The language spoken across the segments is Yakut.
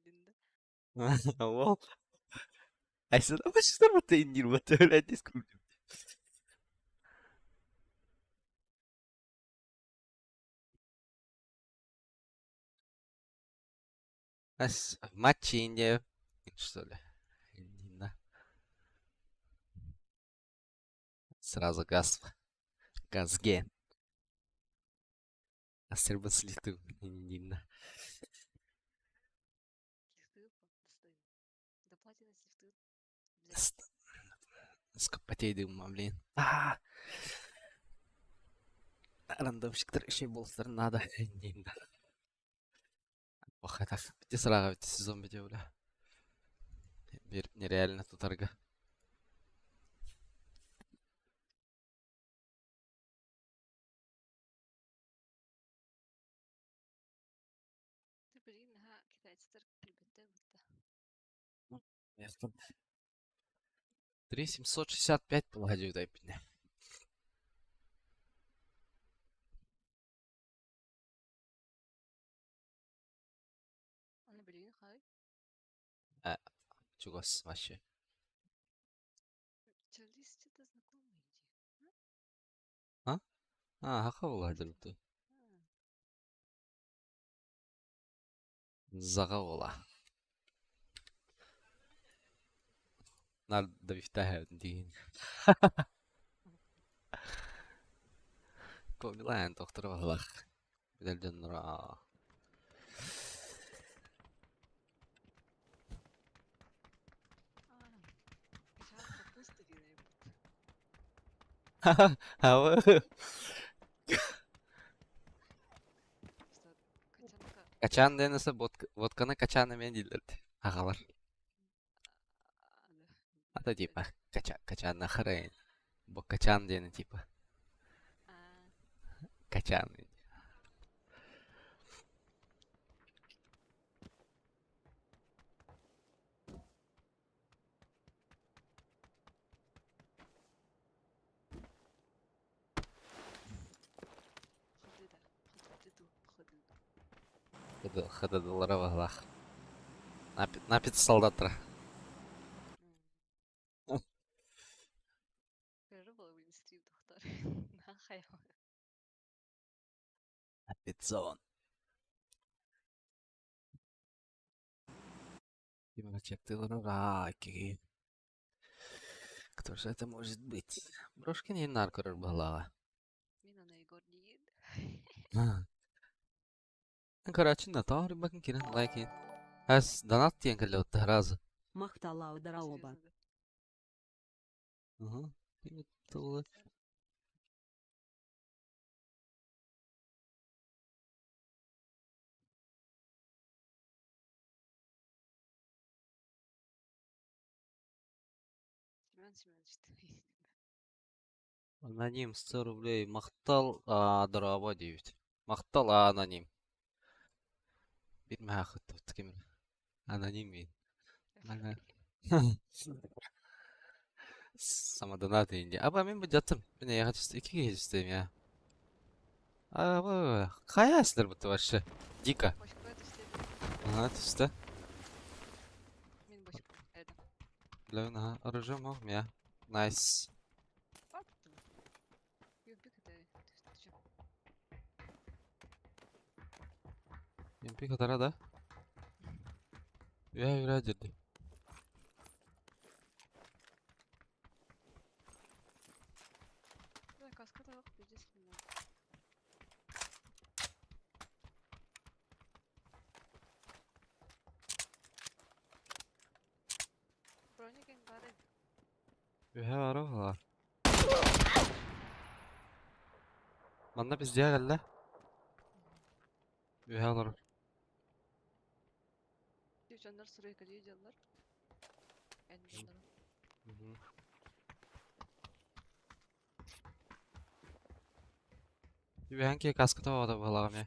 Биллин да. Уол Айсен баччалар иннир бата Ас матчи Индия, что ли? Индина. Сразу газ. Газге. Астербаслиту Индина. До платины слифты обязательно. Скопотейдым, блин. А, рандомщиктар еще болстар надо. Индина. Ох, это бити сыраға бити сезон бити бля. Bir нереально тутарга. Ты билигин наһаа китайцтар кэлбиттэр бытта. 3765 полагаю дай мне. Аны билигин хай. Э, чугас вообще. Чарлиз что-то знакомый иди. А? А, хаха була дылты. Заға була. Нар давифтаха дигин. Комилан доктор балах. Билер дьоннор. Качан капуста диэн эбит. Что качанка Качан денесе водканы качан эмен дииллэр аҕалар. Ата типа качан нахарайын. Бу качан диэни типа качан. Хыдыдылара баһылах. Напит солдаттара. Напитзон. Ким Кто же это может быть? Брошкин и наркорор баһылаҕа. Мин аны Егор диин. Короче, на то рыбакин кирен лайкин. Ас донат диэн кэллэ сразу. Махталлау дороба. Угу. Семен Семенович. Аноним 100 рублей. Махтал дороба 9. Махтал аноним. Бир махат ким. Аноним мин. Самодонат инди. Аба мен бу жаттым. Мен я хочу iki истейм я. А, кая силер бу вообще? Дико. Бочка түсте. Ага, түсті. Мин бочка. Это. Бля, ага, оружие мог я. Найс. MP катара да? Я юра деді. Да, каска да пиздец не Броника бары. Үһэ бар. Манна бізде кэллэ. Үһэ олорор. Девчоннар суруй кэлии дьаллар. Эн дьоннору. Үһэн ки каската ода балагам я.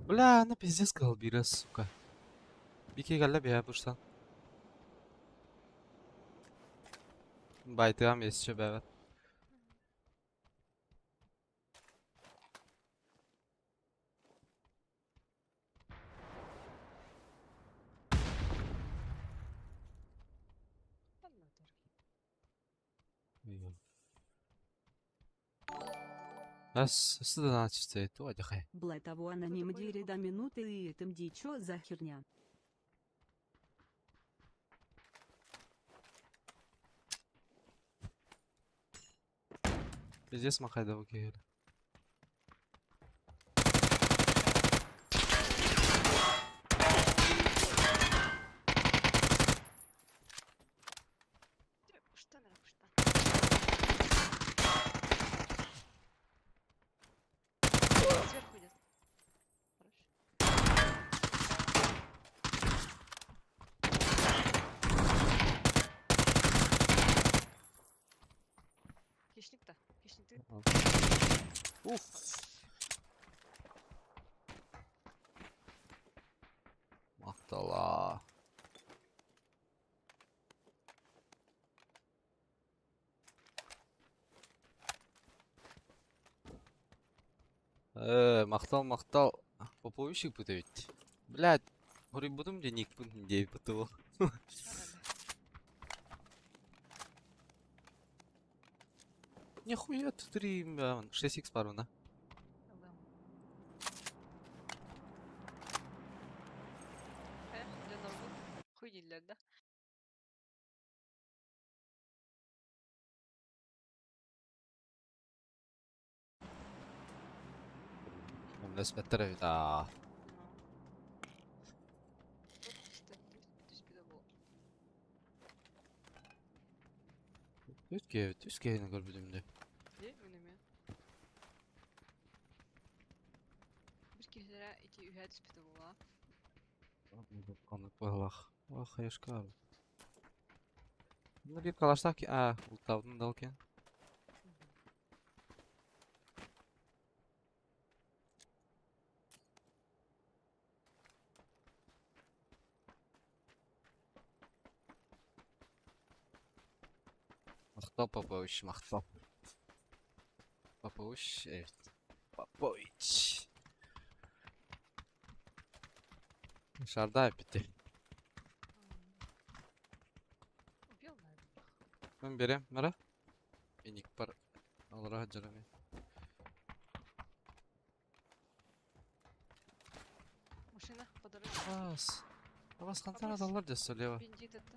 Бля, она пиздец колбира, сука. Бики кэллэ бия бурсан. Байтыам есче бэбэт. Ас, сыданачты, туадихай. Бла того аноним дири до минуты и этом дичо за херня. Пиздец махайда bu киһи. Куштан эрэ куштан. Сверху идет. Хорош. Хищник-то. Хищник ты. Уф. Махтала. Э, махтал, махтал. Поповичик будет ведь. Блядь, буду мне ник диэбит бутылы. Нихуя тут 3, 6х пару, Да? Нөспеттер эбит аа. Үс киһи, үс киһини көрбүтүм дии. Дии, мин эмиэ. Бір киһилэрэ ити үһэ түспүтэ буолла. Оннук быһылаах. Ох, хайышка. Ну, биир калаштаах ки... Аа, ултаабытын да ол киэн. Махтал Попович, махтал. Попович, evet. Попович. Шарда эппити. Убил, наверное. Мен берем, мара. Иник бар. Алра жарами. Машина по дороге. Бас. Бас хантан Абас. adamlar da слева. Бендит это.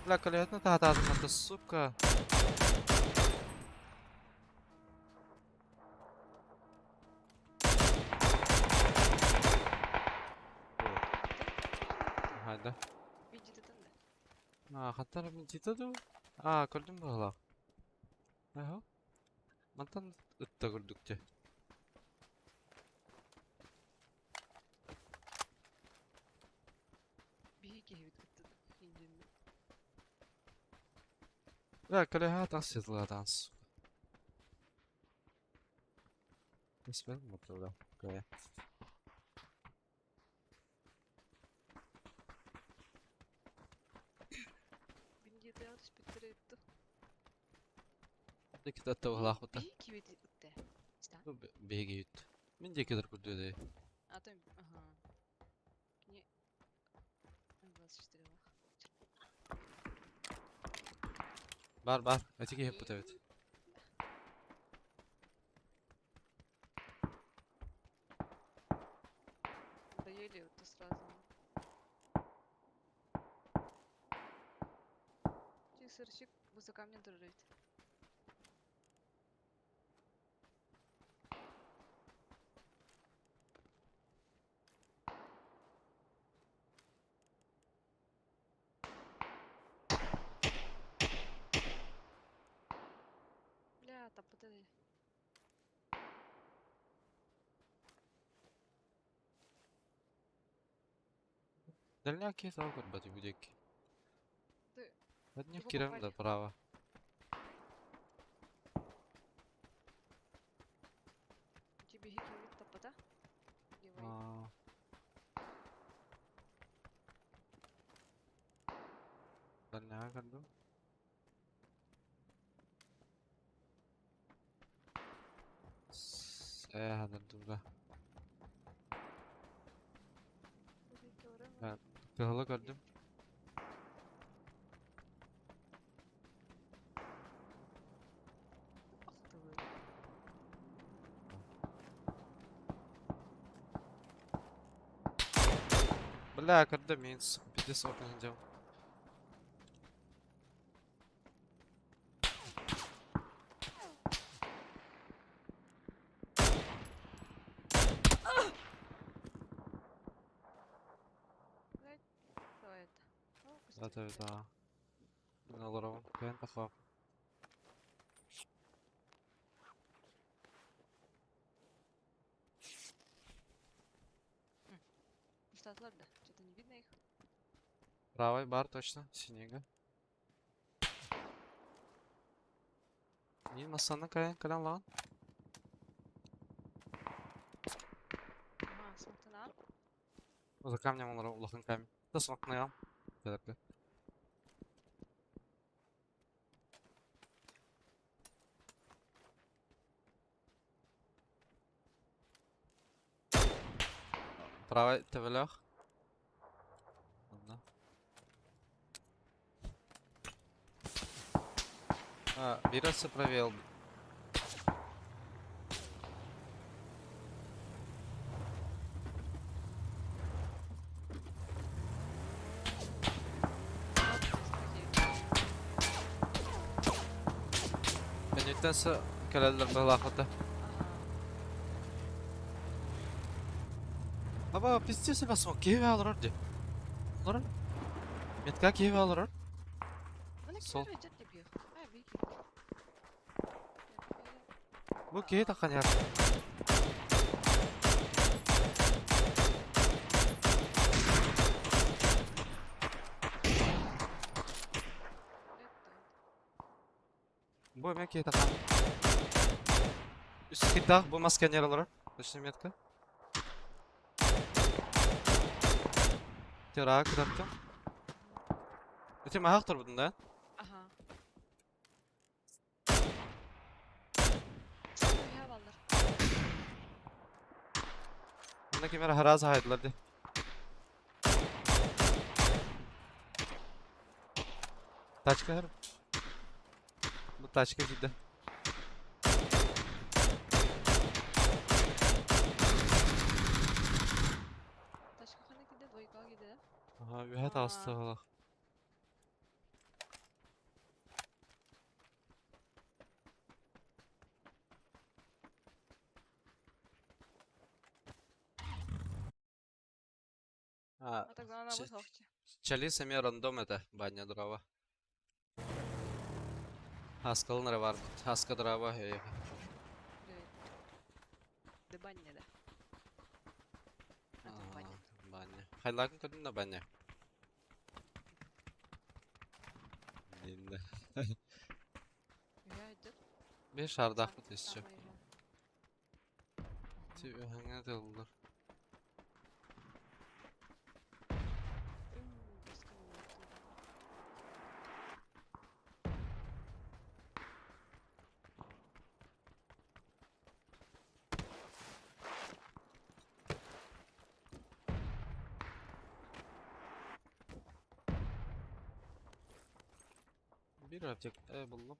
Бля, колетна та та та сука. Хайда. Бендит это да. А, хаттар бендита ду. А, көрдүм быһылаах. Аха. Мантан ытта көрдүк Биһи киһибит кытта индин. Бля, колеха тас танс. Испен мотора. Кая. Бендит я түспүттэр этти. Дики татта быһылаах бута. Биһи киһибит ытта. Ста. Биһиги үт. Мин дикедер көрдү дии. А там, ага. Не. 24 лах. Бар бар. Этики хеп бут эбит. Да еле вот сразу. Сырчик за камнем дрожит. Бля, тапыты. Дальняк киһи тоо көрбөтү бүдек. Ты Одних его кирем да попали. право. Тебе хикивит тапыта? Левой. А. Дальняга көрдүм. Э, Ben кыһылы көрдүм. Бля, көрдүм мин пиздец окна сылдьабын. Это да. Мин олоробун. Кыайан тахсабын. Штатлар да, что-то не видно их. Правый бар точно, синега. Мин масаны кайан кэлэн ылаҕын? Ага, смотрена. За камнем олорор улахан камень. Да смокнаям. Кэлэргэ. Правай төбөлөөх. Онно. А, берется провел. Кэнниттэн кэлэллэр быһылаахата. Аба, пиздец басма, киһи олорор дии. Олорор. Метка киһи олорор. Сол. Бу киһи таххан иһэр. Бу эмиэ киһи таххан. Үс киирдээх бу мас кэннигэр олорор. Точно метка. Тираак кытартым. Ити маһах турбутун да? Аха. Онно ким эрэ хараас аһайдылар дии. Тачка хэр. Бу тачка киирдэ. Тачка ханна киирдэ? Двойкаҕа киирдэ. Аха, үөһэ таҕыста олох. А, А тогда она высохче. Чалис эмиэ рандом этэ, Баня дрова. Хаскалын эрэ баарбыт. Хаска дрова Привет. Да баня, да. Это баня. Баня. Хайлаакын көрдүм да баня. Иннэ. Я идет. Биир шаардаахпыт еще. Самый же. Үһэҥҥэ тыллар. Биир аптек буллум.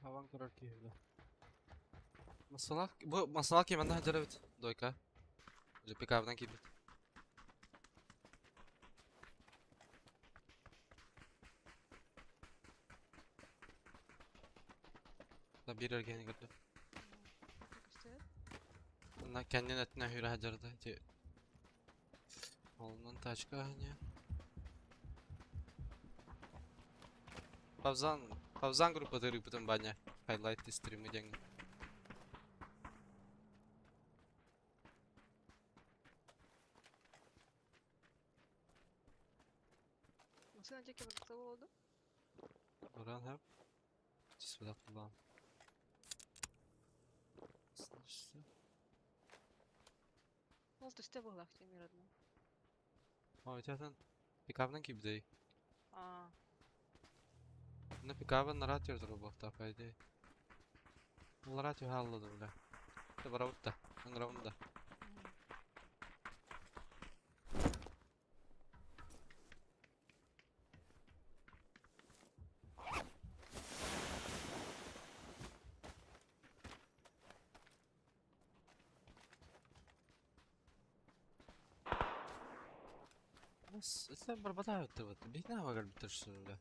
Хабан көрөр киһи Масалаах бу масалаах кимэннэ сылдьар эбит дойка. Или пикабынан киирбит. Да биир эргиэни көрдө. Онно кэннин өттүнэн сүүрэ сылдьар ити Олунан тачка аһыньа. Павзан, Павзан группатыгар ыыппытым Ваня. Хайлайт стримы диэҥҥэ. Баран хөп. Түспэтэх булаам. Ол түстэ буолаах дии родной. Ой, атын пикабынан киирбитэй. Аа. Мына пикабын нараат турар буолуохтаах по идее. Аллараа түһэ хаалла да бля. Да барабыт да. Ыҥырабын да. Бас итинэн барбатах эбит Биһиги кэлбиттэр бля.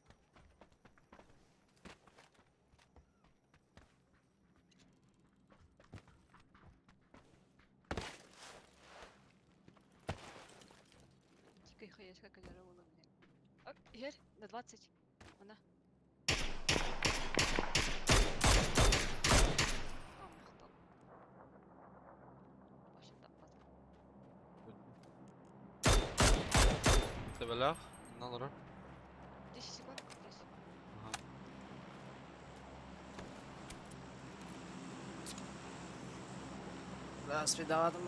Дикая хаешка кэлэрэ буолуо бile. Иһэр, на 20. Она. А, махтал. Вообще таппат. Төбөлөөх, онно олорор. 10 секунд здесь. Аха. Свидаватым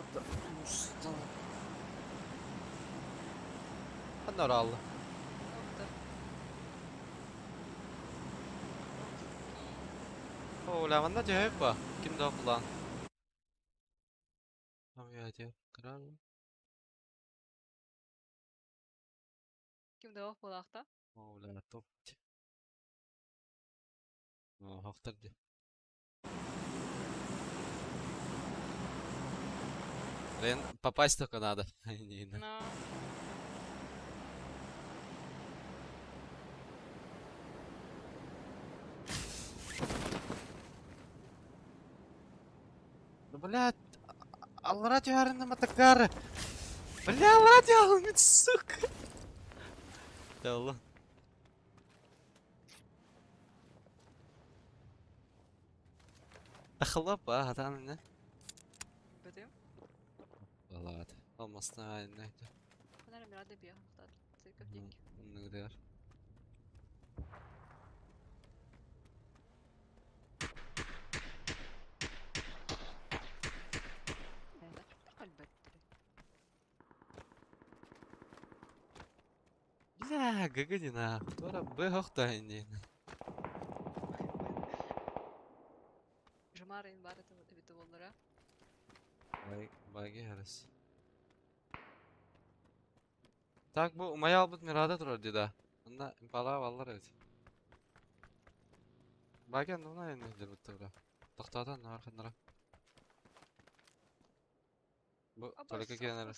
Ханна оралла? О, манна түһэп ба? Ким да кулан. Кырал. Ким да буолаахта? О, бля, топ. О, хохтар ди. Блин, попасть только надо. Не, не. Но. Да, блядь, аллара түһәрин матакары. Бля, аллара түһәрин, сука. Да Allah. Тахлап, а, хатан не? Бөтүм. Валат. Алмасына айны. Ханара мирада бия хахтар. Церковь диэки. Оннугар. Калбеттери. Бля, гагадина. Тора б хохта инди. Жамарын бар это эбите боллара. Бай, баги харас. Так бу умая албыт мирада турар дида. Онда импала баллар эбит. Баги анна инди дебит тура. Тохтоотон нар ханнара. Бу только кенер.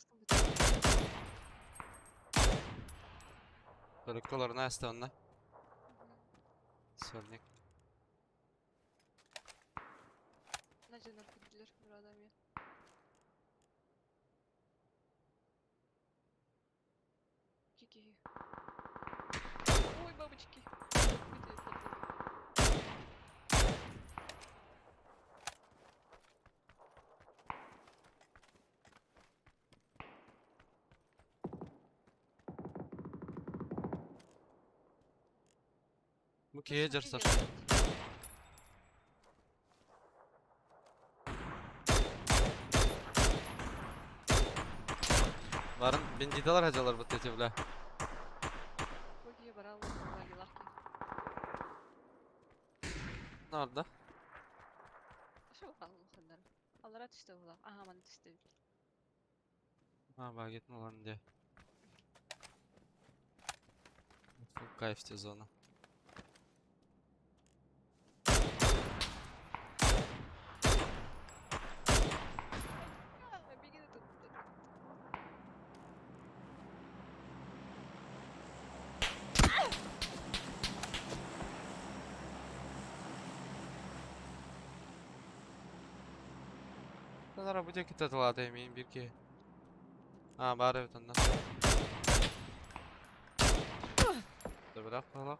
Только олорна аста онна. Сольник. Надежда кирдилер мирада мен. Кики. Ой, бабочки. Бу кие жарсар. Барын бендидалар хажалар бу тети бля. Бу барал багилар ки. Nerede? Ошо барал ханнар. Аллара түстө була. Ага, мана түстө. А, багет olan diye. Кайф те зона. Беги тут. Bunlara bu ceket atıladı eminim bir ki. Ha bari evet ondan. Dur bırak bırak.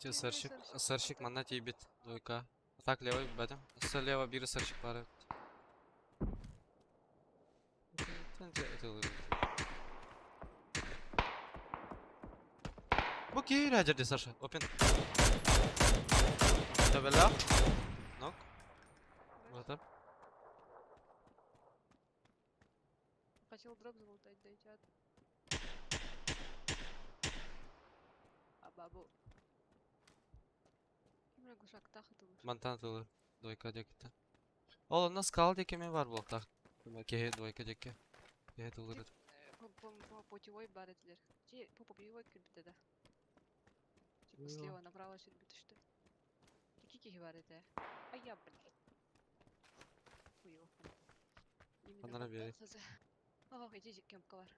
Те сырщик, сырщик манна тиийбит двойка. А так левый бэтим. Слева биир сырщик баар эбит. Бу киһи дьэрди Саша. Опен. Табела. Нок. Батар. Хотел дроп залутать, дойдет. А бабу. Ким глушактах это лучше. Мантан тылыр. Двойка диэкиттэн. Ол онно скал диэки эмиэ баар буолуохтаах. Киһи двойка диэки. Киһи тыллыр. По путевой бар этилер. По путевой кирбитэ да. Типа слева направо сүрбүт что. Ики киһи бар этэ. А я, блядь. Хуёв. Именно Ханара биэрий. Ох, иди кемка бар.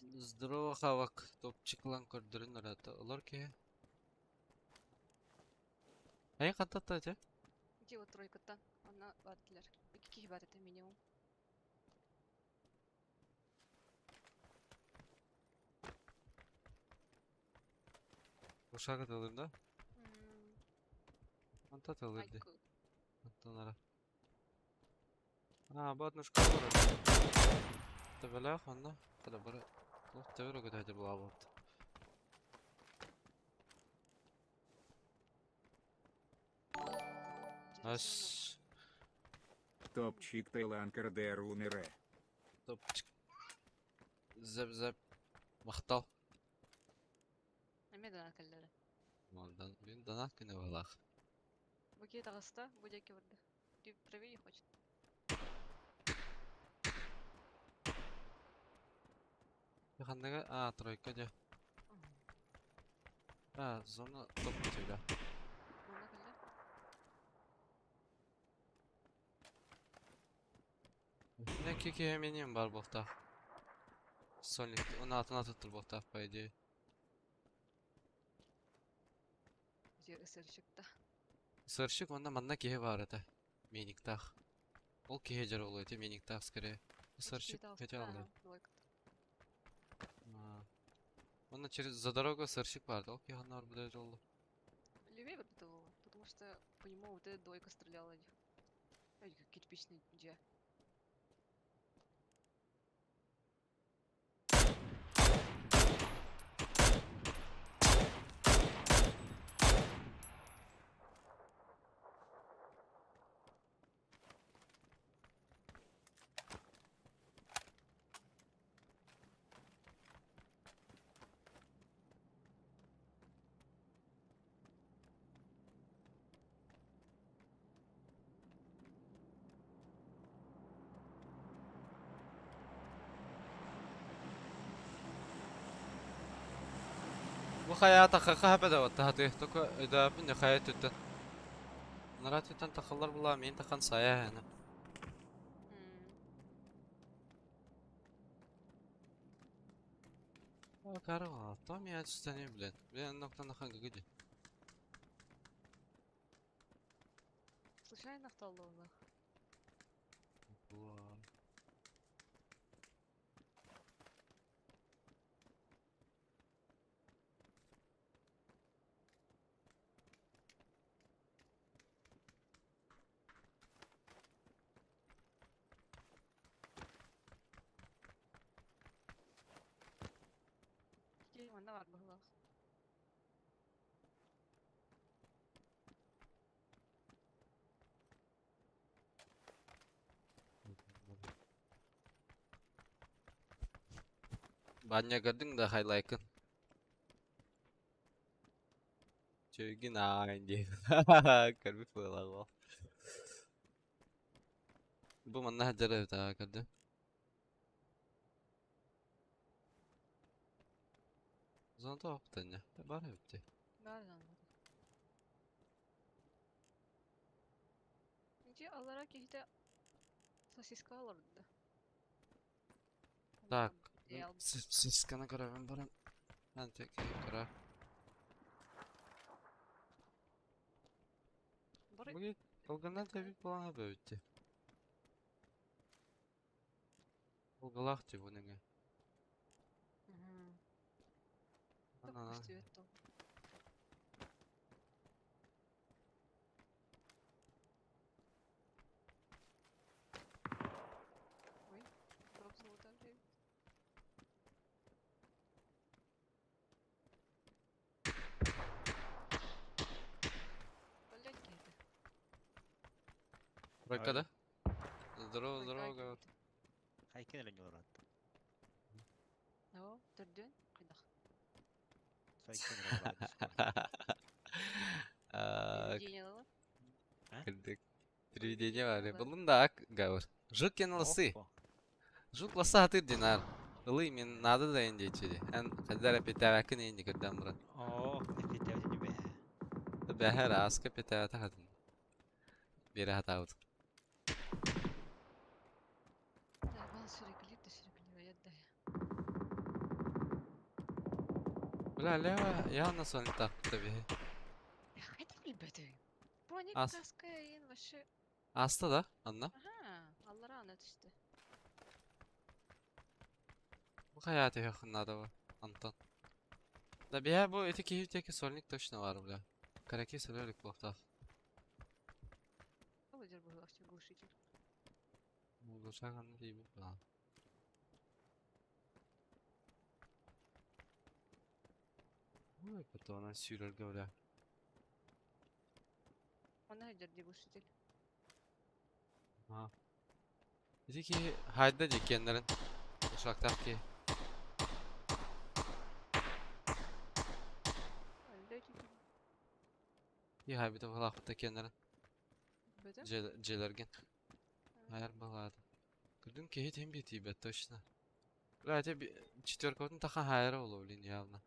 Здорово, Хавак. Топчиклан көрдөрүн ырата. Олор киһи. Эй, хантатта эти? Иди вот тройкаттан. Онно бар этилер. Ики киһи бар этэ минимум. Ушага тылыр да? Анта тылыр ди. Антонара. А, бу однушка бар. Төбөлөөх онно. Тада бары. Төбөр өгөтө булабыт. Ас. Топчик Таиланкер Дэр Умере. Топчик. Зәп-зәп. Махтал. Эмиэ донат кэллэрэ. Мандан мин донат күнэ буолаах. Бу киһи таҕыста, бу диэки барда. Правее хочет. Ханныга а тройка дьэ. А зона топ тебя. Манна кэллэ. Не кики миним бар буолтаах. Сольник он атын атыттыр буолтаах по идее. Где СРщик-то? Сырщик онно манна киһи баар этэ. Миниктаах. Ол киһи дьэр ол эти миниктаах скорее. Сырщик хотел да. Онно через за дорогу сырщик бар да. Ол киһи ханна барбыта олло. Левее вот этого, потому что по нему вот эта двойка стреляла. Эй, как кирпичный где. Бу хайа тахха хапа да тока өдөпүн хайа түттен. Нара түттен тахаллар була мен тахан сая хана. Кара там я отстане, блин. Блин, ноктан нахан гыгыди. Случайно втолдовна. Була. Манна бар быһылаах. Баня көрдүң да хайлайкын. Чөйгүн аайн диэн. Көрбүт буолар Бу манна хаджар эбит аа көрдүм. Зоната оптанья. Бар эбит. Бар зонада. Иди аллара киһитэ сосиска олорду. Так. Сосисканы көрөбүн баран. Ан тек кыра. Бу Ылгынан тэбит буолан бөбүтти. Ылгылаах ти бу неге. Ана. Тройка да? Здорово, здорово, говорит. Хайкин эле ньолорат. О, төрдүөн хайдах. Сайкин эле Привидение Кырдык. Привидение бар. Булдум да ак гавр. Жук лысы. Жук ласа хатыр динар. Ылый мен надо да инде чеди. Эн хаддар эпитәвәкин инде көрдән буран. О, эпитәвәкин бәһә. Бәһә раска эпитәвәтә хатын. Бере хатабыт. Да, бал сүрекилер да сүрекилер аят да. Бля, лева, явно сон так таби. Хайдах билбэтим. Броник Ас. каска ин вообще. Аста да, Анна. Ага, аллара түстэ. Бу hayatı yakınlarda var. Антон. Да бия бу эти киһи сольник точно бар, бля. Караки сөлөлүк буохтаах. Ол быһылах глушитель. Улушаган дейбит баа. Ой, потом сүүрэргэ, бля. Она идет глушитель. А. Ити киһи хайда диккеннерин. Ушактаах ки. И хайбыта балаахпыта кеннерин. Бөтө? Дьиэлэргин. Айар балаады. Күдүн киһи тем битибет точно. Бля, те четверкотун таха хайра олу, блин, явно.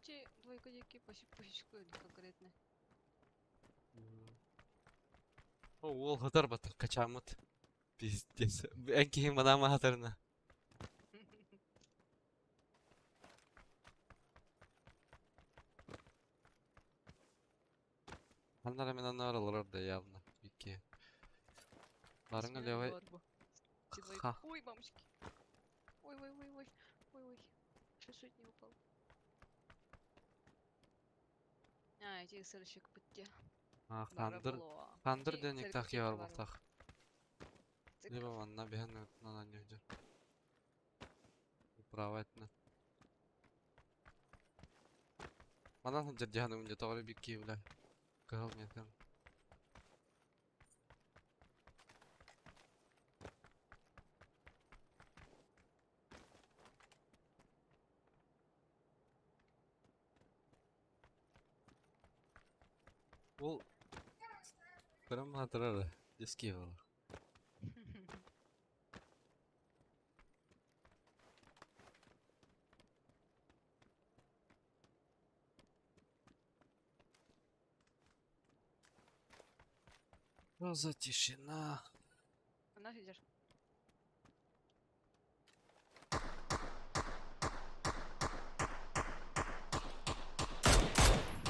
Чи двойка диэки пощечку конкретно. О, ол хатар батыр качамыт. Пиздец. Эн киһи манама хатарына. Аннара мен аннара олорор да явно. Бикки. Барыңа левай. Ха. Ой, мамочки. Ой, ой, ой, ой. Ой, ой. Чуть не упал. А, эти сырщик бытте. А, хандыр. Хандыр денек так бар бактах. Либо манна биһэн нана нюдер. Право этне. Манан ханжар жаһаны унжа тоҕо бикки бля. Кыһыл меткан. Ол Прям хатырар. Диски бар. Что за тишина? Она идешь.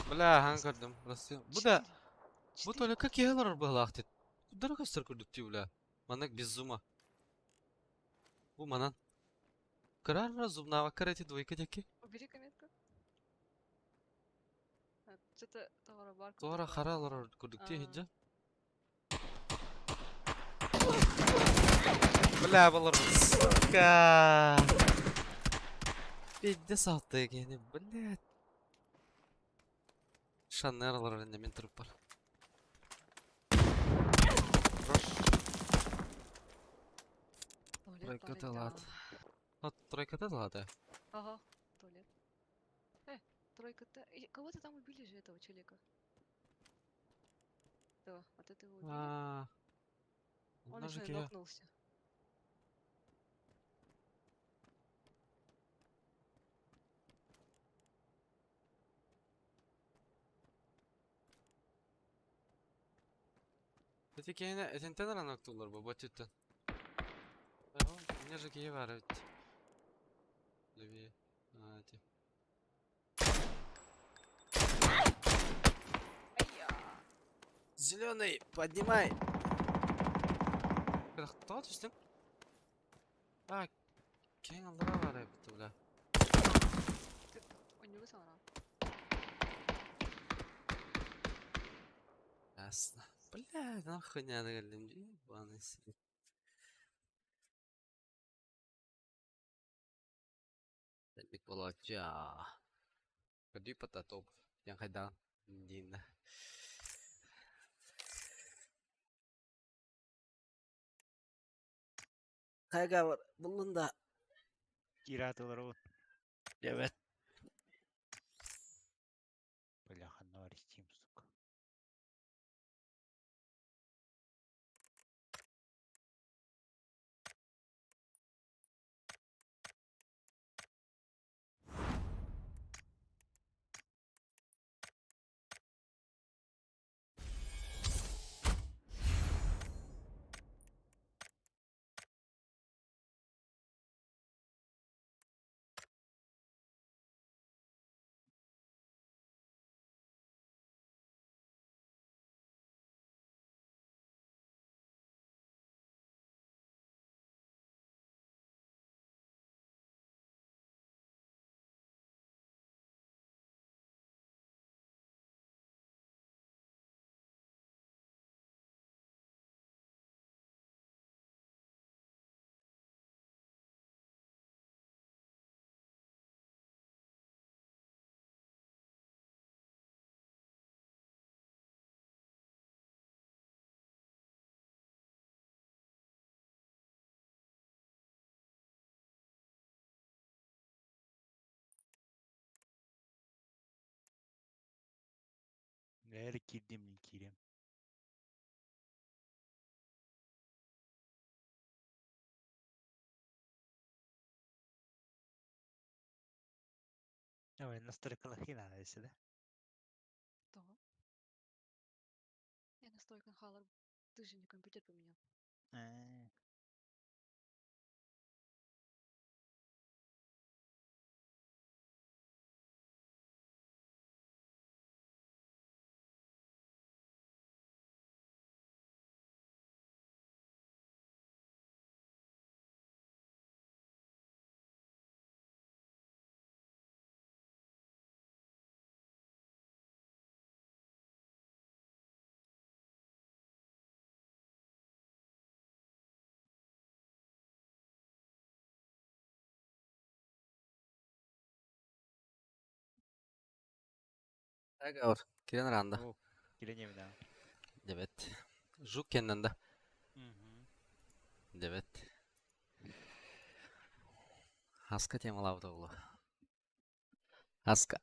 Бля, хан көрдüm. Burası. Bu da bu только киһилер быһылаах Кудара көстөр көрдүк ти бля. Маннык без зума. Бу манан. Кырар зумнава карати двойка деки. Убери метку. Что-то товара бар. Туара харалар көрдүк ти хиджа. Бля, балар. Сука. Пиздец салтты гени, блядь. Шаннерлар инде мен туруп бар. Тройка талат. А, тройка талат, Ага, туалет. Тройка Т. Кого-то там убили же этого человека. Да, вот это его убили. А. Он еще и нокнулся. Эти кейне, этинтен ранок тулар бу, бот түттен. У меня же кие бар ведь. Левее. А, эти. Ай, Зеленый, поднимай! Тоҕо түстүҥ? А, киэҥ аллара баар эбит бля. Онньугу саҥараҕын. Ясно. Бля, нахуй не надо кэллим дии, ебаный свет. Бик болооччу Көрдүү потатоп диэн хайдаҕын дииннэ. Хайга буллун да. Кираатылар Evet. Бля, ханна Steam, сука. Нээр киирдим мин киириэм. Ой, настройкалахи надо сюда. Того. Я настройкан халар. Ты же не компьютер поменял. Хайга Кирен ранда. О, киирэн да. Evet. Жук кеннен да. Evet. Хаска темалабыт оҕолор. Хаска.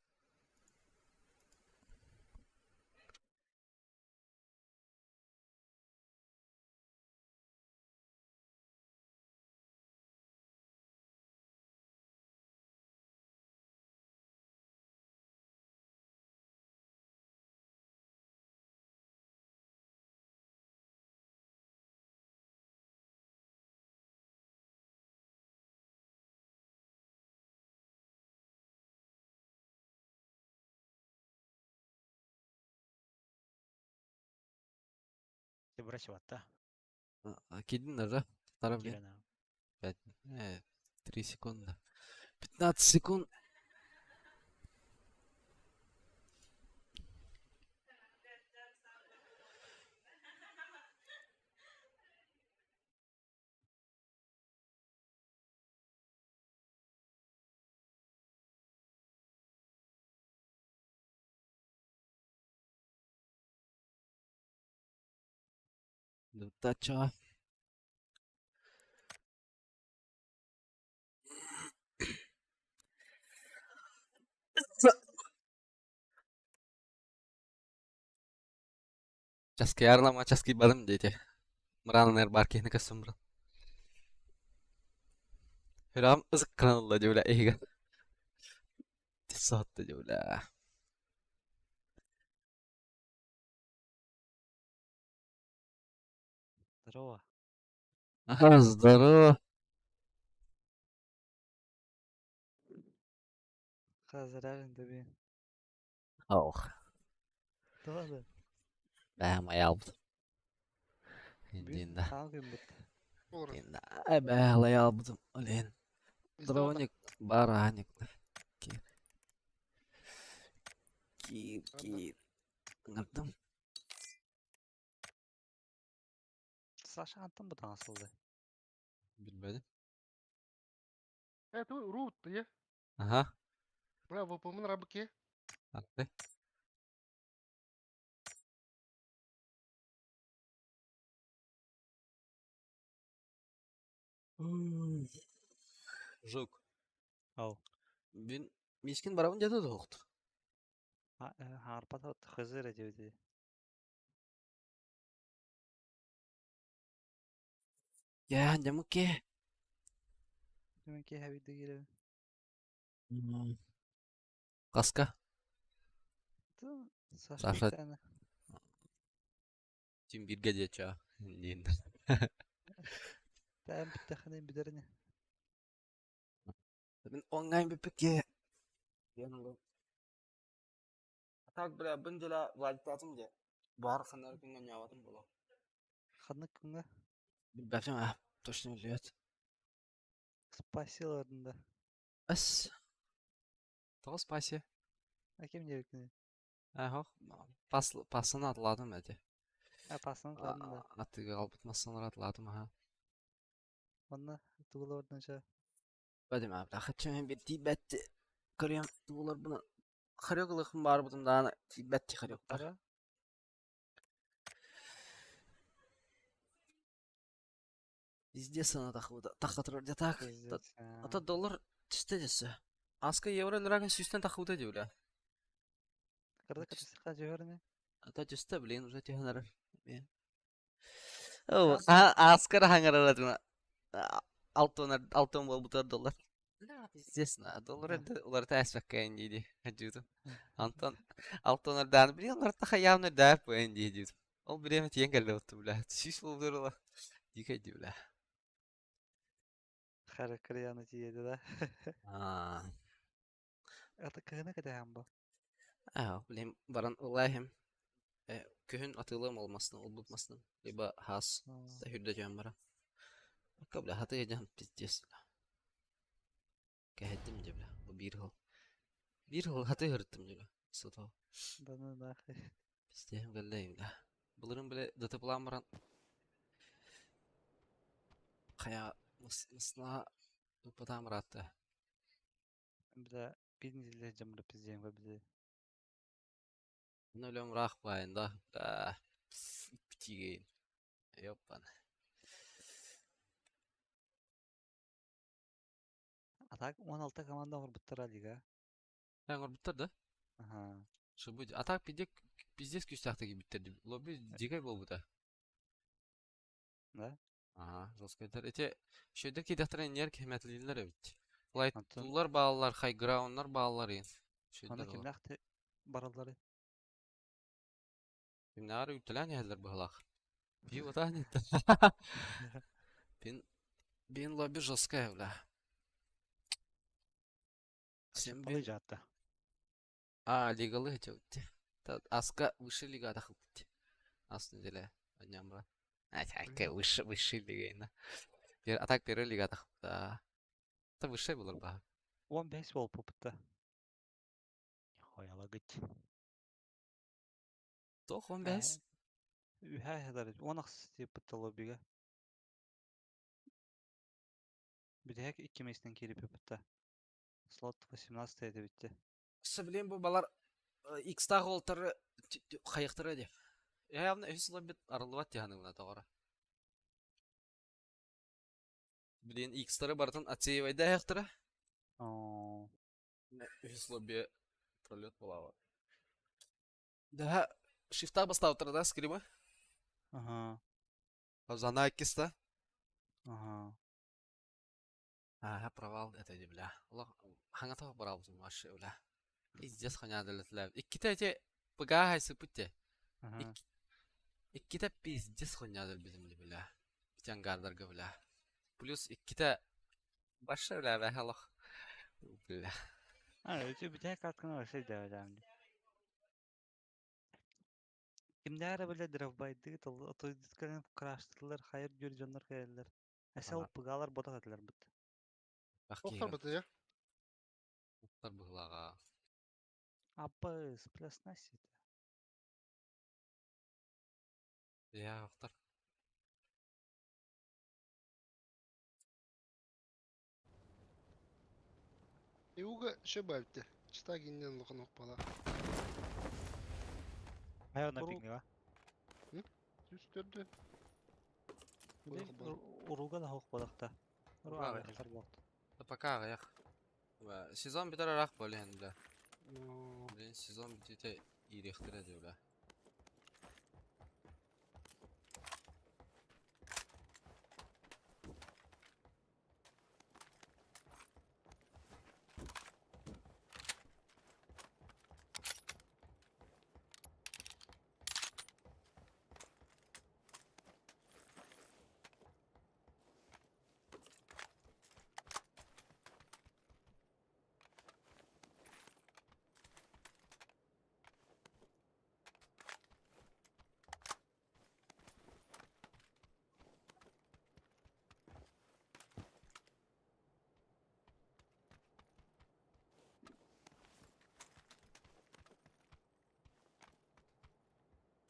Ты бросил-то? Киирдин да? Тарап Киирэн. 5, 3 секунды. 15 секунд. Дутача. Часки ярлама, часки барым дети. Мыраанын бар киһини көссүм бұрын. Хөрам ызык кыранылла дьүлэ эһигэ. Тиссаатта дьүлэ. Здорово. Ага, здорово. Хазарарин тебе. Ох. Тоже. Бэм айаалбыт. Бүгүн Индинда. хаал гыммыт. Олорор. Индинда. Эбэ алаялбытым. Олен. Пиздовато. Дровник бараник. Кир. Кир, Ладно. кир. Ыҥырдым. Саша антон бутаҥа сылды. Билбэтим. Э, ты рут, ты? Аха. Бля, выполнен рабыки. Атты. Жук. Ау. Мин мискин барабын дьэ да Хаарпата хызыр диэбити. Я, дьамыке. Түмэн киэһэ биирдэ киирэбин. Хаска? Саша Саша Итана. Тим бииргэ диэччи диэн. Тайм бүттэххинэ бүтэрини. Мин онлайн бүппүккэ. Так, бля, бын дьыла Владиктаатым дьэ. Баар ханнары күҥҥэ ньаабатым буолуо. Ханнык күҥҥэ? Билбэтим аа, точно билбэт. Спасиларын да. Эс. Тоҕо спаси? А ким диэбиккиний? Аһох, пас пасын атылаатым эти. А пасын атылаатым да. Атыыга албыт массалары атылаатым аха. Онно тугулабытын ча. Бадим аа, бля, хаччы бир тиийбэт көрүөм тугуларбын хорек ылыахпын баарбытым даҕаны тиийбэт хоректар. Бара. Везде сана тахыбыта тахха турар дьэ так. Пиздец. Ата доллар түстэ дьэссе. Аска евро нырагын сүүстэн тахыбыта дии бля. Кырда катысыка жөһөрүнэ. Ата түстэ блин уже түһэн Аскар хаҥарар алтон алтон буолбутар доллар. Пиздец, доллар эрдэ уларыта ээспэккэ дии дии Антон алтон эрдээн блин уларыта хайаан эрдээп буэн дии дии Ол бириэмэ тиийэн кэллэ бутtu бля. Сүүс буолбутар ыла. Дикэй дии бля. Харакырыяны тиийэди да. Аа. Ата кыһына кэтэһэн бу. Аа, блин, баран ылаахым. Күһүн атыылыам ол масны, олбут масны. Либо хаас да хүрдэ түһэн баран. Акка бля, хаты дьан пиздец. Кэһэттим дьэ бля. Бу биир хол. Биир хол хаты хырыттым дьэ бля. Сото. Да ну нахуй. Пиздец кэллэйим бля. Былырын бля ДТПлаан баран хайа мысна туппатаам ыраатта. Бля, биир неделя дьаммыра пиздец бля. Мин өлөм ыраах баайын да. Да. Тиигейин. Ёппан. А так 16 команда оҥорбуттара лига. Оҥорбуттар да? Аха. Что будет? А так пиздец, пиздец күүстээхтик киирбиттэр. Лобби дикэй буолбута. Да? Ага, жесткайдар. Эти шөйдер киирдэхтэрэ иннигэр киһимэтилииллэр эбит. Онтон Лайтулар бааллар, хайграуннар бааллар иин. аны Шөйдер олор. кимнээх бараллары? Кимнээҕэр үүттэлээн иһэллэр быһалаах. Пиво утаан иттэ. Бин бин лобби жесткая, бля. Всем Балый бин жаатта. А, лигалы хотел. Аска выше лига тахылбыт. Ас неделя одням А, такая выше, выше лига. А так первая лига тахылбыта. Это выше было бы. 15 буолбуппут Нихуя Тоқ 15. Үһээ хадары 10 тиэппит лоббига. Бүтэһик икки месяцтэн киириппит Слот 18 этэ бүттэ. Блин, бу балар X-таах уолтары хайыктара дип. Явно үһүс лоббит арыллыбат тиһаныгына тоҕоро. Блин, X-тары барытын отсеивайда айахтара. Оо. Үһүс лобби пролет буолаба. Да, шифта бастаабыттара да скрима. Ага. Зана иккиста. Ага. Ага, провал это бля. Олох хаҥата барабытым вообще бля. Пиздец хуйня Иккитэ эти ПГ хайсыппыт Ага. Иккитэ пиздец хуйня битим бля. Битянгардарга бля. Плюс иккитэ баша бля бля олох. Бля. А, өтө бүтэһик катканы вообще дээбэтэм. Кимнээх эрэ бile дровбайдыы отойдут кэлэн краштылар, хайыр дьүр дьоннор кэлэллэр. Ана СЛП-галар ботах этилэр быт. ах Охтор киһигэ. бытыйа. Уктар быһылаҕа. Аппыс, плясна сити. Я охтар. Иуга шөбәлте. Чита гиннен лохан оқпала. Хайа на Уру пиҥҥа. Түстөрдү. били Буйах бар. уруга да хоқ бодақта. Уру Уруга ағаяқтар болықты. Да пока аҕыйах. Сезон бүтэр араах буолан бля. Но Блин, сезон бүтүүтэ иириэхтэрэ дии бля.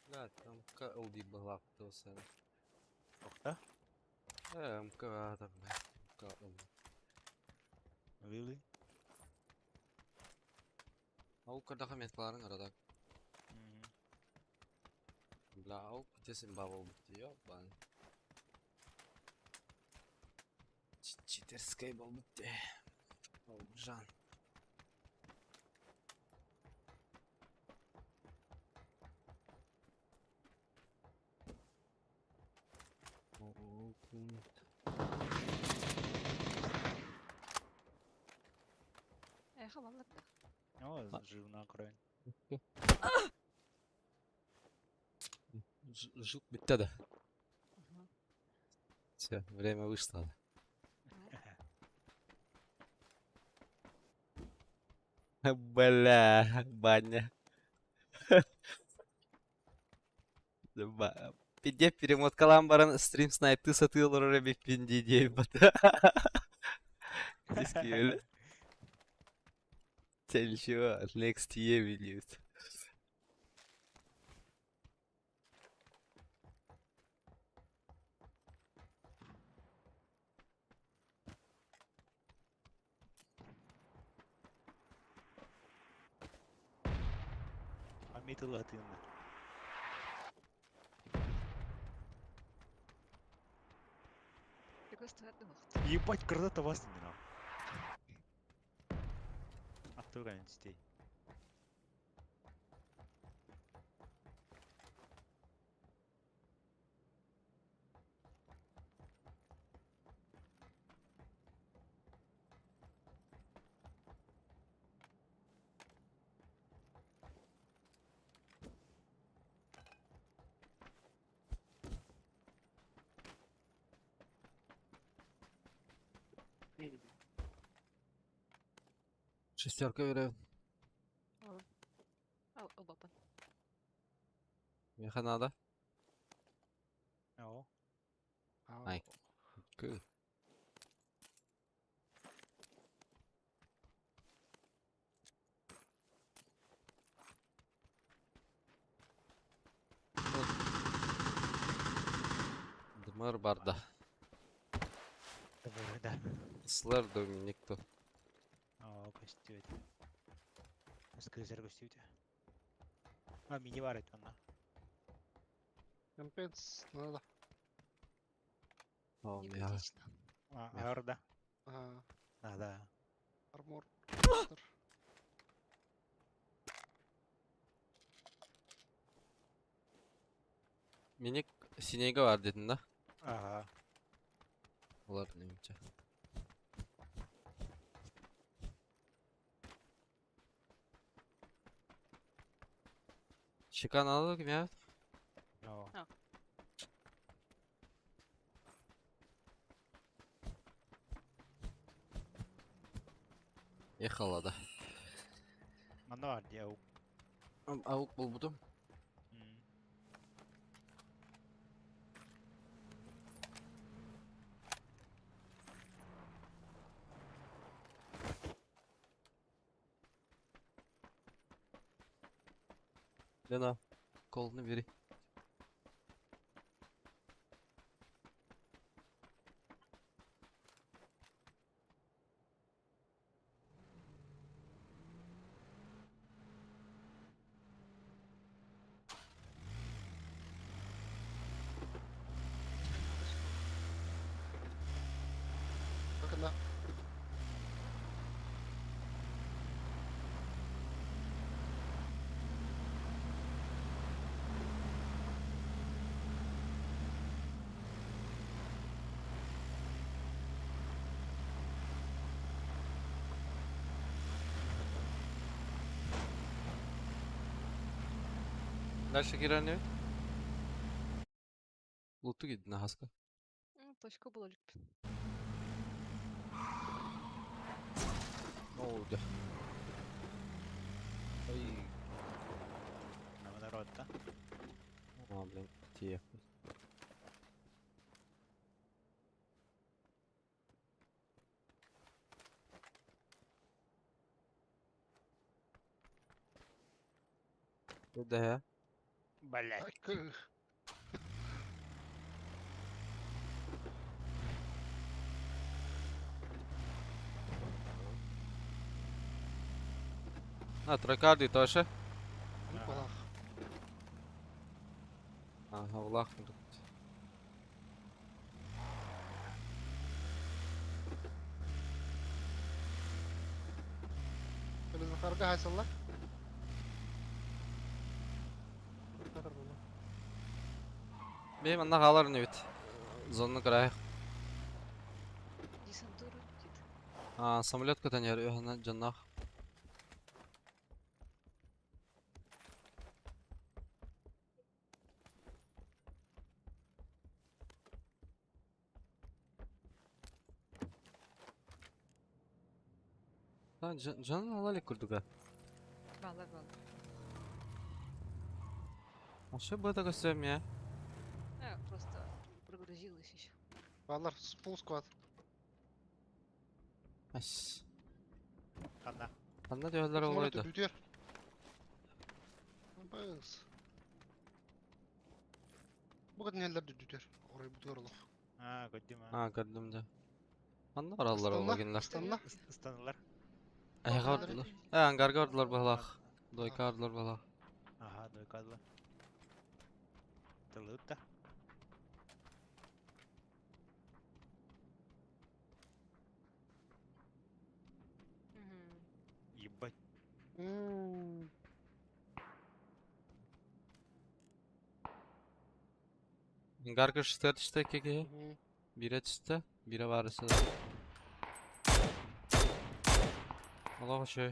Бля, МК ылдый быһылаах тылсары. Охта? МК да, бля. МК ылдый. Really? Ол көрдөҕө меткаларын арада. Мгм. Бля, ол күтесин бабыл бутты, ёбан. Читерскай бол бутты. Ол жан. О, пункт. Эхо, баллар да. О, А. живна кроен. Жук битте да. Ага. Все, время вышло. Бля, баня. Пиде перемоткалаан баран стрим снайпты сатыылар эрэ эбиппин дии диэбит. Дискиэл. Чего? Next year видит. Амиты латынна. Чугас туһар да Ебать, граната вас не нам. Аттыга детей. Шестерка верю. Ал, ылбаппын. Меха надо. О, Ай. Кы. Дымар барда. давай, да. Слэр Доминик то. О, көстүбүт. Скризер көстүбүт. А, мини бар эт онна. Компенс надо. О, Не меха. критично. А, Мех. арда. Ага. А, да. Армор. Миник синейга бар дедin да? Ага. Олар немче. Шикан алды ким я? О. А. Ехала да. Манна бар дия. Аук болбутум. М. Лена, колны бери. Bakın da. Дальше киирэн Луту гидна хаска. Ну, точка была лип. Оо, дьэ. Ой, На народ-то. а, блин, тиийэ. Да. Блять. Ay, kı- А, тракарды тоже. Büyük balak. Ага, улах. Захарга хайсаллар. Бейм анна халар не бит. Зонны край. Десантура летит. А, самолет катанер, йохана джаннах. Lan canın alalik kurduk ha. Балла, балла. А что бы это все я? А, просто прогрузилась еще. Баллар full squad. Ас. Ханна. Anna diyorlar Самолет olaydı. düdüyor. Bas. Bu kadar neler düdüyor. Orayı bu doğru. А, көддүм. Ha gördüm de. Anna varallar ola Istanla, günler. Istanla. Ыстанылар. Ayğa vardılar. E angarga vardılar balaq. Doyka vardılar balaq. Ага, дойкадла. Тылыт да. Угу. Ебать. Hmm. Angarga şişte tişte keke. Hı. Bire tişte. Bire varısı. Allah şey.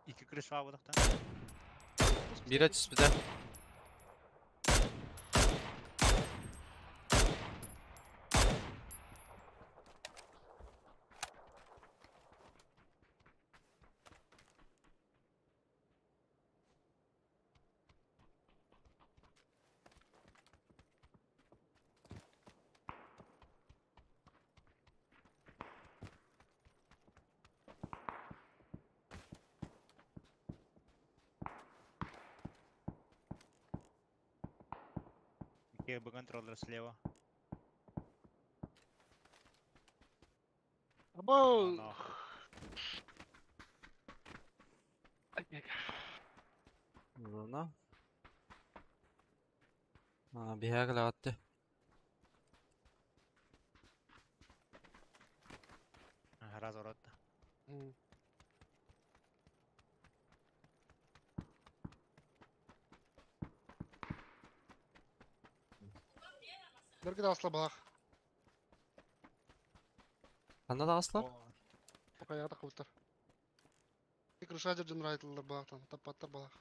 Iki крыша абадахтан. Bire tişte de. КБ контроллер слева. Abo. Нахуй. Zona. Ha bir her attı. Ага, разворот. Hı. Nerede asla balak. Anna da aslar. Ayağı da kıvıtlar. Крыша жерден айтылар балактан, таппаттар балак.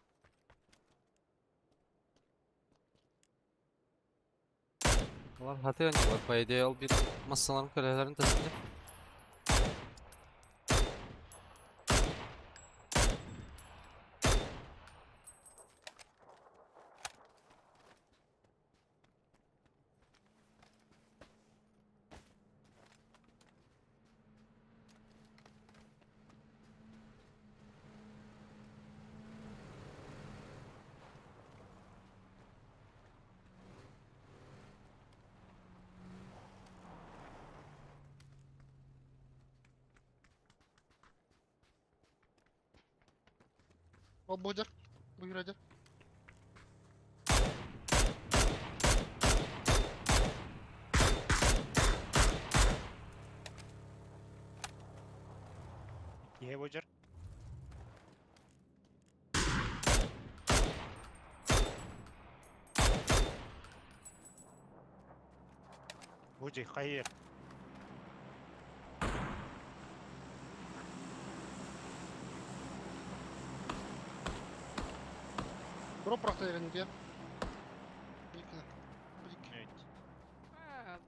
Ulan hata oynuyorlar. По идее ol bir masaların kölelerin tasını. Ол бу дьар. Бу юра дьар. Киһи бу дьар. Бу хайыр. Дроп прахта ерин дия. Бикна. Бик.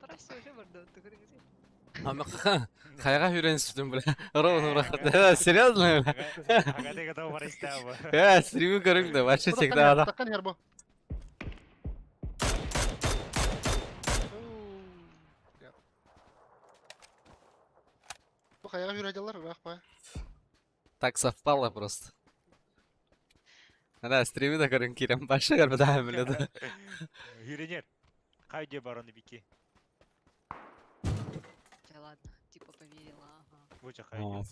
Брось уже барда, ты говоришь. Хайга хүрен сүтүм бля. Ровно брат. Серьезно? бля? Ага, готов барыстаба. Стримы көрүң да, вообще всегда да. Таккан хер бу. Бу хайга хүрәдилар, рах па. Так совпало просто. Да, стримы да көрүң кирем башы көрбө да билет. Хүренер. Хайде бароны бики. Да ладно, типа поверила, ага. Бу хайде.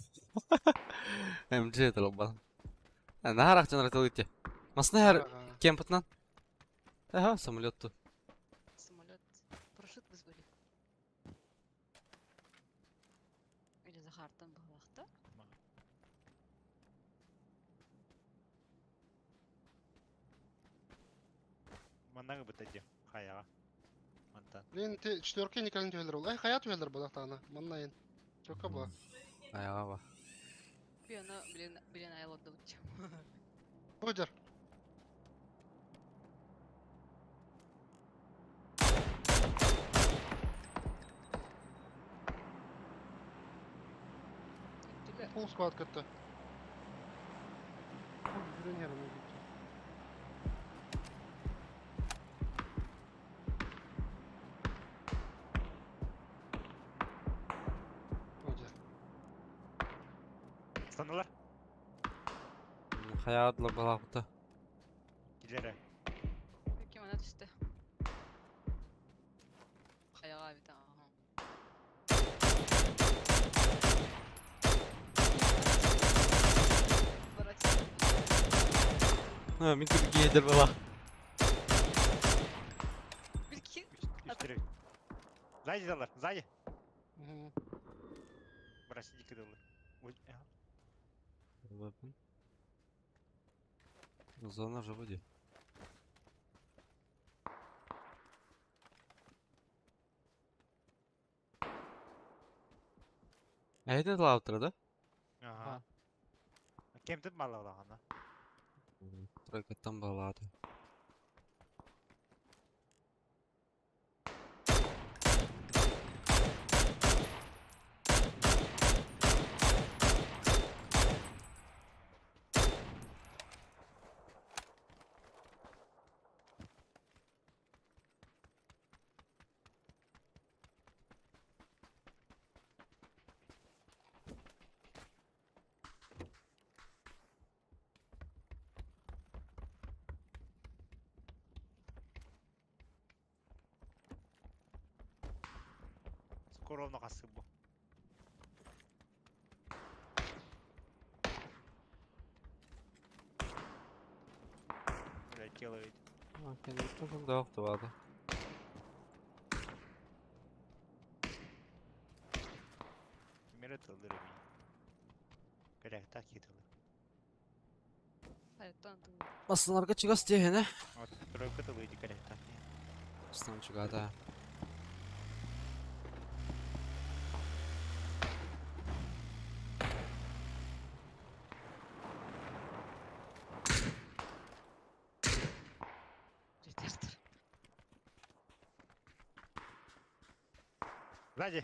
МЖ толбан. Нахарах жанар тылыте. Масны хар кемпытнан. Ага, самолет ту. Самолет. Парашют вызвали. Или Захар там был, да? Маннагы бытади. Хаяга. Мантан. Блин, те четверка никогда не түһэлэр ол. Ай, хайа түһэлэр бу тахтаана. Манна ен. Четверка ба. Аяга ба. Пиано, блин, блин, айлонда Бу дьар. Full squad кытта. Хүрен хер оны бик. Бу дьар. Станалар. Хаяга дылар балакыта. Килere. Кем она түсті? Хаяға бит, ага. Ha, мин күрүк едер бала. Прикинь, Үч Сзади далар, сзади. Мгм. Брось, иди кыдылы. Зона же воде. А это лаутер, да? Ага. Кемдин малалагана. Тройка там была. да. Скоро ровно касыбу. Бля, тело ведь. Да, Мере тылдыры ми. Бля, так хитылы. Масыларга чыгас дегене. Вот, тройка тылы иди, так. Астан чыгада. Ретартер. Сзади!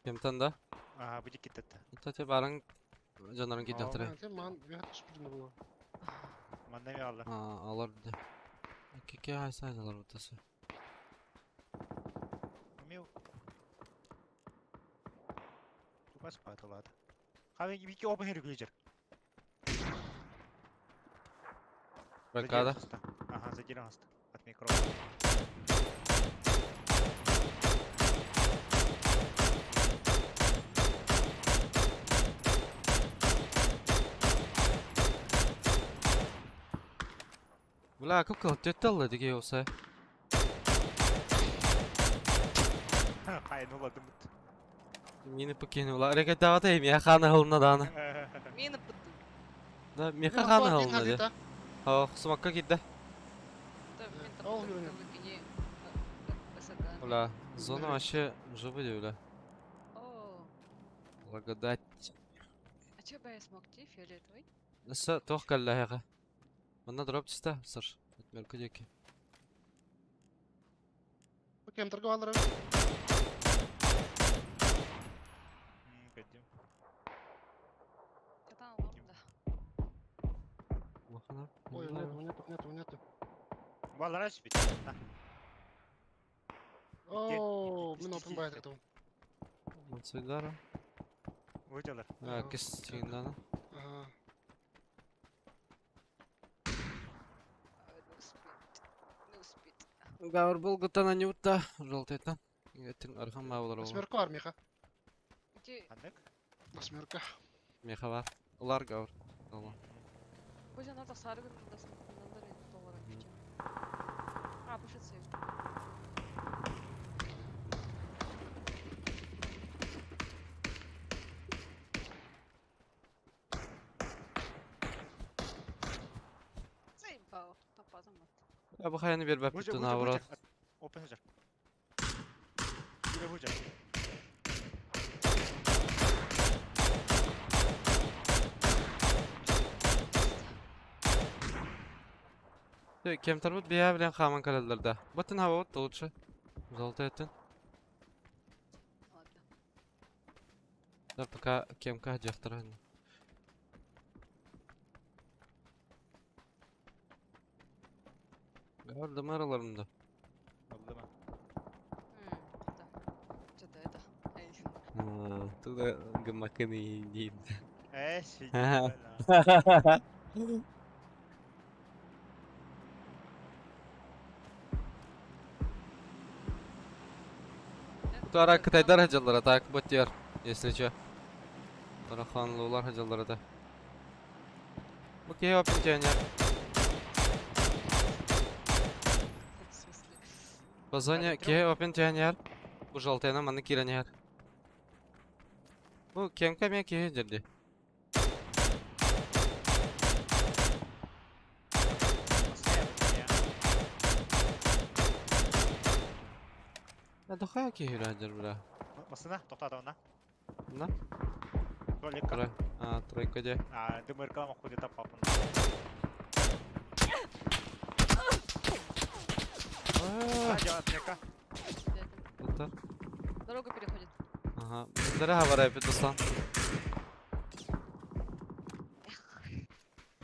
Кемтен да? Ага, будет китет. Тате барың жанарын кидахтыры. Те ман бүйәт түшпүдүм була. Маннами алды. А, алар биде. Кеке айса алар бутасы. Мил. Тупас патылады. Хавен бики опен хер күлежер. Ракада. Ага, задерем хаста. От микро. Бля, как кыл төттө диги olsa. Хайын уладымыт. Мини покинула. Рекетавата и меха хана хылна дана. Мина пыттым. Да, меха хана хылна де. Ха, сумакка кидде. Ол юрин. Бля, зона вообще жопа де, бля. Благодать. А чё бы я смог ти фиолетовый? С тох калла Манна дроп чиста, сыр. Отмерка деки. Кем торговал Кадим. Катан лом, да. Махана. Ой, нету, нету, нету, нету. Балараш бит. О, мен опен байт эту. Мацидара. Выделер. А, кистиндана. Ага. Не успеть. Не успеть. Гавр был гутана не утта. Желтый там. Этин архам мавлар. Восьмерка бар, Миха. Где? Ханнык. Восьмерка. Меха бар. Улар гавр. Алла. Боже, надо саргын да надо доллара нефти. А, пушится. Заебал. Топазом. Я бы хайны бер бәп Бужа, бүтін бужа, аврат. бужа. Опен жар. Бире бужа. Кем тарбут бия билен хаман калаларда. Батын хава вот лучше. Золото это. Ладно. Да пока кемка жақтыран. Гавр дымараларында. Аллама. Да. Что-то это. Эй. Туда гамаканы дейм. Э, сидит. Туара Кытайдар хаҗаллара так бот дияр, если чё. Туара ханлылар хаҗаллара да. Бу кие пенсионер. В смысле? По зоне кие пенсионер. Бу жалтайна маны киренер. Бу кемка мен кие жерди. Да дохая кие хаҗар бля. Масына, тоқтат она. На? Толика. Трой. А, тройка де. А, дымырка ходит папа. Тоқтар. Дорогу переходит. Ага. Дара хабар айпет достан.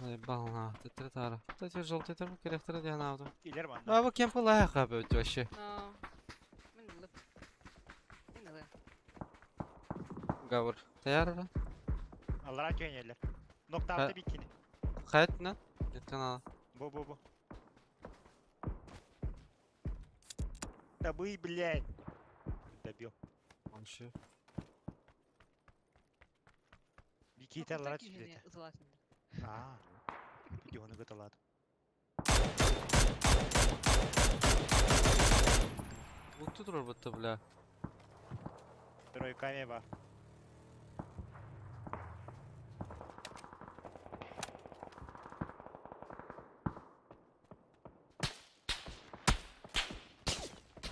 Ай, бална, тетре тара. Тетре желтый тер керектер диян авду. Илер ман. А бу кемпе лая хабы вообще. Но. Мен лып. Мен лып. Гавр. Таяр ба? Аллара көнелер. Ноктавты бикини. Хайт на? Нет канала. Бу бу бу. Да бы, блядь. Добил. Вообще. Биките аллара түспеді. Златин. А. Видеоны гыталады. Бу тут будто, бля. Тройками бар.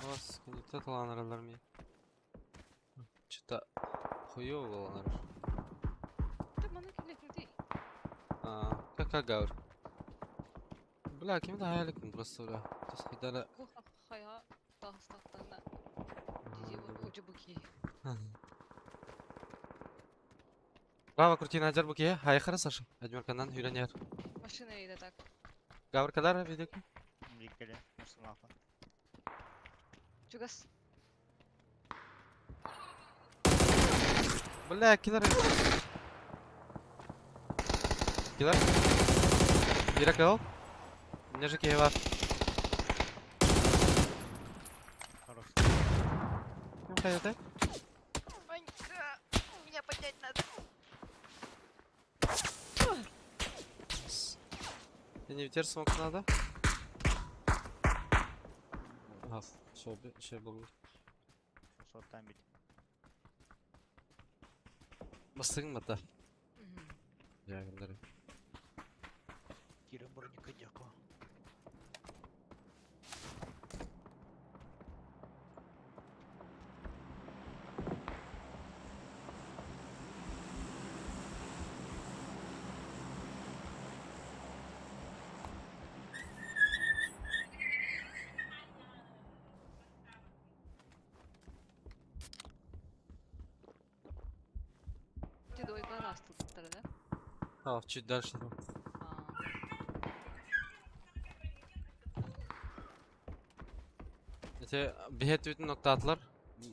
Вас, не таланыралар ми. Что-то хуёво было, Да маны килет не А, кака гавр. Бля, ким да хаяликм просто, бля. Тос хайдара. Хая тастаттана. Учебуки. Браво, крути на буке. Хай хара Саша. Адмирканан хүренер. Машина едет так. Гавр кадар видео. Бикеле. Мусулмафа. Чугас. Бля, киллер. Киллер. Миракл. У меня же киева. Хорош. Кем хайоте? Ванька, меня поднять надо. Я не ветер смог надо. Şey был. Соттан бит. Бастыгын бата. Жагындары. Кирен броника дяко. Те двойка раз тут да? А, чуть дальше. Там. А, Эти биһет үтүн ноктаатылар.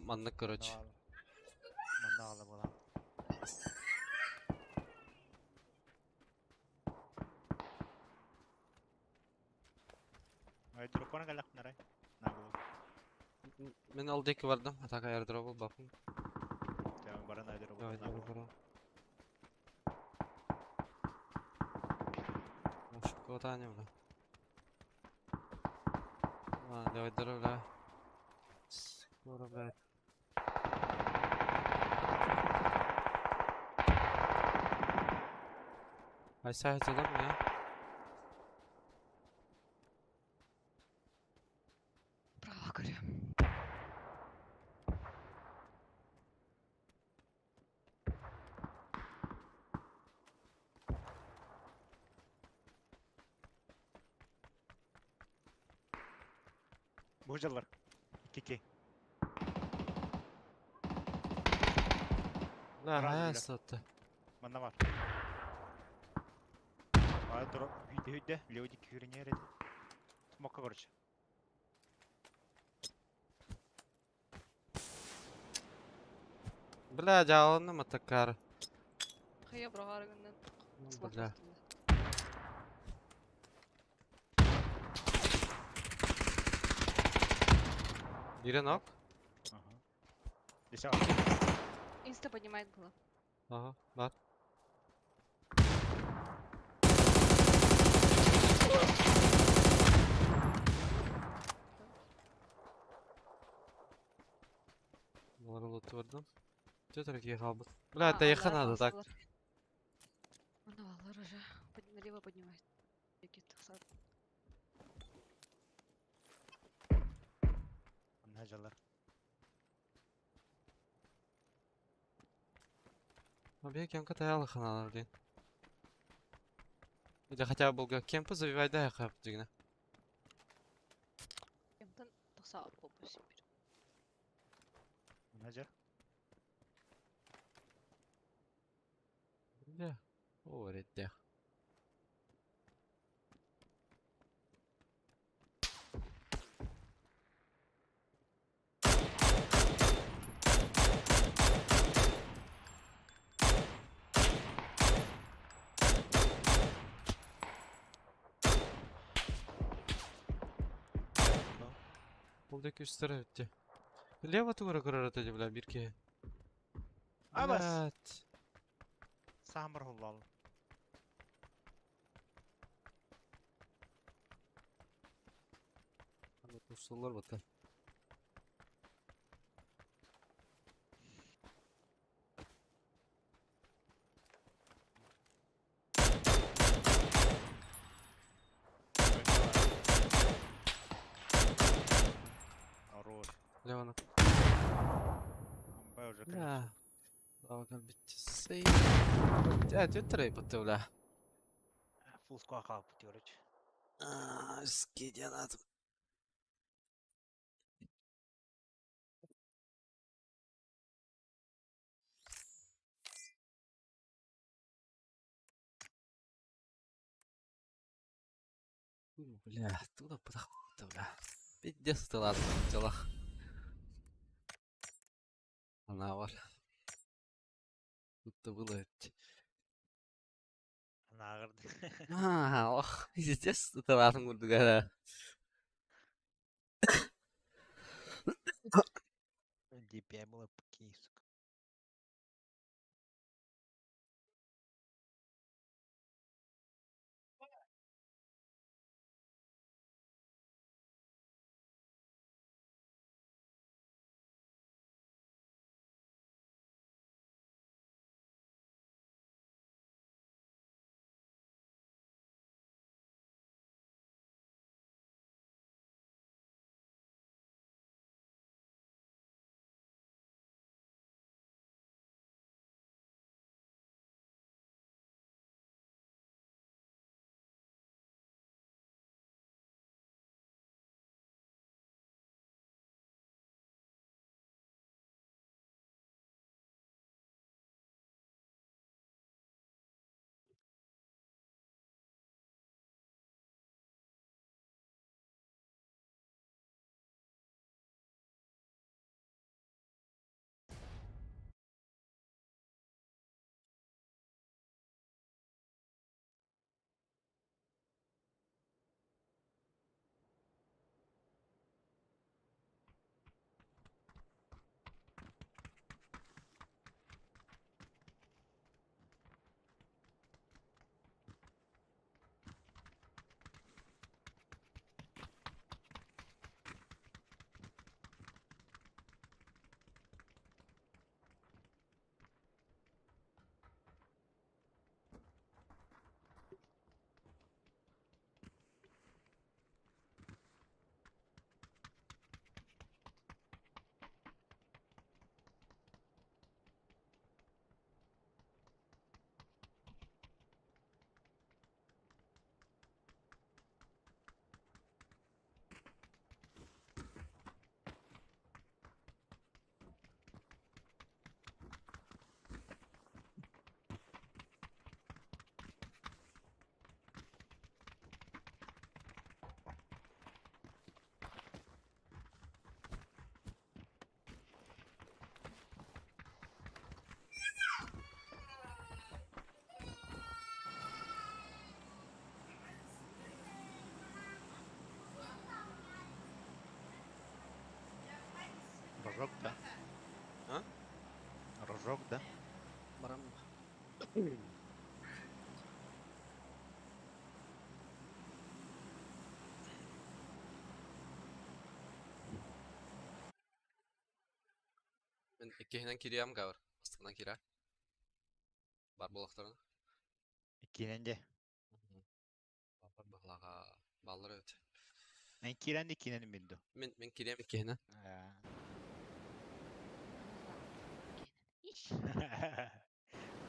Маннык, короче. Манна ала була. Ай дракона галак нарай. На бу. Мен ал деки бардым. Атака airdrop бапын. Тя баран airdrop. Давай, давай, давай. Ошибка Таня, бля. А, давай, давай, бля. Скоро, блядь. Айса айтылар бля. Право говорю. Бужалар. Кики. Бля, Раз, хая бля. сатты. Манна бар. А дроп үйде үйде левый күйріне ереді. Смока короче. Бля, жалынды матакар. Хая брагарыгынан. Бля. Бире нок. Ага. Десе Инста поднимает было. Ага, бар. Олар лоту бардым. Тетер қалбыт. Бля, это ехать надо так. Ну, алар уже. Налево поднимает. Какие-то сад. Манна жалар. Объект кемка таялы ханалар дейін. Или хотя бы был кемпы забивай да хап дегене. Кемтен тақса болып өсіп. Манна жар. Бля. О, редде. Бұл деки үстері өтті. Лево тугара көрөр өтеді, бля, бирке. Абас. Блядь. Самыр хуллал. Анда тусулар бата. Хорош. Лево на. Амбай уже Бля. Лава битти. Сей. Э, төттөрэй батты, бля. Фулл сквад қалып короче. Скиден атым. Бля, туда подохуй, бля. Пиздец ты ладно, в делах. Она бар. Тут-то было. Нағырды. А, ох, пиздец ты ладно, курдугара. DPI было сука. Рожок, да? А? Рожок, да? Барам. Мин иккиһинэн кириэм гавр. Астынан киирэ. Бар буолахтарына. Иккиэнэн дьэ. Бар быһылаҕа бааллар эбит. Мен киирэн иккиэнэн мин ду. Мин мин кириэм иккиһинэн.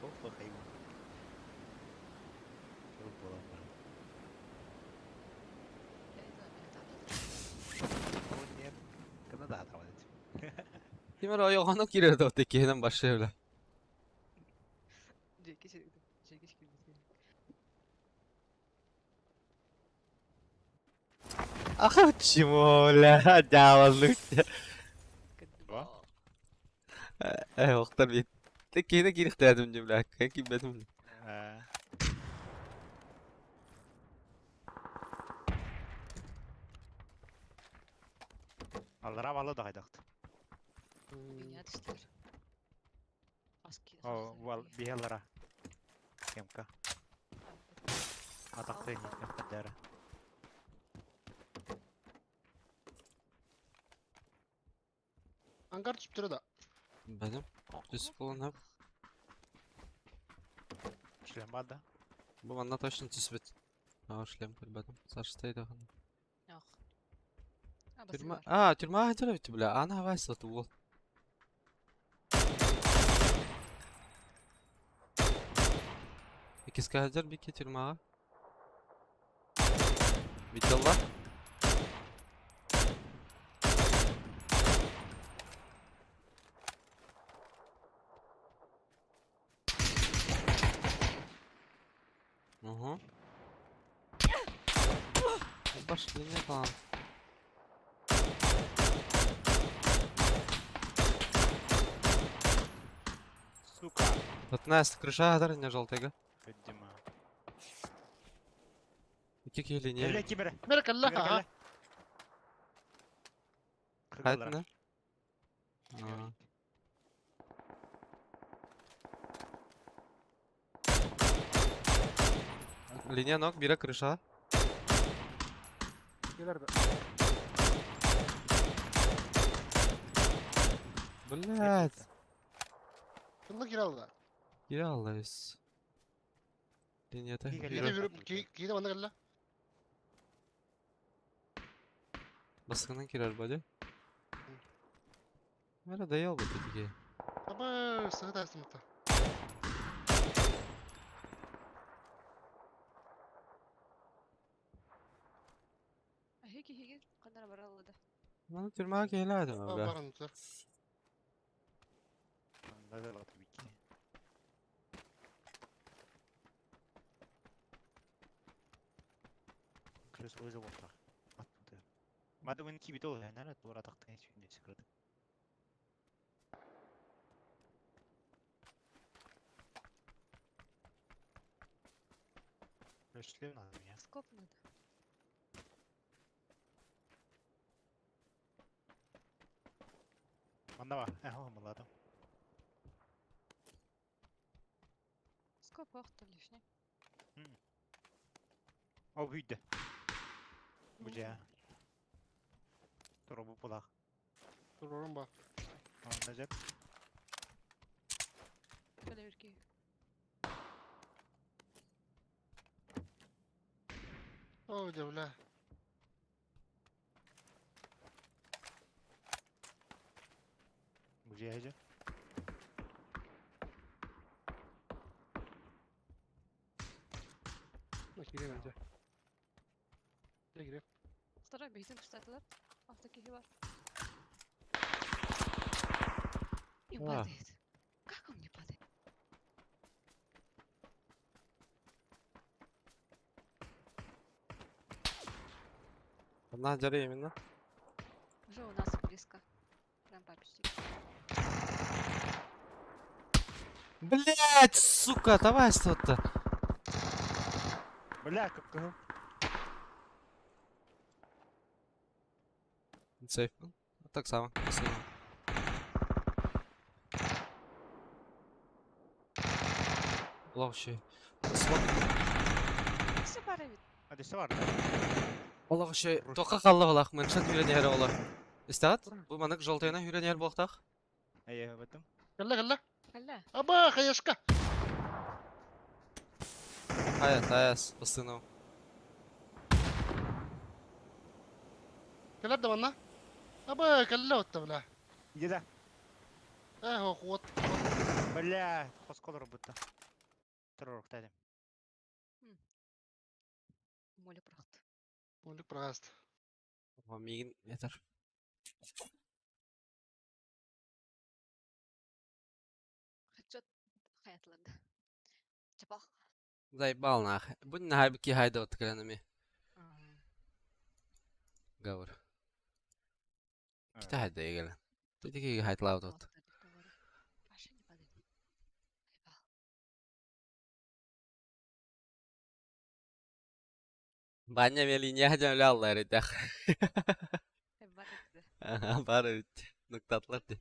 Опа, хайван. Чего было брат? О, нет. Канада атабат. Ким эрэ ойоҕоно киирэр да иккиһинэн баршай бля. Ах, чего, бля, дьаабаллык. Э, охтар бит. Иккиһинэн киириэхтээтим дии, бля, киирбэтим. Аллара балы да хайдахт. Меня түстүлэр. О, вал биһалара. Кемка. Атахты каддара. Ангар түптөрө да. Бәдем. Түс болан хап. Шлем бар да. Бу манна точно түспүт. Аа, шлем көрбөтүм. Саштай даҕаны. Тюрьма. А, тюрьма хатыр бля. Ана хавайса уол. Иккискэ сылдьар Бикки тюрьмаҕа. Видела? Угу. Пошли не там. Сука. Вот Настя, крыша не желтый, Видимо. Икки киһи Кэллэ кимэрэ. Мэр кэллэ. Кимэрэ Хайтна? Аа. Линия ног, бира крыша. Келер да. Блять. Кымна кире алда. Кире аллайс. Линията. Кире кире манна кэллэ. Баскынан кирер бади. Мера даял бу тиги. Аба, сыгыт астымта. Хиги хиги канара баралла да. Маны тюрьмага келеді бля. Баран тур. Да да бики. Крыс өзі болтақ. Атты. Мадуын кибит ол, әнәрі тура тақтың сүйінде секірді. Шлем надо меня. Скоп надо. Мандава, ага, молодо. Скоп охта лишний. О, үйді. Бұжа. Туру бу булақ. Турорум ба. Онда жеп. Калерки. О, де бля. Бұжа жеп. Кире бенде. Кире. Второй бейтин кстати, Автокихи бар. И падает. Как он не падает? Одна дяре именно. Уже у нас близко. Прям почти. Блять, сука, давай что-то. Бля, как кого? Сейф. Так само. Спасибо. Олох şey. Смок. Өссө баар эбит. А дөссө бар. Олох şey. Тоққа қалла олақ. Мэншат хүрен ері олар. Истағат? Бұл манык жолтайына хүрен ер болақтақ. Эйе, баттым. Кэллэ кэллэ. Кэллэ. Аба хаешка. Аяс, аяс. Ыстынау. Кэлэр да манна. Аба кэллэ отта бля. Иди да. Э хо хуот. Бля, хосколор бутта. Террор тадым. Моля бырахты. Молик прагаст. Мигин етер. Хедшот хаятларды. Чапах. Заебал нах. Будь на хайбки хайда вот калянами. Гавр. Кита хайда егеле. Тут хайтлау тут. Вообще не падает. Заебал. Баня мелиня жамляллар итах. Бар этэ. Ага, бар бит. Нуктатлар ди.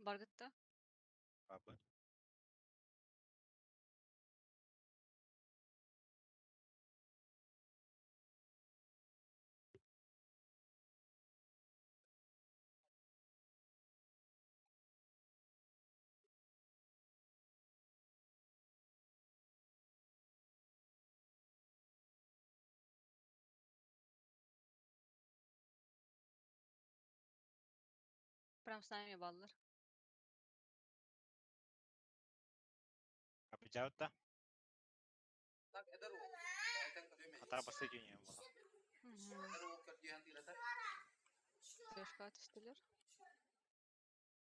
Баргытта. Бабы. Прям с нами баллар. Побежал да? Хата басты дүйне була. Трешка түстүлэр.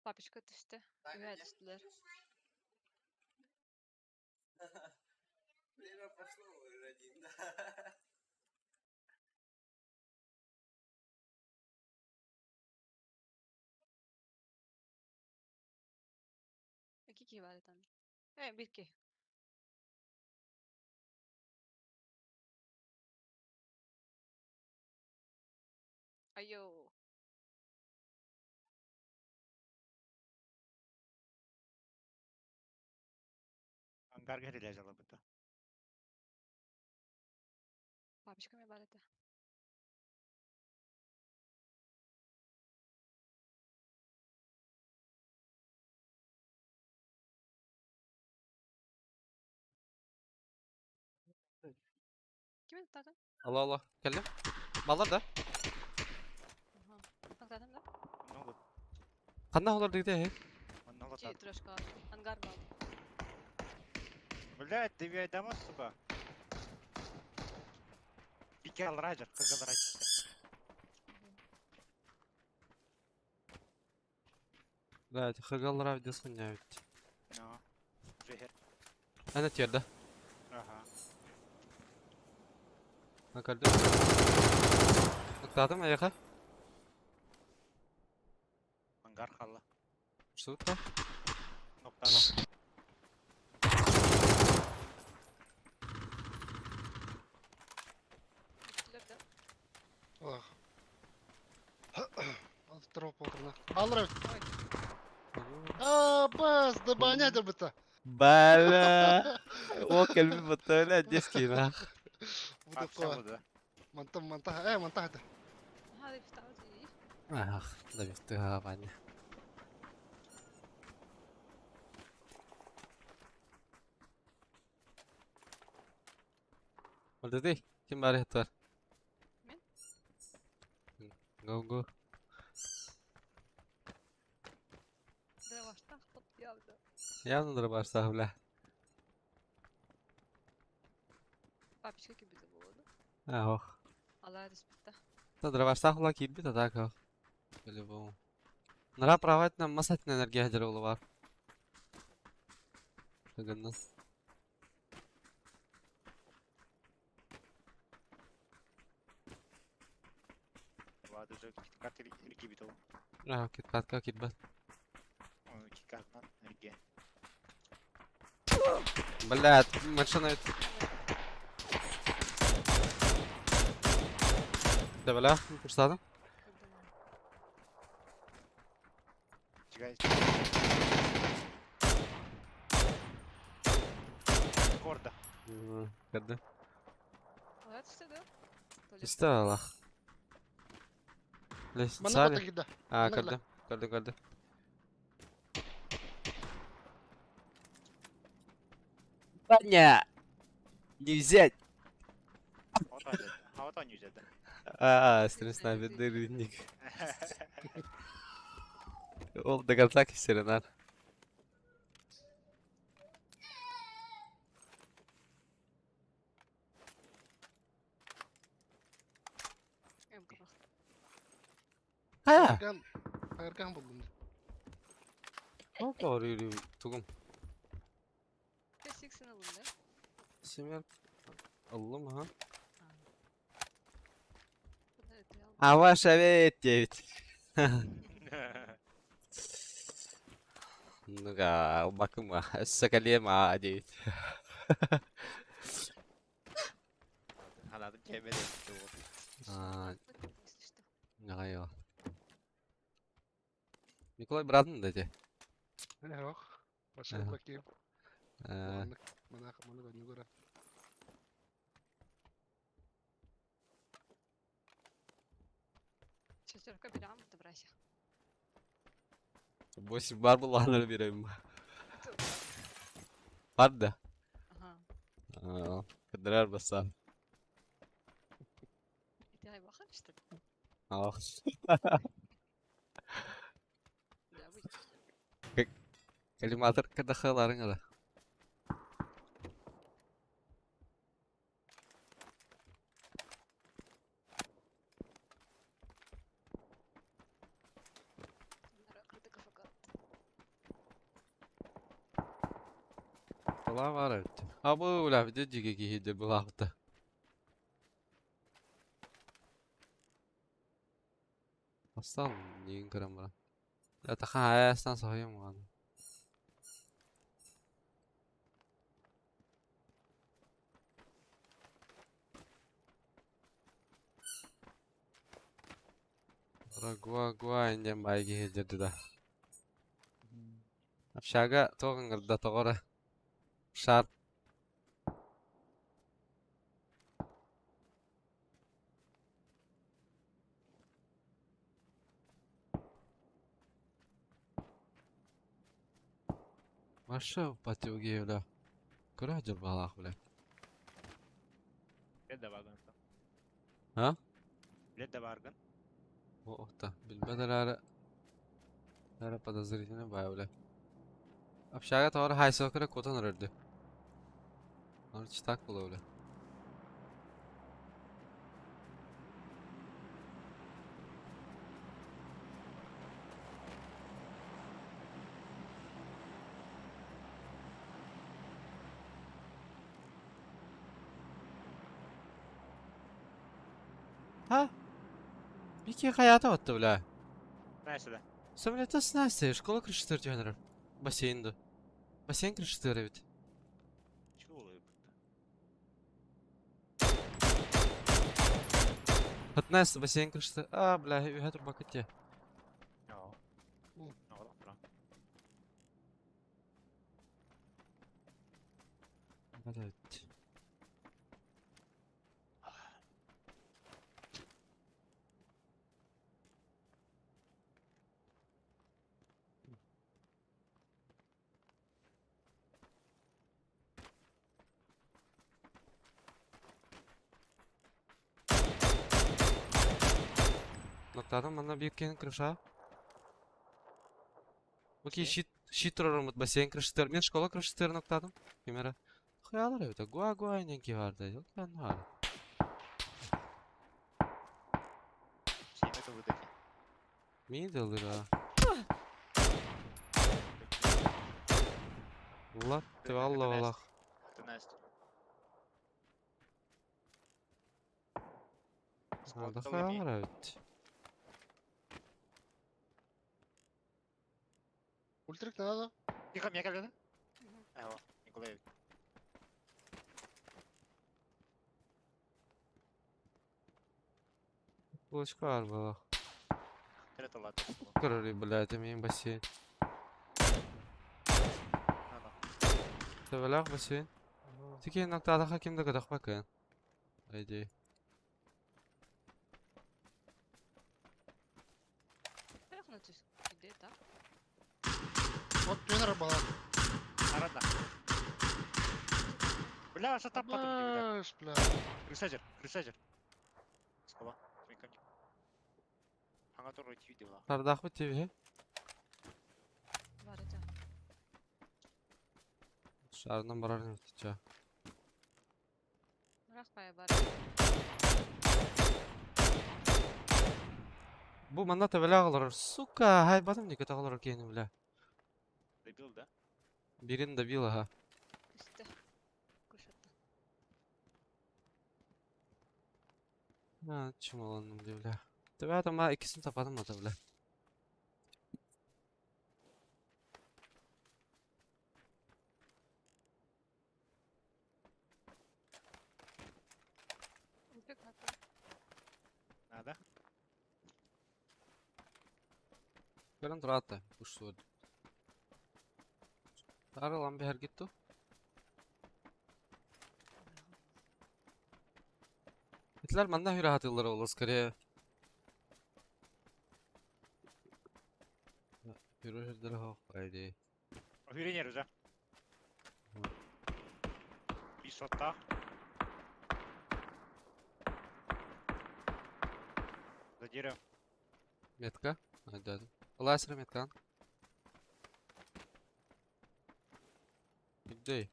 Папочка түстү. Үһэ түстүлэр. Икки киһи баар этэн. Э, биир киһи. Айоо. Ангарга реле быта. Папочка эмиэ баар этэ. Ким ыттаатын? Алло, алло. Кэллим. Баллар да? Аха. Ыттаатын да? Много. Ханна олар дигде э? Много Чи трешка. Ангар баар. Блядь, ты дома, сука. Пикал раджер, кагал раджер. Да, хагаллар видеосын не ведь. Ну. Жехер. Ана терді. Ага. Накалды. Ықтадым аяқа. Ангар халла. Что это? Ноктала. Түстүлэр да? Ах. Алып отырна. Алыр А, бас, да баня быта. Бля. О, кэлби баттала детский нах. Бу да. Мантан манта, э, манта хата. Аха, дефтаути. Ах, да бифтыга Ваня. Олды ким бар ятар? Мен? Го го. Дроваштах явно. Явно дробаш бля. Папочка кибите буолла да? Ах. Алаа түспүттэ. Та дробаш хула кибит а так ох. По-любому. Нара правать нам масатная энергия хадер бар. Выгодно. Ладно, уже киткат или кибитол. А, киткат как китбат. Киткат на энергия. Блядь, машина Да бля, курсадым. Чекай. Корда. Көрдүм. Алаа түстэ да? Исте Аллах. Манна Лестница бата кидда. А, Манна көрдүм. Көрдүм, көрдүм. Ваня! Не взять! А вот он взять, да. А, стресс на бедный Ол до конца кисеренар. А! Айыркан булдум. О, doğru тугум. Сиксин ылын да? Семер. Аллам, ага. Куда это А ваша ведь девять. Ну-ка, бакыма, сакалема девять. Халадым кемеде. А, Если что. нагайо. Николай братан дайте. Ох. Баша Ага. лаки. Мана мана нюгара. Шестерка берем, добрайся. 8 бар булганын бирәм. Бар да. Ага. Кыдырар баса. И ты айбахан, что ли? Ах. Хайабый? Коллиматор кадахаларың ара. Была бар эбит. А бу бля бите жиге киһи былаахта. Астан нигин көрөн баран. Атахан аястан соһуйум аны. Гуа гуа инден бай киһи дьэрди да. Общага тоҕын тоҕора. Шар. Маша патюги бля. Кыра жырбалах бля. Билет да баргын. А? Билет да баргын. О, та, билбедер ары. Ары подозрительно бай бля. Общага тоҕор хайсокыра котон өрөрдү. Аны читак була бля. Ha? Bir ki hayata attı бля. Знаешь да. Самолета с Настей, школа крышты дьонер. Бассейн да. Бассейн крышты ведь. Чего улыбка? От бассейн крышты. А, бля, я турбак те. No. No, no, Блять. Ноктадым манна бүйүккен крыша. Окей, щит, щит турарымыт бассейн крышытыр. Мен школа крышытыр ноктадым. Кемера. Хуялар это. Гуа гуа иненки барды. Yok ben var. Семь это выдати. Мидл ра. Латты валла валах. Это Настя. Да хуялар evet. Ультрик надо. Тихо, меня как Эво, Николаевич. Булочка var балах. Это ладно. Көрөрү блядь, мен бассейн. Төбөлөөх бассейн. Тики ноктада хакимде кадах бакын. Айди. Где так? Вот тренер была. Арада. Бля, что там потом бля. Бля. Крысажер, крысажер. Скоба. Аңа TV была. Тардах бу TV. Бар это. Шарынан барар не ча. Рахпая бар. Бу манна төбөлөөх олорор. Сука, хай батым не көтө олорор кейини бля. Добил, да? Бирин добил, ага. Үсті. Күшатты. А, чумаланным ди бля. Төбө атама икисин тападым ата бля. Надо. Надо. Көрөн турат ушу. Тары ламбе хер гитту. Итлер манна хүрэ хатылар ол скорее. Хүрэ хүрдер хох айди. Хүренер уже. Бисотта. За дерево. Метка. Айда. Ласер меткан. Где?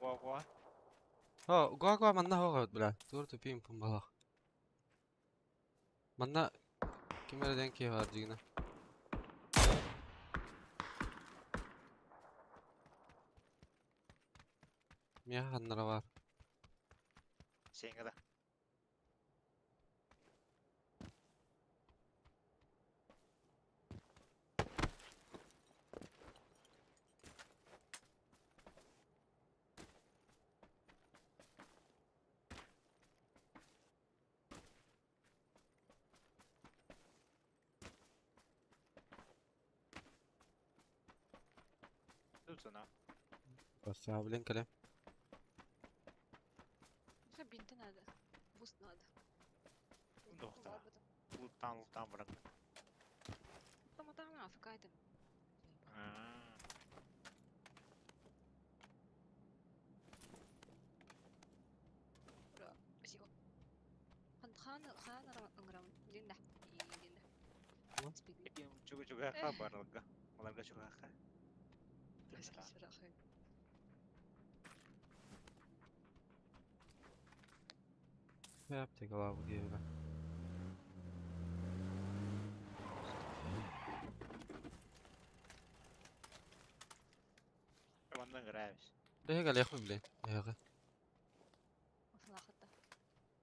Го-го. О, го-го манна хоҕо бля. Тур тупим пумбалах. Манна ким эрэ диэн киһи баар дьигинэ. Миэхэ ханнара баар. Сеҥҥэ да. Тут она. Поставлен кэлэ. Миэхэ бинты надо. Буст надо. Доктор. Луттан луттан баран. Там афкайтым. Спасибо. Хан хан ыңырам. Линда. Линда. Чугу чугаха барылга. Аларга чугаха. Аптекалаабы киһи Манна ыҥыраабыс. Эһиги кэлиэхпит блин. Эһиэхэ.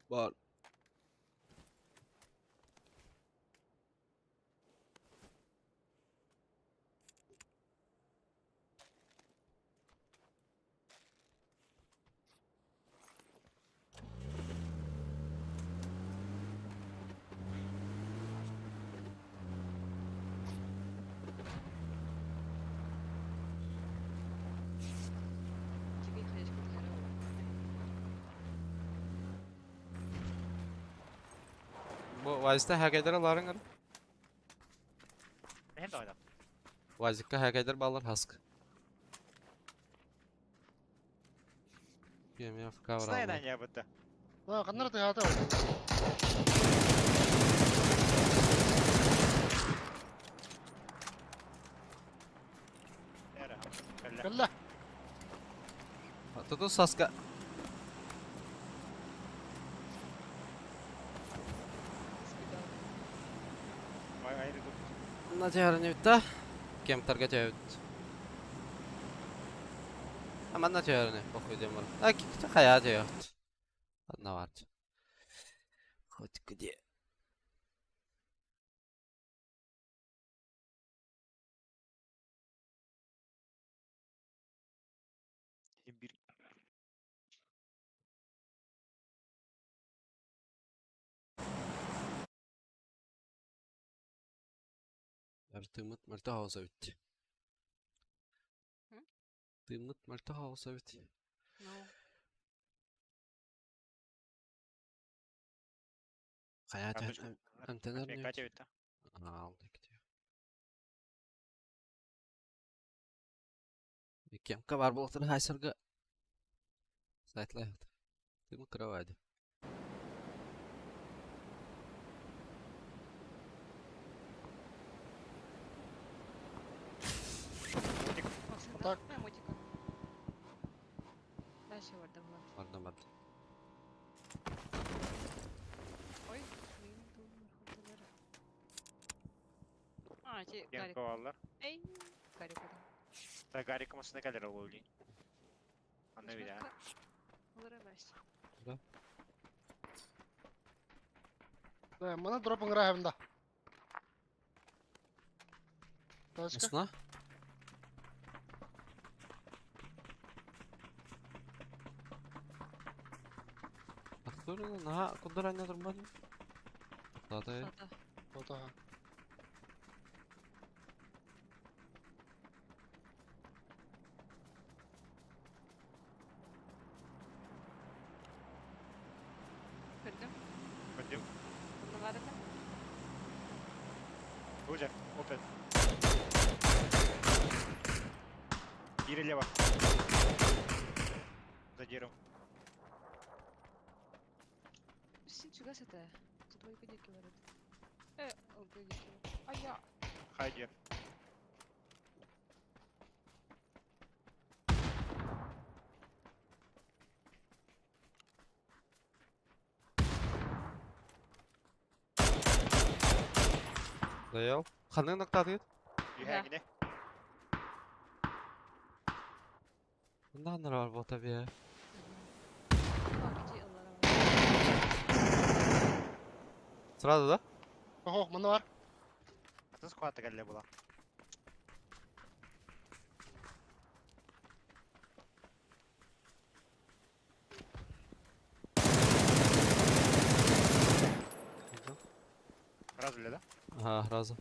Бар. Бу Вазикта хакайдар аларың ар. Мен да ойнап. Вазикка хакайдар балар хаск. Кеме ФК Знай баралар. я бытта. Да, ханнара тыһаата. Эра. Кэллэ. Кэллэ. Туту саска. Ай айры тут. На бүтті. Кем тарга төбүт. Аманна төөрүнэ похуй диэн баран. А кикти хайа төйөт. Одна бар. Хоть где. Bir Тыммыт мөлтөх оҕус эбит. М? Тыммыт мөлтөх оҕус эбит. Ну, Хайа Карточка. эмтэнэр Катя бүттэ. Аал Кемка бар буолтар хайсарга. Сайтлай. Тыммыт кровать. Мотик. Так. Мотика. Дальше барда буолар. Барда барда. Ой, мен думаю, А, те Гарик. Янковалар. Эй, Гарик адам. Та Гарик масына кэлэр ол ули. Аны билэ. Олар эмес. Да, мана дроп ыҥыраһабын да. Тачка. Осна? Актуры наха куддар анна турбан. Тоқтады. Хата. Отаха. Көрдүм. Көндүм. Онно бар этэ. Уже, опять. Бири лево. За деревом. Син чугас этэ. Тут двойка диэки бар этэ. Ылгы диэки. Айа! Хайдер. Даял. Ханнык ноктаатыгыт? Үһээгине. Мындан бар бота бе. Ылгы ыллара. Сразу да? Охо, манна бар. Атын сквата кэллэ була. Раз да? Ага, сразу.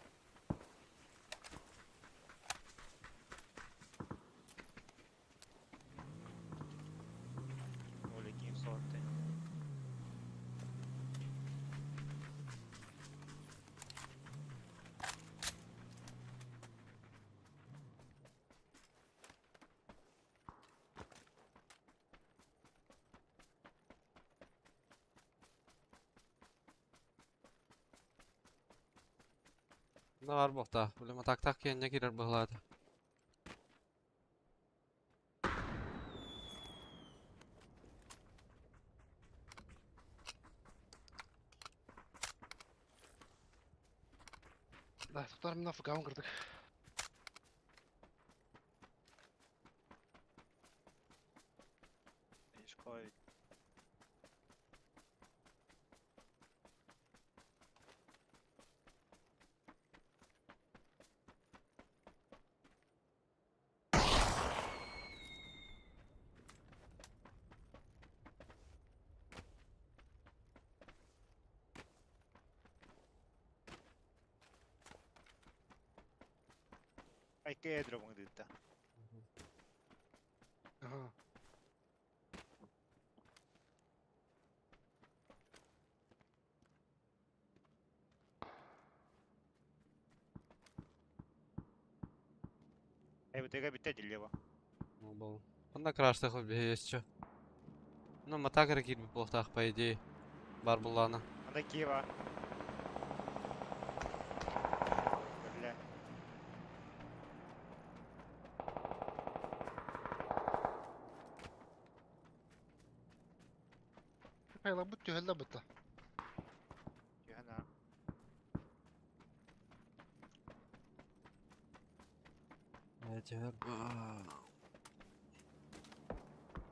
Оля ким сорты. Мында бар бохта. Билем так так кенне кирер быһлады. Да, тутар мына фугауын кырдык. Школа. Айке дробың дытта. Ага. Эй, бутыга битте дилева. Ну бол. Онда крашта хол бе еще. Ну матагар кир бохтах по идее. Бар буллана. Анда Киева. Бля. Хайла бут түһэллэ бутта. Юхана.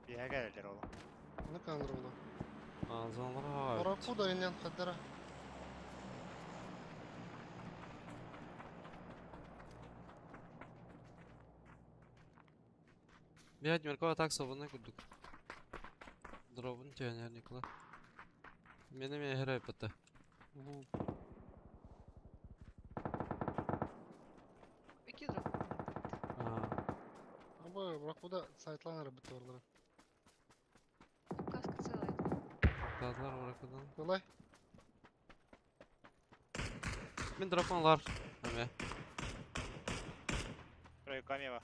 Биһэгэ элер ол. Аны каныр була. Азалар. Баракуда инен хаддара. Блядь, Меркова так свободно курдук. Дробун тянер Никола. Мене ме играй пата. Ики дроп. Абы баракуда сайтланыр бутта барлары. Каска целая. Тадлар оракадан. Давай. Мен дропонлар. Эме. Тройка мева.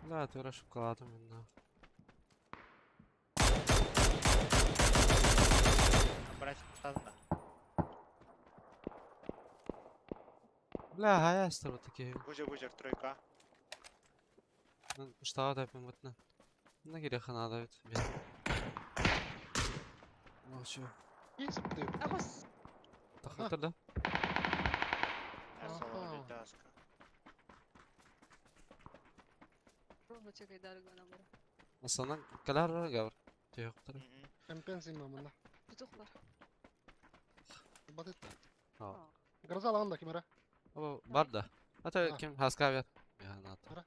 Да, ты ошибкаладым мен на. Брать стазна. Бля, а я стар такие. Гужер гужер тройка. Мен штава тапым бутна. На кире хана давит. Молчу. Есть бутты. Абас! Тахатыр да? Аха. Таска. Ровно чекай дарга набора. Асанан калар гавр. Түйөктөр. Компенсия мамында. Петух бар. Батыт. А. Гроза алган да кимера. О, бар да. Ата А. ким хаскавер. Я ната. Ара.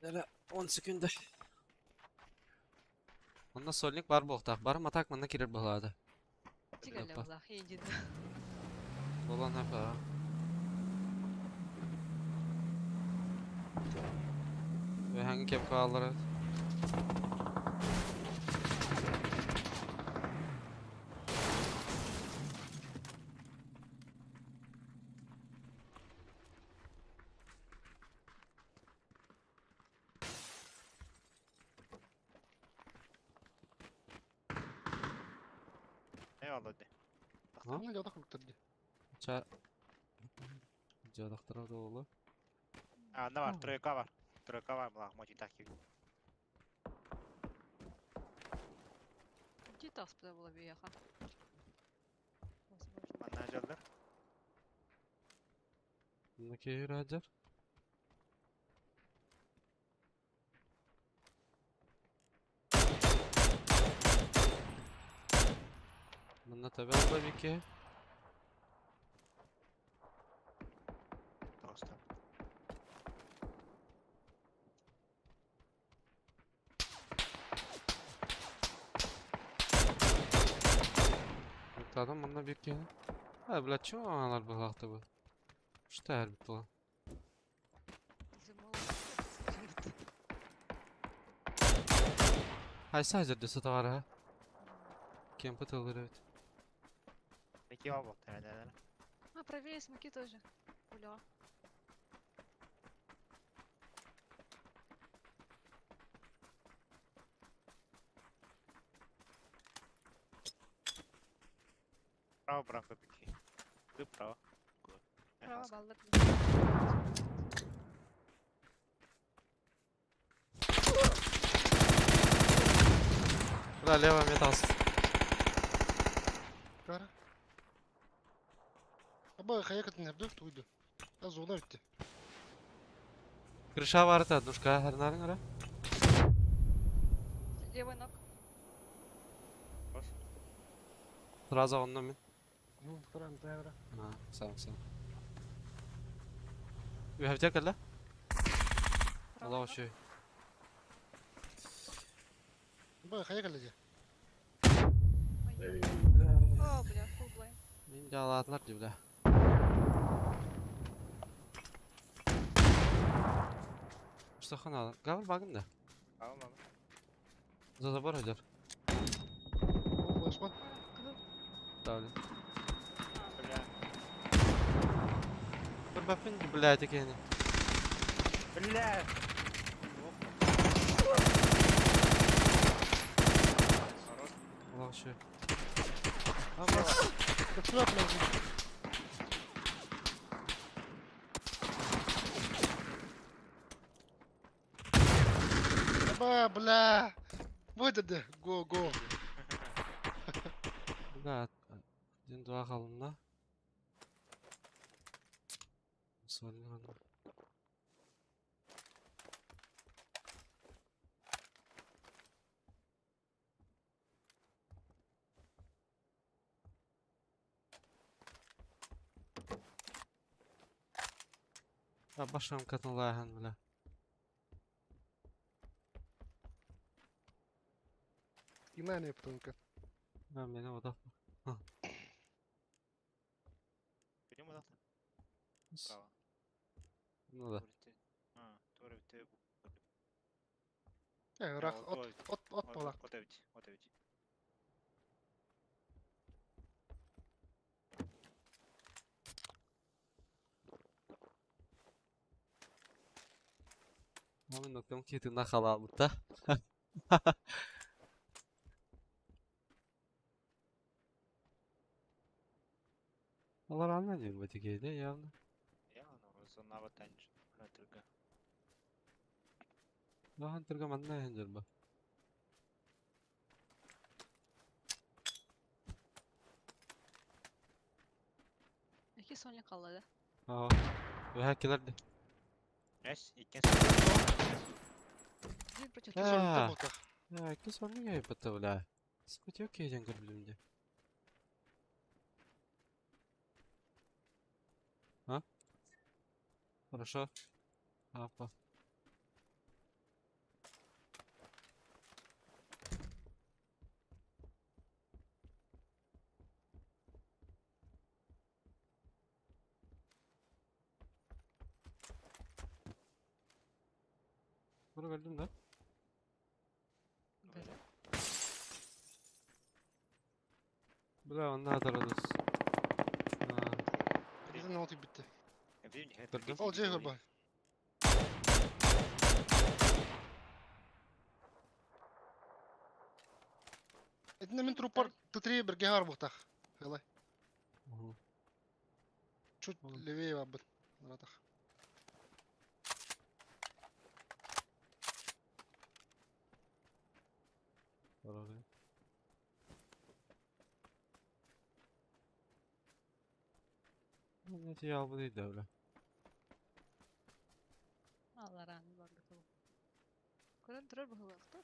Әле 10 секунда. Онда сольник бар болтақ. Бар матак мында кирер болады. Тигәллә Опа. була. Хейдин. Болан апа. Ve hangi kep kalır? алла де. А? Не жадах көктөр ди. Ча. Жадақтар да олы. А, на бар, тройка бар. Тройка бар, мына мочи так кибит. Где таспыда була бияха? Возможно. Манна жалдар. Мына кейір аджар. Мына табе алба бике. Просто. Тадым мына бике. А, бля, чего аналар бұлақты бұл? Что әр бітті ол? Зимола. Хайса жерде сата бар, ha? Кемпі тылыр evet. Неки бар бол, тәрәдәләр. А, проверь смоки тоже. Бля. Право, право, бики. Ты право. Good. Право, баллар. Бля, лево металс. Кара. Аба хаякатын хәбдө туйду. А зона битти. Крыша бар та, душка, харнарын ара. Левый ног. Сразу онно мен. Ну, вторая, тайра. А, сам, сам. Үһәвтә кәллә? Правый Алла ног. вообще. Аба хаякалла же. Ой, О, бля, фул блайн. Мин жалатлар ди, бля. Что хана? Гавр багын да. Право, мама. За забор идет. Ол флешман. Кызыл. Давли. Бля. Бір бәпін, бля, текені. Бля. Хорош. Алла вообще. Көпчүлөк lazım. Аба, бля. Бу деди. Го, го. Бля, один два қалымна. Солин А башам катылахан, бля. Инан ептыңка. Да, мені одақ. Пойдем куда-то. Право. Ну да. А, тура битте. Э, рах от от от бола. От эбит, от эбит. Мамин октем кеті на халабыта. Алар анна дейін бәтекейді, явно. Я, ну, зона ватанч. Трга. Лахан түргі манна хенжер ба. Iki sonja kaldı. Aa. Ve herkeler de. Нес, иккен. Один против Ки сонта А. болта. Ya, iki sorun ya бітті, бля. Sıkıntı yok ki көрбілімде. А? Хорошо. Апа. Bunu gördüm de. Бля. Бля, онна атарадыс. Bizden oldu bitti. Көрдім. Ол же көрбай. Итиннэ мин труппар Т3 бирге бар буохтаах. Хылай. Чуть левее барбыт. Наратах. Ne албы дейді бля. Алларааны барбыт ол. Көрөн турар быһыылаах да.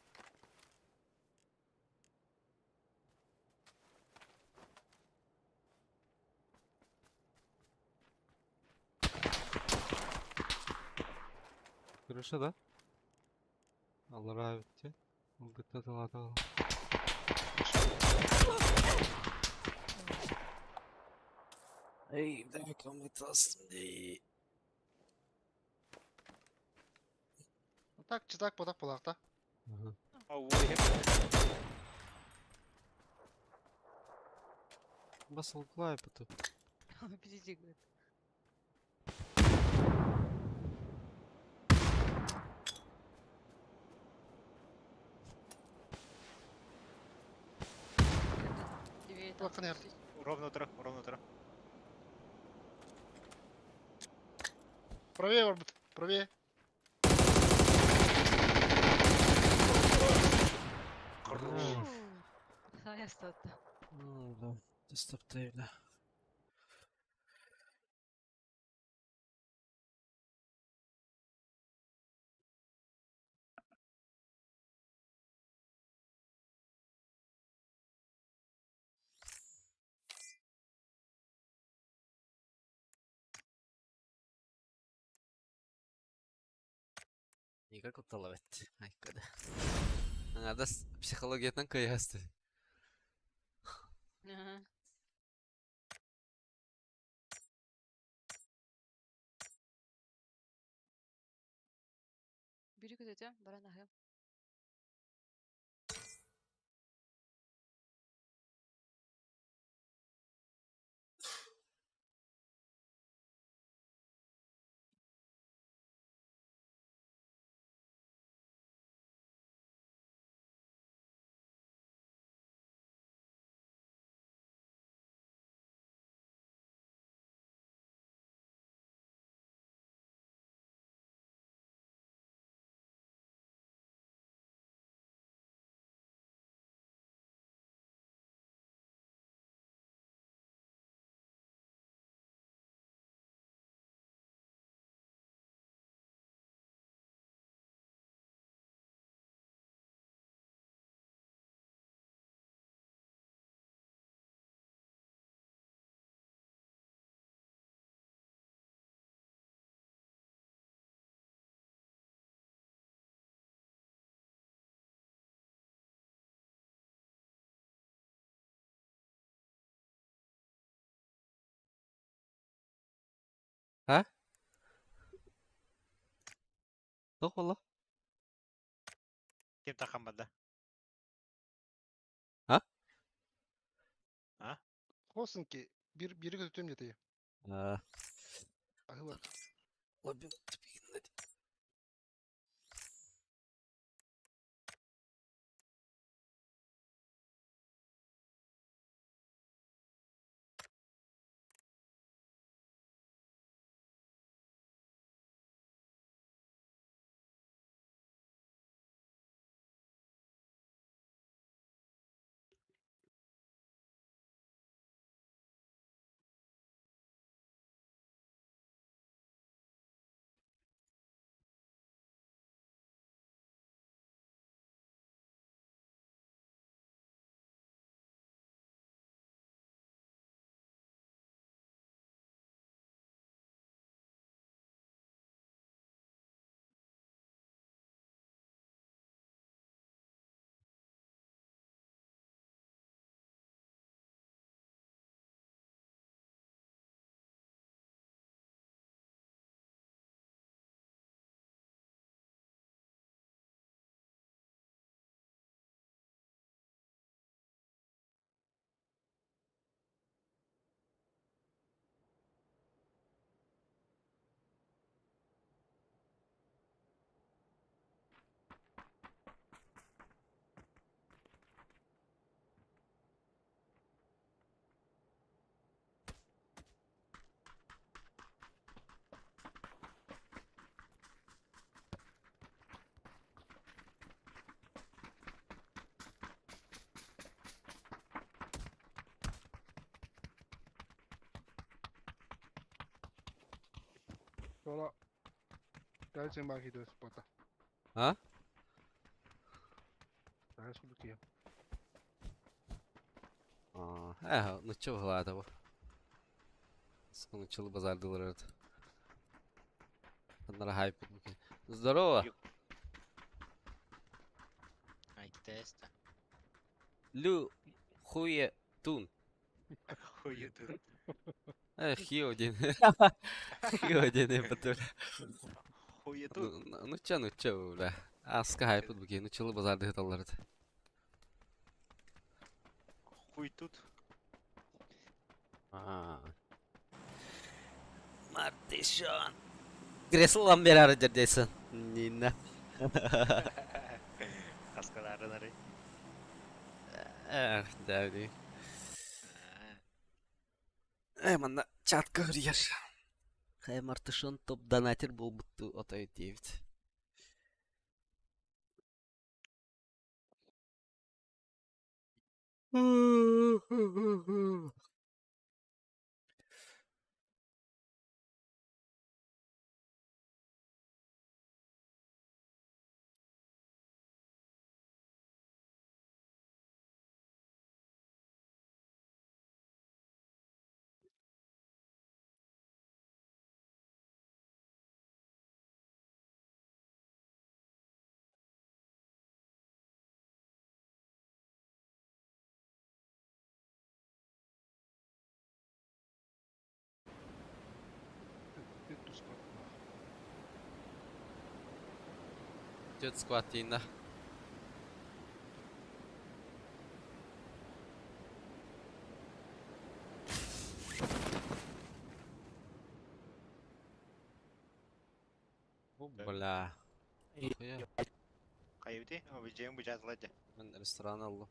Крыша да? Аллара битти. Ылдыкта талата. Эй, дай кому-то дей. Так, читак потак буолаах да. Ага. Ау, ой, Басыл клай потом. Пиздец, говорит. Левее там. Лаканер. Ровно утро, ровно утро. Правее барбыт. Правее. Хорош. Я статта. Ну да. Тестаптай, бля. Никак уталавет. Ай, когда. Надо психологиятан кыясты. Ага. Бiri көтөтөм, баран аһым. Ha? Yok valla. Кем тахан бада? Ha? А? Хосынки. Bir biri көтөтөм дете. А, Ахыла. лобби тупигин. Sonra Дальше баар киһи спорта. А? Дальше курдук киһи. Ээ, нучча быһылаата бу. Нуччалы базардылар эбит. Аннара хайпыт бу киһи. Здорово! Айтеста. Лю хуе тун. Хуе тут. Э, хио диэн. Хио диэн эппит бля. Хуе тут. Нучча нучча бля. Аска хайпыт бу киһи нуччалы базарды ыыталлар эбит. Хуй тут. Аа. Мартышон. Креслом берер дердейсин. Нина. Хаскаларын Эх, дәди. Э, манна чатка хөрүйэр. Хай Мартышон топ донатер буолбуттуу отой диэбит. Түөрт сквад тиийдэ. Бля. Нахуя? Хайыты, обидеем бучат ладя. Мен ресторан аллым.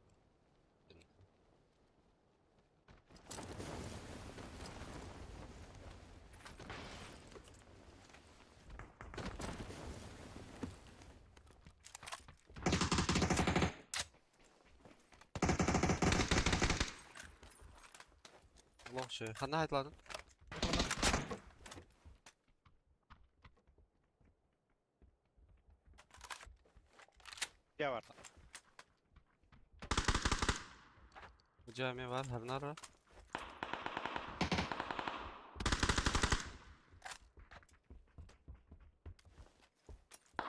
Олох үчүгэй. Ханна айтылатын? Я бар. Бу дьиэ бар, ханна бар?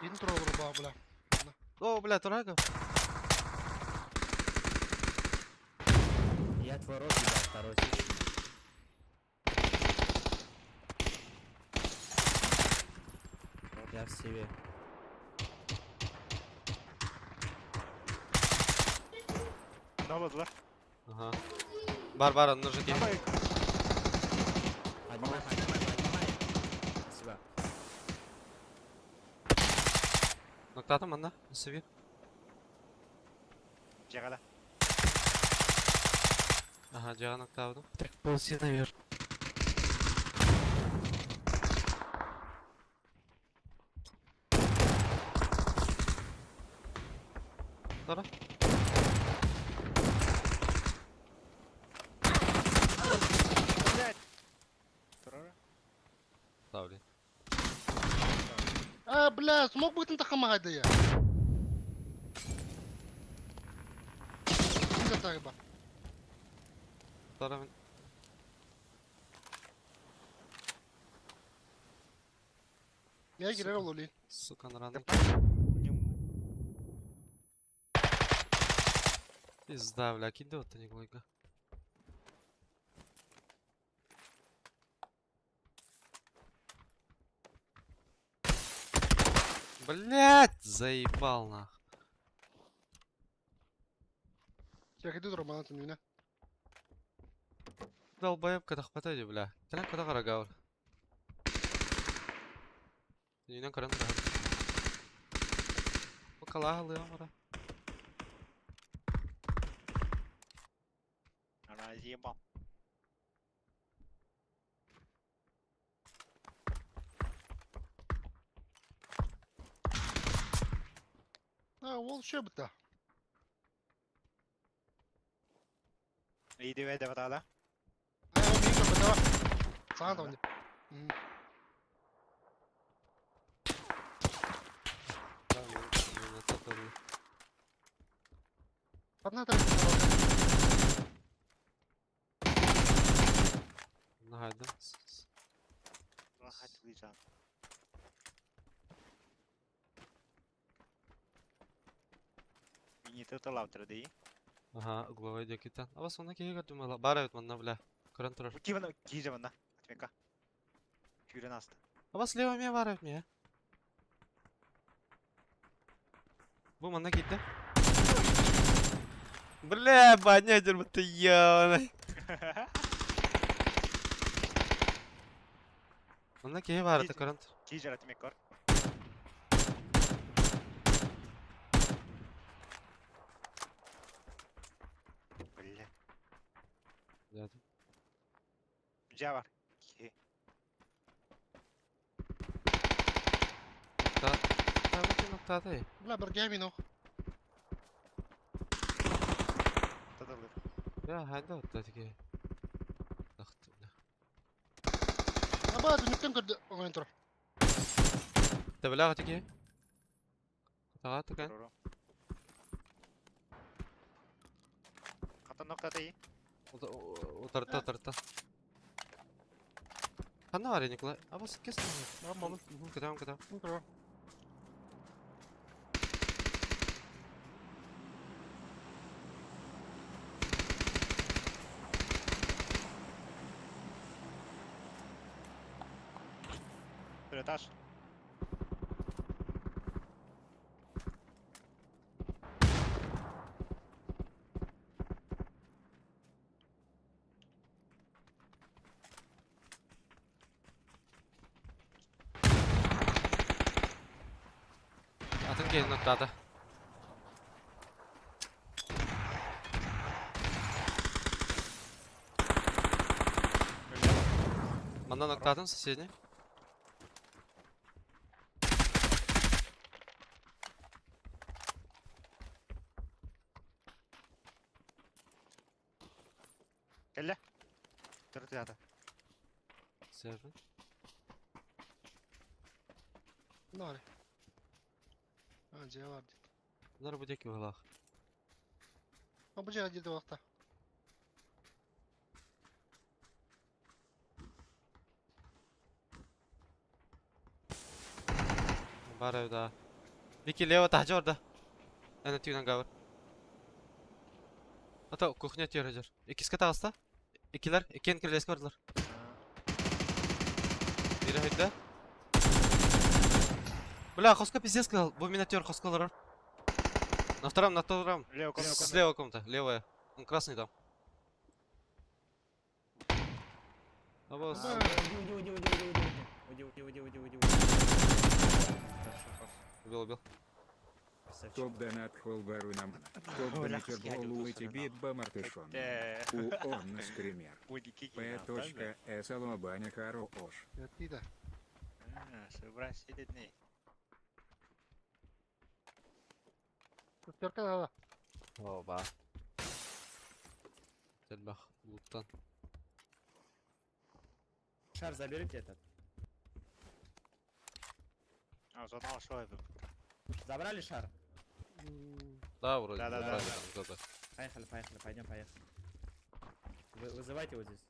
Интро баа бля. О, бля, турага. Я твой рот ебал, второй сидит. Я в себе. Ne oldu lan? Ага. Бар, бар, онно же киһи. Поднимай, поднимай, поднимай. Спасибо. Ноктатым манна, себе. Дьиэҕэ. Ага, дьиэҕэ ноктаабытым. Так, ползи наверх. Тора. Турара. Ставлю. А, бля, смог бы ты тахама я. Инга Тора мен. Я кирер ололи. Сука, раны. Пизда, бля, кинь вот не глойка. Блять, заебал нах. Я иду Романа төннүнэ. Долбоеб, когда хватает, бля. Кэлэн куда карагаур. Түнүнэн көрөн турар. Бу калаһылыам ора. Разъебал. А, ол шö бутта. İyi de de да. А, ол мин көрбөтө. Саҥа да. Толу. Ханна тарыттар? Нахайда. Хатылыйжан. Мини тоталавтыр дии. Аха, угловой диэкиттэн. Абас онно киһи көрдүм ала. Бар эбит манна, бля. Көрөн турар. Бу кивана киже манна. Отмека. Күүрэн аста. Абас слева эмиэ бар эбит миэ. Бу манна киирдэ. Бля, баня дьөрбүттэ ёбаный. Манна киһи баар этэ көрөн тур. Киже отмекор. Бля. Дядя. Дьэ бар. Киһи. Та Та ноктатай. Бля, баргамин ох. Тадалыр. Бля, хайда оттатики. Тахты, бля. Аба, түнүктен көрдө оҥойон турар. Тэбэлээх этики. Таға тыган. Хатан ноктатай. Утарта, утарта. Ханна бар Николай? Абас кес. Бар малы. Кытам, кытам. Көрө. Этаж. Атын киһи ноктаата. Манна ноктаатын соседний. Кэллэ. Төрүт Сервер. Нары. А, дьиэ бар дии. Bunlar bu диэки быһалаах. А бу дьиэҕэ диэти буолта. Баар эбит аа. Вики лево таһдьа барда. Эн өттүгүнэн гавр. Ата кухня тиэр сылдьар. Иккискэ таҕыста. Иккилэр иккиэн кирилиэскэ бардылар. Биирэ өйдө. Бля, хоско пиздец сказал. Бу миниатюр хоско олорор. На втором, на втором. Лево комната. Слева комната, левая. Он красный там. Абас. Уйди, уйди, уйди, уйди, уйди, уйди, уйди, уйди, уйди, уйди, уйди. Хорошо, хорошо. Убил, убил. Красавчик. Топ донат холбару нам. Топ Бля, донатер я голу иду, бит бамартышон. У он скример. П. Точка С. Лобаня хорош. Ятида. Собрать дней. Шестерка надо. Оба. Тельбах, луттан. Шар заберите этот. А, заодно шо это? Забрали шар? Да, вроде. Да-да-да. забрали там кто-то. Поехали, поехали, пойдем, поехали. Вы, вызывайте вот здесь.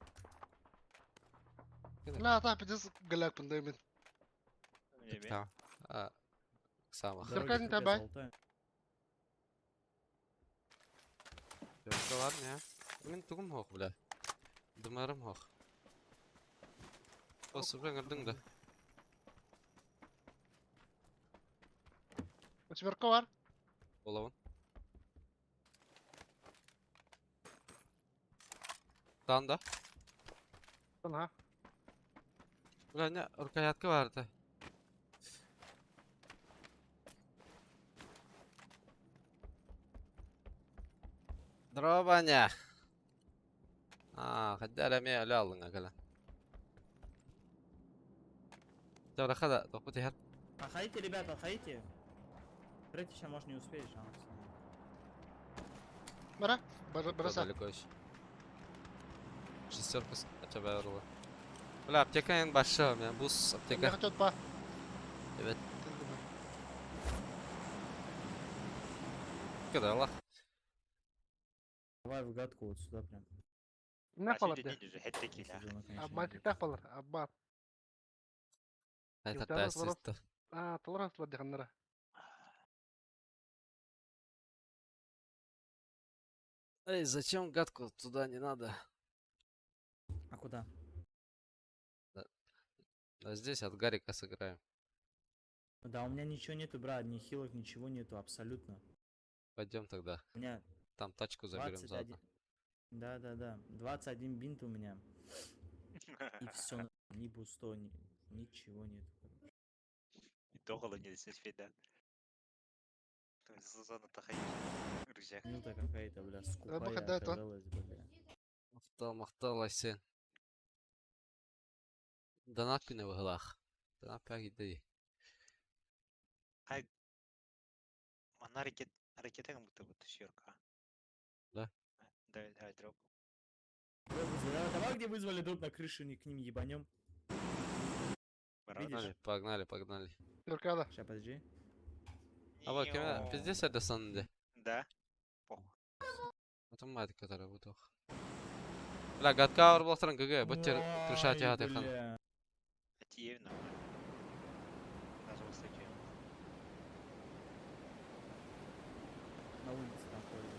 Бля, та пиздец галяк пандемин. Там. А, Самах. Дороги Дороги не капец табай. золотой. Девушка бар не? Мин тугум хоқ, бля. Дымарым хоқ. Осы бля да. Восьмерка бар. Олавын. Танда. Ага. Бля, не, рукоятка барды. Здорово, Ваня. А, хотя ме өлө аллыңа кэлэн. Добре, хада, тохпут иһэр. Отходите, ребята, отходите. Третий сейчас, может, не успеешь. А, Бара. Бара, бросай. Далеко еще. Шестерка хотя бы орла. Бля, аптека en большая, у меня бус, аптека. Я хотел па. Evet. Когда Аллах. Давай в гадку вот сюда прям. Не палар де. Если зона, конечно, не Абматиктах палар. Аббат. Это Юлтара толору. тестисто. А, толору астылар диханнара. Эй, зачем гадку туда не надо? идет. А куда? Да здесь от Гарика сыграем. Да, у меня ничего нету, брат, ни хилок, ничего нету, абсолютно. Пойдем тогда. У меня Там тачку заберем 21... заодно. Да-да-да, 21 бинт у меня. И все, ни бусто, ни... ничего нету, короче. Минута какая-то, бля, скупая выхода это. оказалась, бля. Махтал, махтал, Айсен. Донат күнэ быһылаах. Донат пагиды. Да. Дроп вызвали. Давай, давай, где вызвали дроп на крышу, не к ним ебанем. Видишь? Погнали, погнали, погнали. Юркада. Сейчас, подожди. А кеме пиздец это санды. Да. Это мать, которая бутох. Бля, гадка бар болсаран ГГ, бөттер крыша Ай, тяга тайхан. бля. На улице там ходит.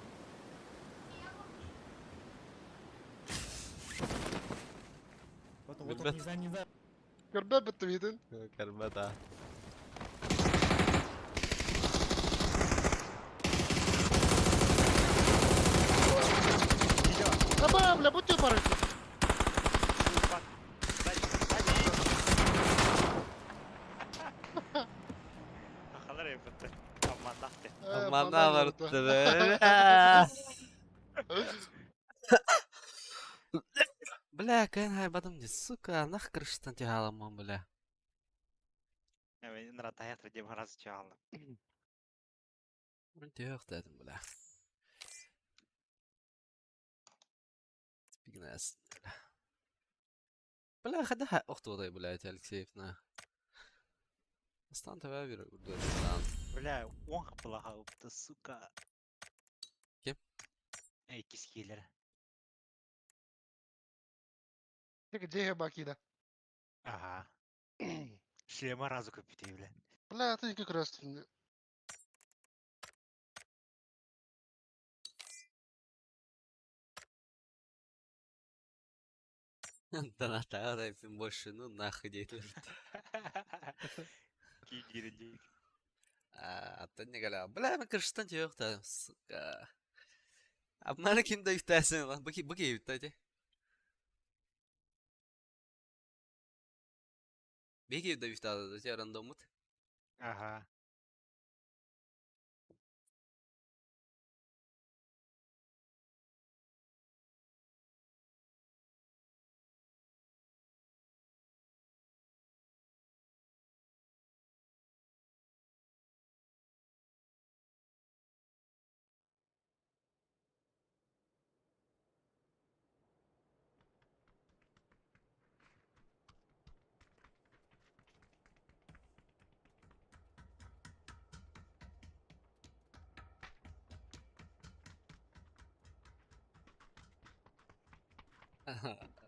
Вот он, вот он, Ребят. не знаю, не знаю. Көрбө бітті бейтін. Карбата. Аба, бля, будь барык. Амана бар бе. Бля, кэн хайбадым не, сука, нах крыштан тягаламан, бля. Тяг дедим, бля. Спигнес. Бля, хада охтудай, блядь, Алексеевна. Астан тебе бир урдур. Бля, он хапла сука. Кем? Эй, кискилер. Тек жеhe бакида. Ага. Шлема разу купить, бля. Бля, ты как раз. Доната, больше, ну нахуй дейтилер. Кигирди. А не говоря, бля, мен крыштан тяг да, сука. Обмана ким да үтәсен, лан, быки, быки үтәте. Беги да үтәде, да, рандомут. Ага.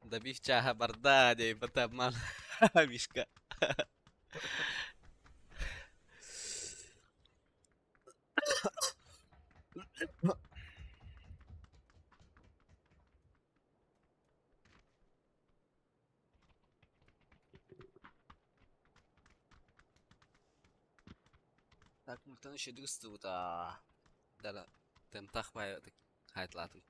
Добив чаха барда, дей, батаман. Мишка. Так, мультан еще дұрыс а. Дара, тем тахпай хайтлатып.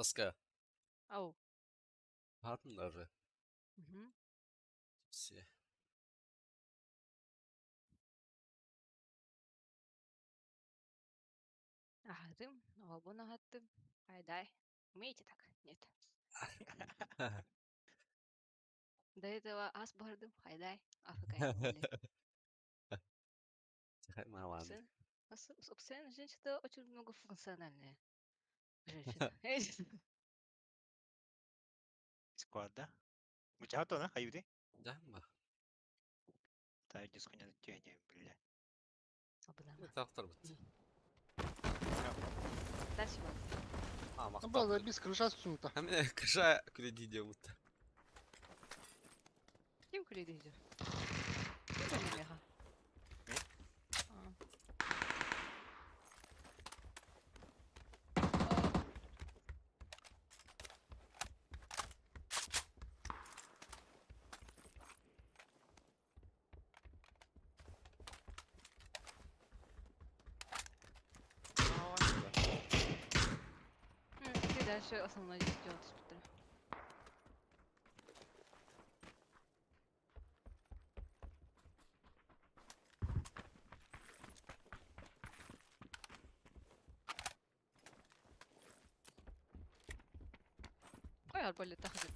Аска. Ау. Хатын даже. Мгм. Все. Аһатым, оҕобун аһаттым. Айдай. Умеете так? Нет. До этого ас бардым, хайдай, афыкай, блин. Маван. Собственно, женщина очень многофункциональная. Женщина. Сквада. Мучато на хайуди? Да, ма. Та дисконя тюня, бля. Абынама. Тақтыр бит. Дальше вот. А, Ну, мақтап. забис, крыша сунута. А меня крыша күле дейді будто. Ким күледі үйде? Ким Мен? Ты дальше основной делать спитер. Ой, арбалет тахды.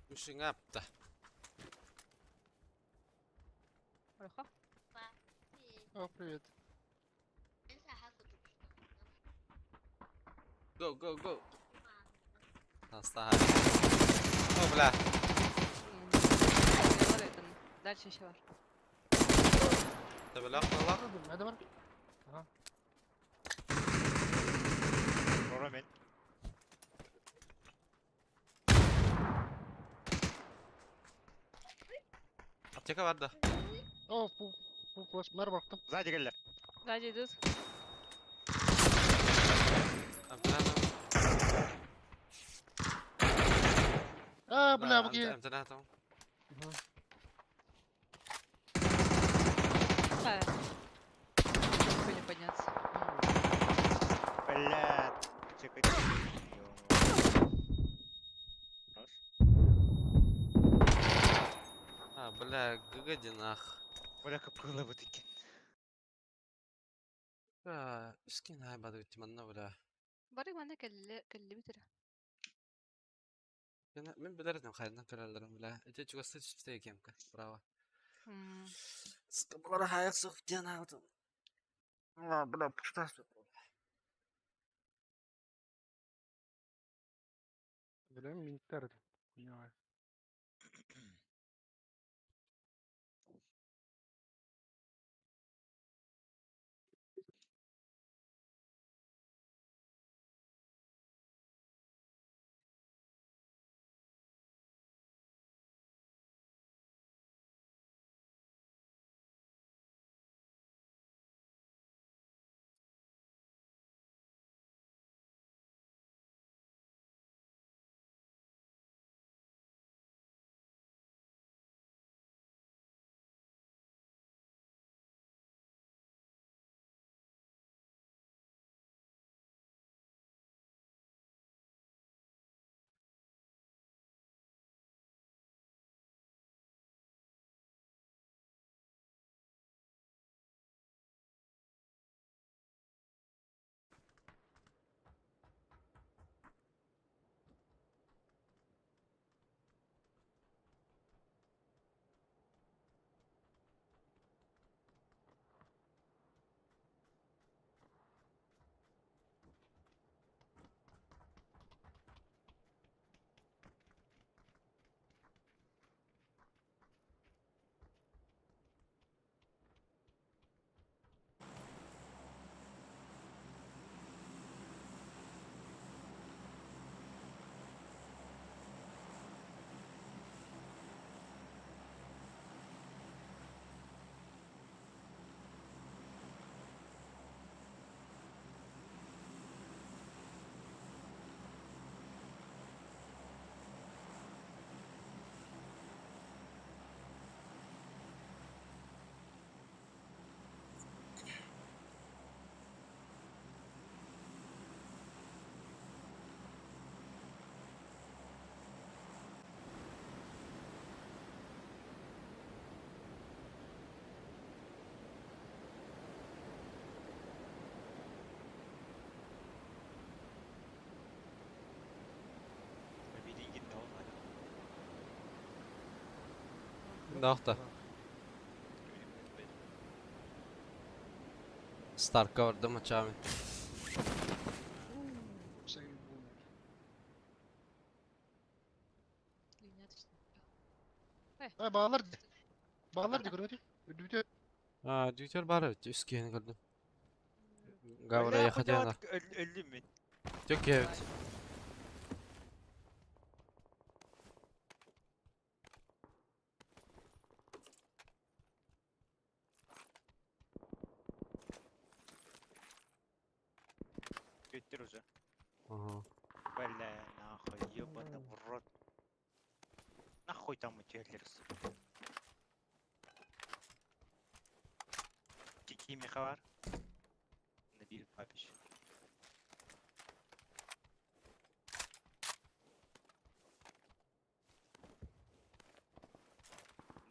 Pushing up да. Хорошо. О, привет. Go, go, go. Настаһа. О, бля. Дальше еще var. Табелах налах. Hadi var. Рора мен. Аптека бар да. О, фу, фу, флеш, мэр бактым. Сзади келлер. Сзади идут. А, бля, бу ки. Амтана там. А, Успели подняться. Бля. Чекай. Хорош. А, бля, гагадинах. Бля, как было бы таки. А, скин хай бады манна, бля. Бары мана кэлле кэллибитер. Мен билердим хайдан көрөлөрүм, бля. Эте чугасты түспүтэ кемка. Браво. Скабалар хаяк сух дена. А, бля, пуштас. Бля, минтер. Хуйня. Да, Старка бардым ачаамын. Линия түстэ. Ай баалар ди. Баалар ди көрөтү. Үрдүбүтэ. А, дьүтер бар эбит, үс киһини көрдүм. Гавра яхадяна. Өлдүм мин. Тök эбит. Бүттүр уже. Ага. Бля, нахуй, ебаный в рот. Нахуй там утерли, сука. Какие меховар? Набил папич.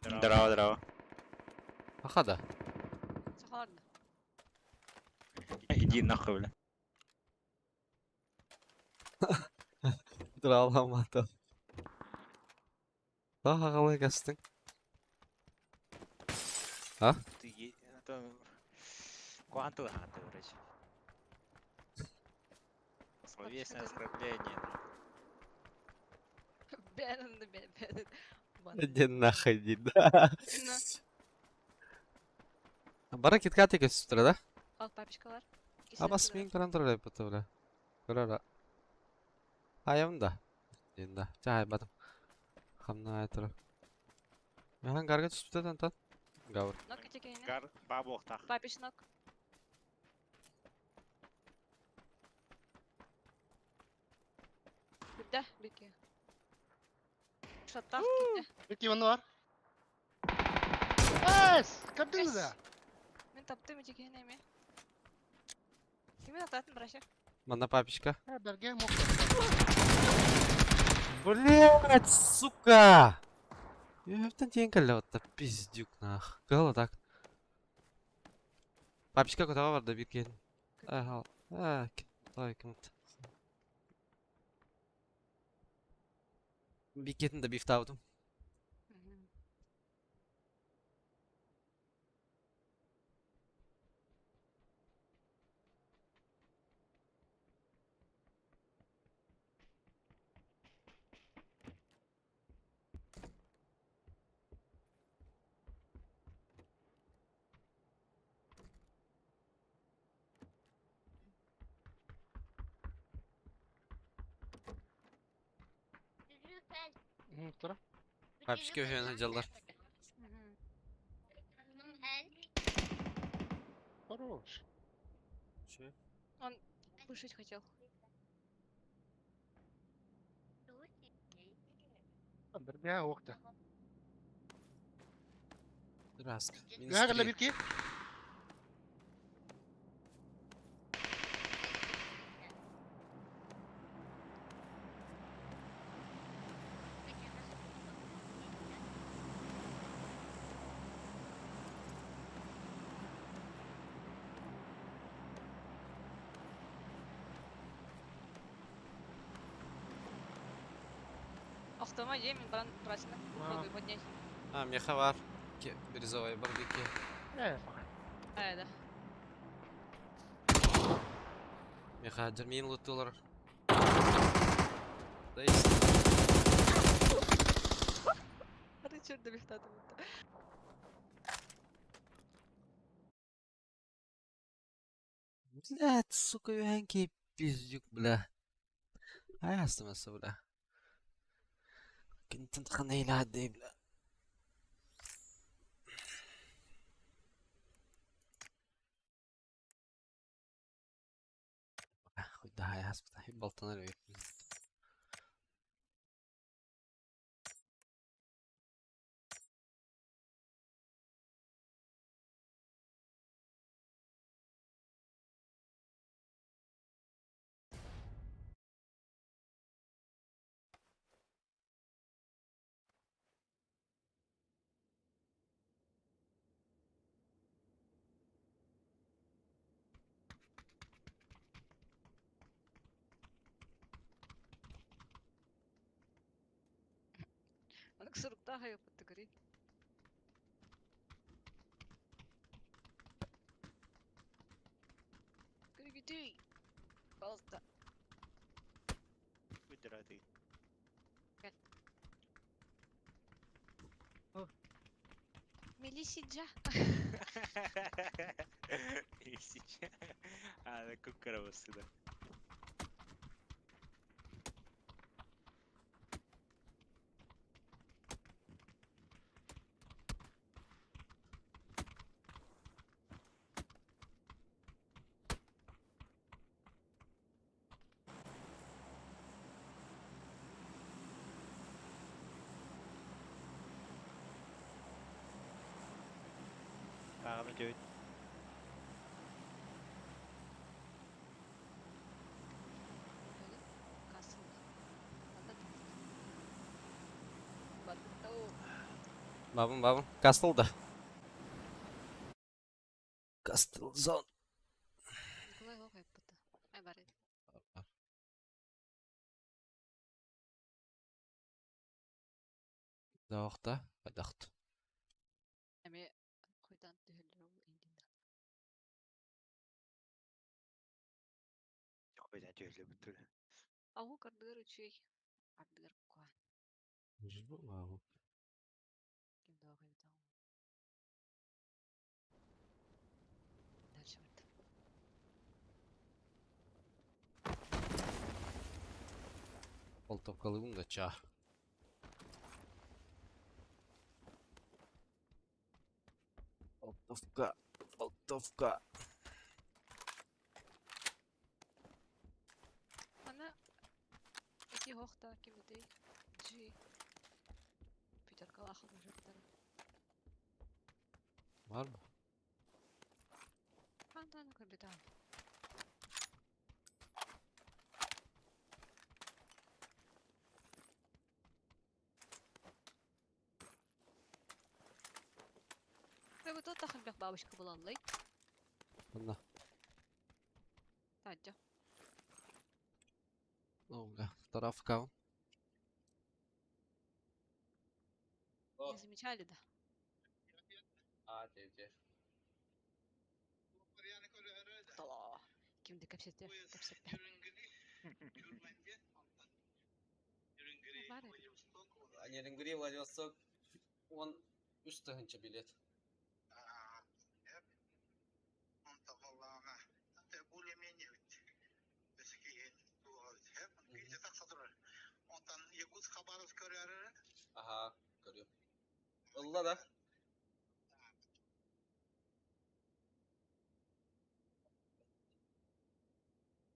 Здорово, здорово. Аха да. Сахалар да. Иди нахуй, бля. Драламата. Daha қалай кәстің? А? Ты это... Квантовый хаты, короче. Словесное оскорбление. Бәрін бәрін. Иди нахуй, иди, да. Бара киткат екен да? Ал папичкалар. Абас мен көрөн турар эпит бля. Көрөр. Аям да. Енді. Жай батым. Хамна айтыр. Маған гарға түспүтө антан. Гавр. Нок кетекейне. Гар бабок тах. Папич нок. Бирде, бирке. Шаттах китте. Пeki манна бар. Эс, көрдүңүз да. Мен таптым этекейне эме. Кимин ататын браша? Мана папичка. Э, берге мок. Блять, сука! Ёптан тиен кэллэ отта пиздюк нах. Кыла так. Папичка кутаға бар да бир кен. Ага. А, той кымт. Бикетин да биф табдым. Тура. Папичка өйөн жаллар. Хорош. Он кушать хотел. Берге окта. Раск. Бага кэллэ бирки. Автома мен баран брасына. Попробуй поднять. А, меха бар. Бирюзовый бар бики. Э, А, да. Меха жермейин луттулар. Да есть. Ары черт бихтаты. Блять, сука, өйөн пиздюк, бля. Ай, астымасы, бля. كنت خنيل هادي بلا. خد هاي حسب بلطنا Аны кысырыкта хайып кори. Иди! Пожалуйста. Выдирай. Мелисиджа. Мелисиджа. А, да кукара сюда. Ағаны жөйт. Бабын, бабын. Кастл да. Кастл зон. Николай хох эппыта. Ай бар эди. Даохта, падахт. Эми хуйтан түһөллөр ол индинда. Хойдан түйөлі бүтүр. Агу кардыгар үчүй. Ардыгар куан. Жбу, вау. Ким да хайда. Дальше барда. Болтовкалыгын да ча. Болтовка, болтовка. Ана эти хохта ким дей. Джи. Питер Калахов жактар. Бар mı? Антан капитан. Вы тут тахын бабочка была лай. Мына. Таджа. Ога, тарафка. Не замечали, да? А, де, Тала. Кимди кепсете, кепсете. Бар эди. Нерингри, Владивосток. Он үс тыгынча билет. Ага, көрүм. Ылла да.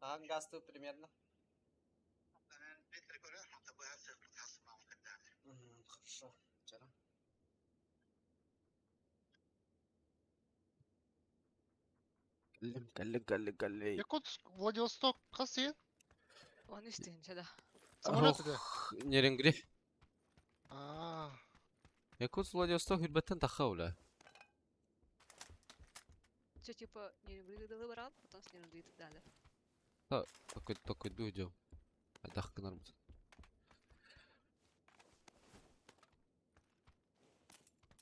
Ага, гасты примерно. Хорошо. Вчера. Калли, калли, калли, калли. Якутск, Владивосток, хас сиэн? Он үстүнче да. Самолет иде. Нерингри. Аа. Якутск, Владивосток, Хүрбеттен таха уля. Все типа не выбрал, потом с ним далее. Такой, такой дуйдем. Адах кынарбыт.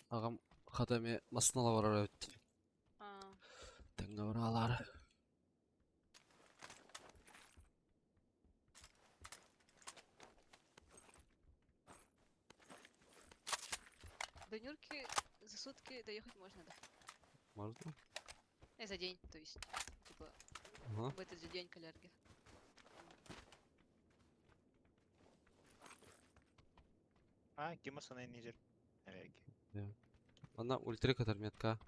Агам хатами маснала барар өт. А, Теңге баралар. До Нюрки за сутки доехать можно, да? Можно? За день, то есть. Типа, Ага. в этот же день коллеги. А, ким осана нижер. Әвәки. Ана ультра катар метка.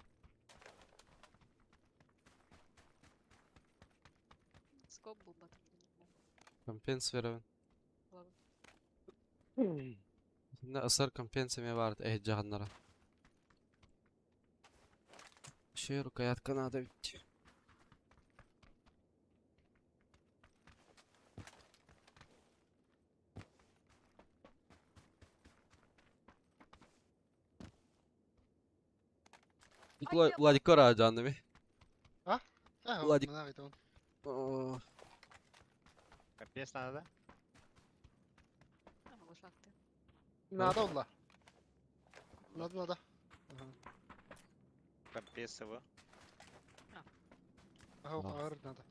Скоп был батыр. Компенс верен. Ладно. На асар компенсия ме бар э жаганнара. Шер рукоятка надо ведь. Николай Владик жанными. А? Э, Владик. мына айтабын. О, Компенс надо, да? А, могу шахты. Надо олла. Надо, надо. Ага. Компенс его. Ага, Да. ağır надо.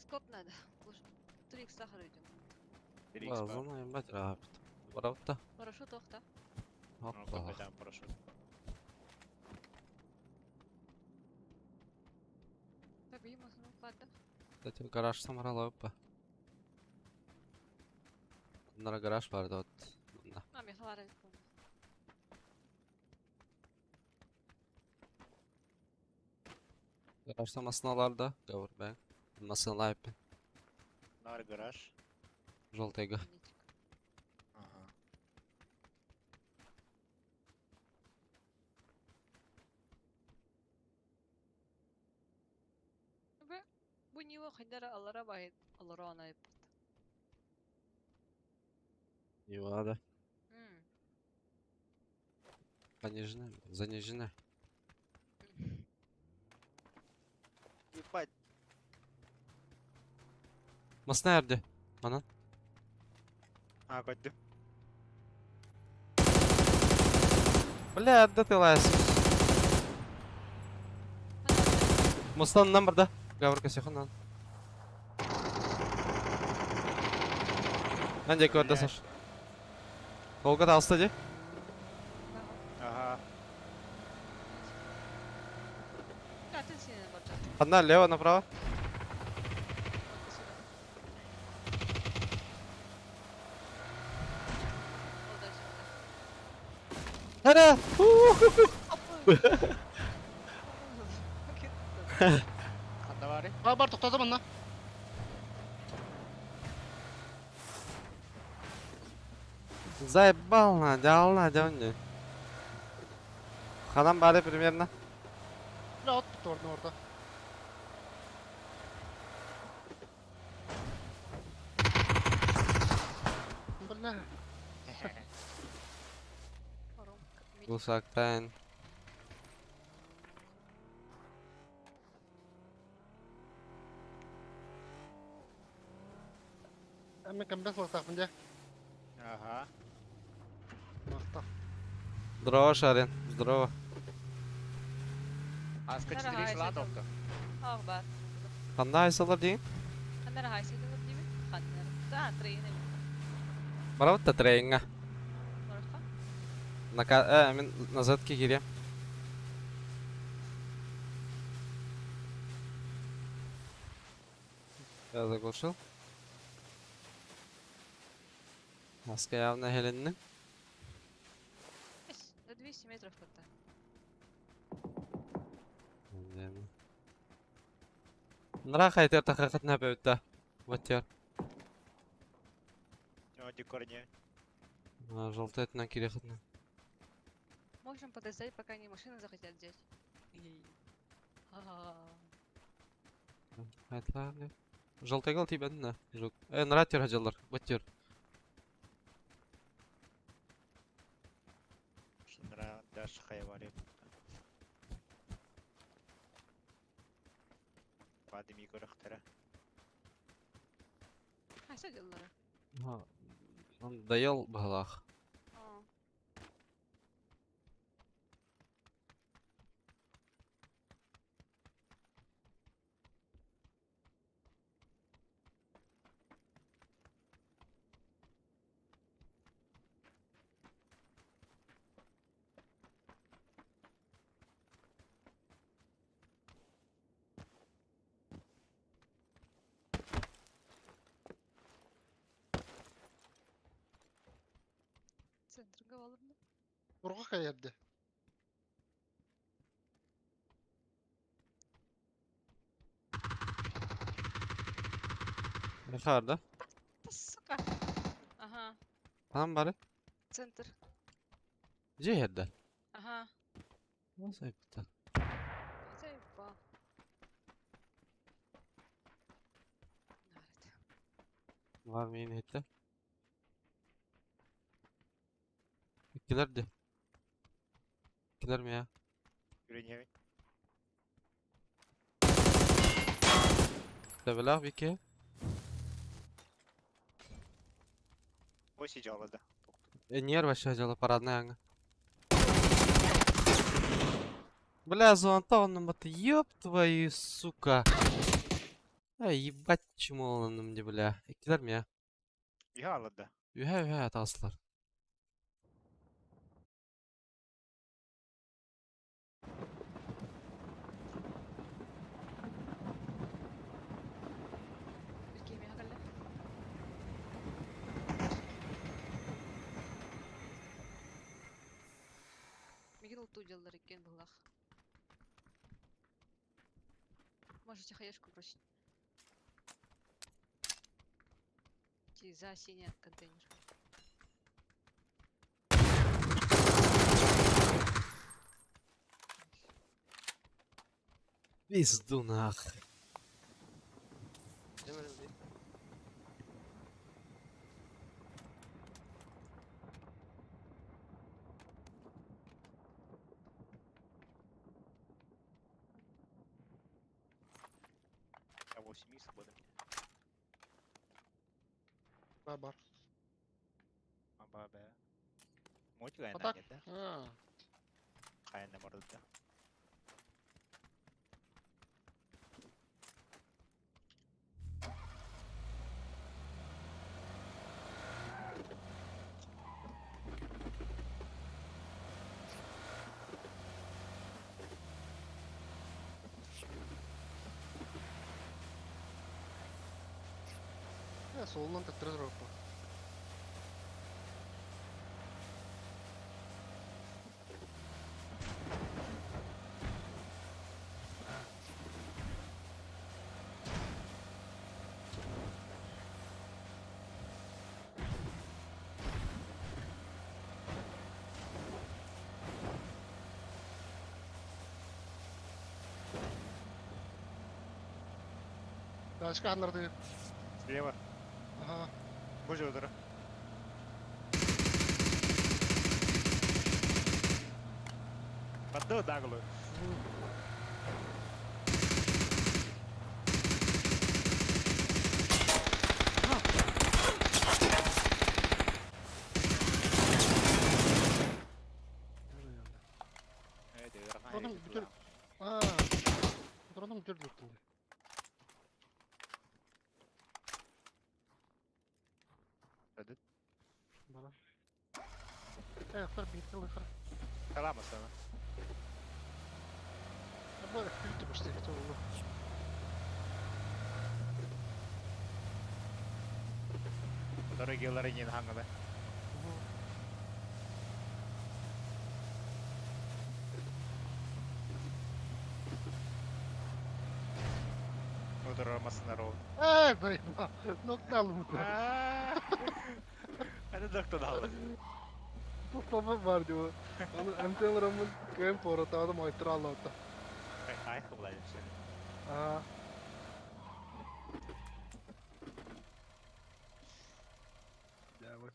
Скоп надо. 3 сахар идем. 3 бар. Зона ебать рапт. Барабта. Парашют охта. Опа. парашют. Так, има ладно. Кстати, гараж самарала опа. Bunlara garaj vardı ot. Bunda. А, мехалара. Garajda masinalar Gavur ben. Masinalar hep. Нар гараж. Желтыйга. Ага. Бу ниво хайдара аллара бахит аллара ана иппут. Нива да. Понижена, занижена. Ебать. Масна nerede? Anan. А, көттүм. Бля, да ты лайс. Мустан burada. Gavur kesiyor Ben de көрді саш. Толга да алста де. Ага. Одна лево направо. Ара! Ханда бары? Бар бар тоқтатам анна. Заебал Надя, ал Надя он Ханам бары примерно. Bir at bitti orada orada. Бля. Гусактайн. Әмме кембес лақтақпын де. Ага. Мақта. Здорово, Шарин. Здорово. Аска 4 сладовка. Ах, бар. Қандай айсалар дейін? Ханнара хайсыдылар деймін. Ханнара. Да, трейн. Барабыт та трейнга. Барха. На мен назад кирем. Я заглушил. Маска явно хеленни. На 200 метров как-то. Нра хайтер тахакат на бөтта. Ватер. Декорне. Желтый на кирехатна. Можем подождать, пока они машины захотят взять. Желтый гал тибен на. Жук. Нра тер хаджалар. Ватер. Нра даш хайвари. Бадым көрөхтөрө. Хайса делалар. Он доел балах. Центр головы. Урға қайырды. Мехар да? Да, сука. Ага. Там бары. Центр. Где ерді? Ага. Nasıl yaptı? Заебал. Var mı yine hitte? İkiler de. İkiler mi ya? Yürüyün. Level bir ki. Ось жалады. E niye вообще жала парадная аңа? Бля, зонта он баты, ёб твою, сука. Эй, ебать чмо дии бля. Иккилэр миэ. Үһэ алларда. Үһэ үһэ таҕыстылар. Мигин ултуу дьаллар иккиэн быһылаах. Можете хаешку бросить. За синий контейнер. Пизду нах. Я 8 икс буду. Бар. Аба бе. Мотик А так? айна да? А, Кайна барды. Я солунан төттөрө туруохпун. Тачка ханнарды. Слева. Ага. Боже удара. Поддал наглую. Oğlum bütün- Аа. Дроном дүр дүртүн. Ödül. Бара. Э, хар битл хар. Салама sana. Бу күтү башты болду. Дорогилары не хангада. Удара масынаров. Эй, байма. Нокналым. Это доктор дал. Топ бар дио. Аны МТЛ-рамын кем поротады майтыр аллата. Ай, хулай. Аа. Я вот.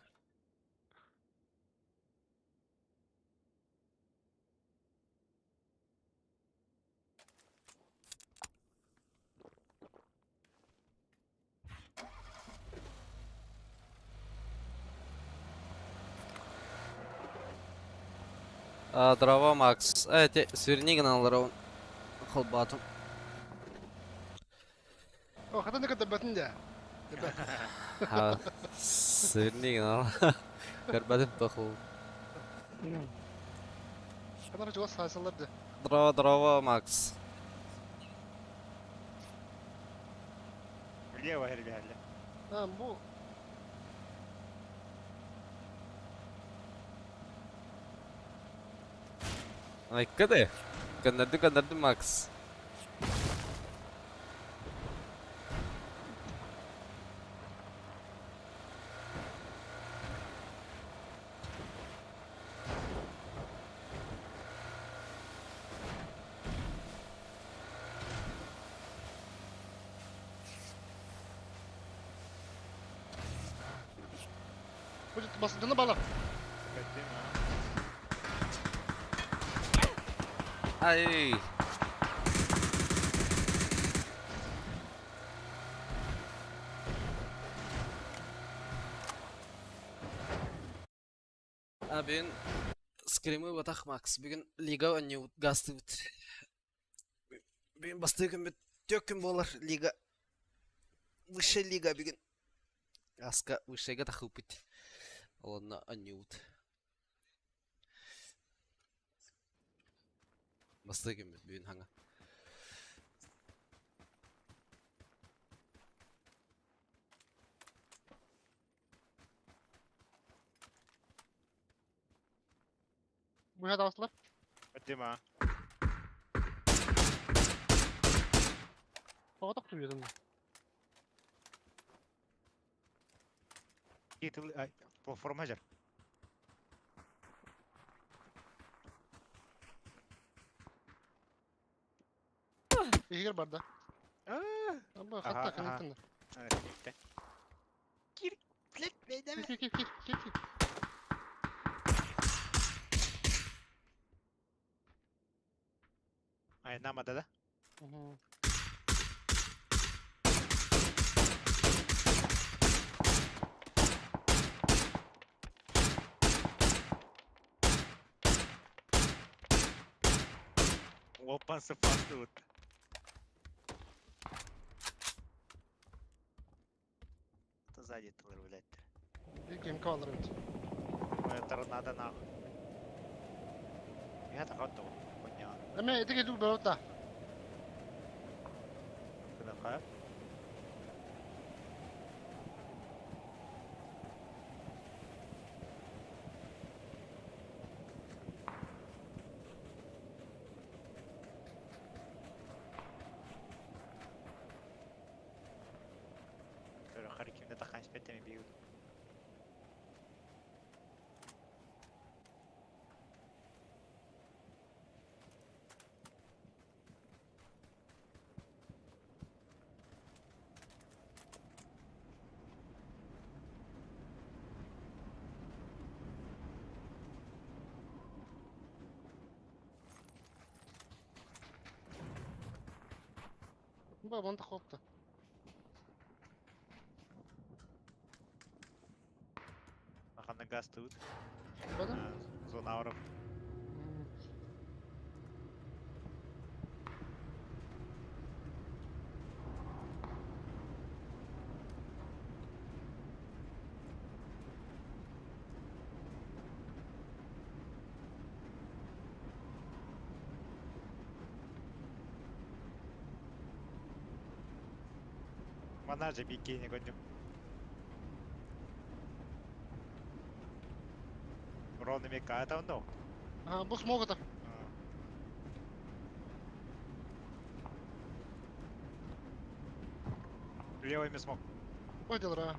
А, дрова Макс. Э, те, сверни гыналар холбатым. О, хата не катабатын да. Ha, сверни гыналар. Көрбәдем тохул. Канар жуас хайсалар да. Дрова, дрова, Макс. Лево, реально. А, бу Айка да. Gönderdi gönderdi Max. бу басындыны бала. Ай. А бүгүн скримы батах Макс. Бүгүн лига ойнуубут гастыбыт. Бүгүн бастыы күммүт түөрт күн буолар лига. Высшая лига бүгүн. Аска высшайга тахыппыт. Олонно анньуут. Бастыы күммүт бүгүн хаҥа. Быһа таҕыстылар. Дима. Тоҕо тохтуйдун? Титул платформа жар. Иһигэр барда. Аба хатта кэнниттэн. Кир, блядь, Кир, кир, кир, кир, кир. Ай, намада да? Угу. Опа, сыпасты вот. Это сзади тылыр, блядь. Ким калыр бит. Ой, торнадо нахуй. Я так вот хуйня. Эме эти кедүк бөрөт да. Куда Харкивне тахан спетами бьют. Ба, вон тахопта. Ахан газ тут. Бада? Зона ауров. Манна же бикини көрдүм. Ровно мека это он Ага, бу смог это. Левый смог. Ой, делра.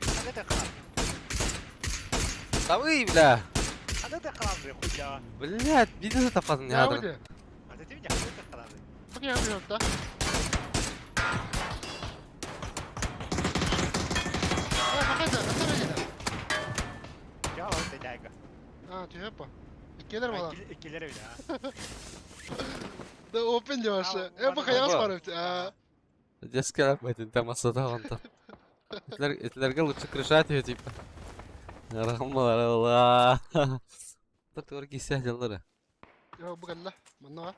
А это храм. Давай, бля! А это храм, бля, хуйня. Блядь, видел это пацан не Я надо. уйди. А ты меня хуй это храм. Бу я бьет, да? Э, бакайда, катар еде. Я вот это дяга. А, түйөп ба. Иккелер бала. Иккилер бля. Да open деваше. Э, бу хаялас Баба. бар бит. А, Детский раб там асада вон там. Этләргә лучше крышать ее типа. Рахмалар Алла. Тут кисә диләр. я бу галла. Манна бар.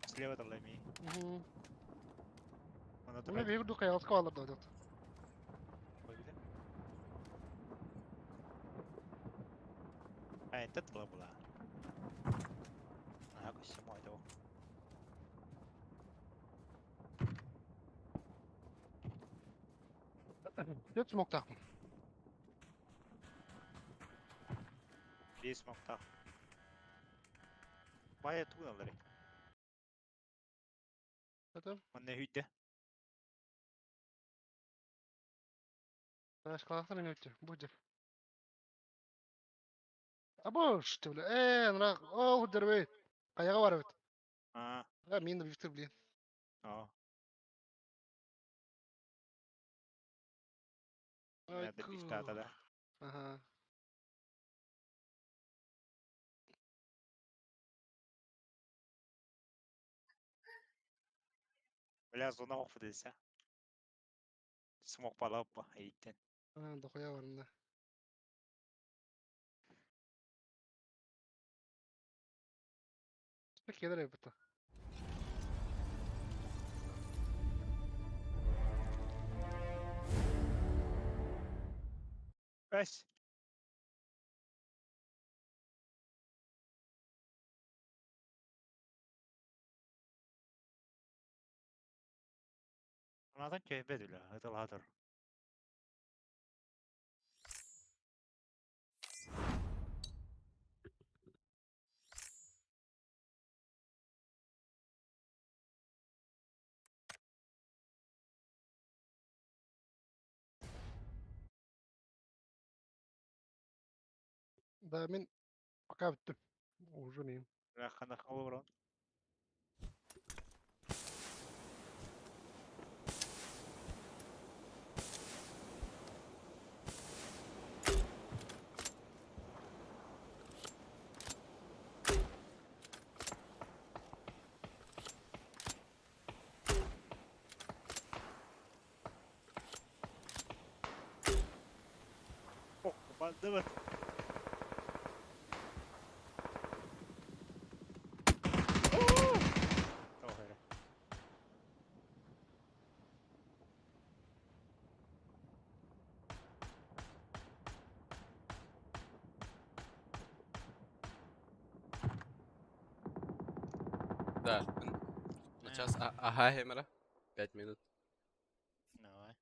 Слева там лами. Угу. Она Уна бир ду хаялас калар да. А, это тыла была. А, косимо это. Деп смог тақпын. Бес смог так. Бая тугналары. Это Манна хүйтэ. Знаешь, классно не өтте. Будет. Або, что ли? Э, нра, о, дербей. Каяга бар бит. А, А, мин да бифтер, блин. о. Ай, Надо бифта тогда. Ага. Бля, зона оф десе. Смок балап эйтен. А, дохуя барында. Келер эбит. Бэс. Анадан көйбе дүлі, ытылатыр. Да, мен пока бүттүм. Уже нейм. Рахана халурон. О, банды Тоҕо Да. На час ага, Хемера. 5 минут. Давай.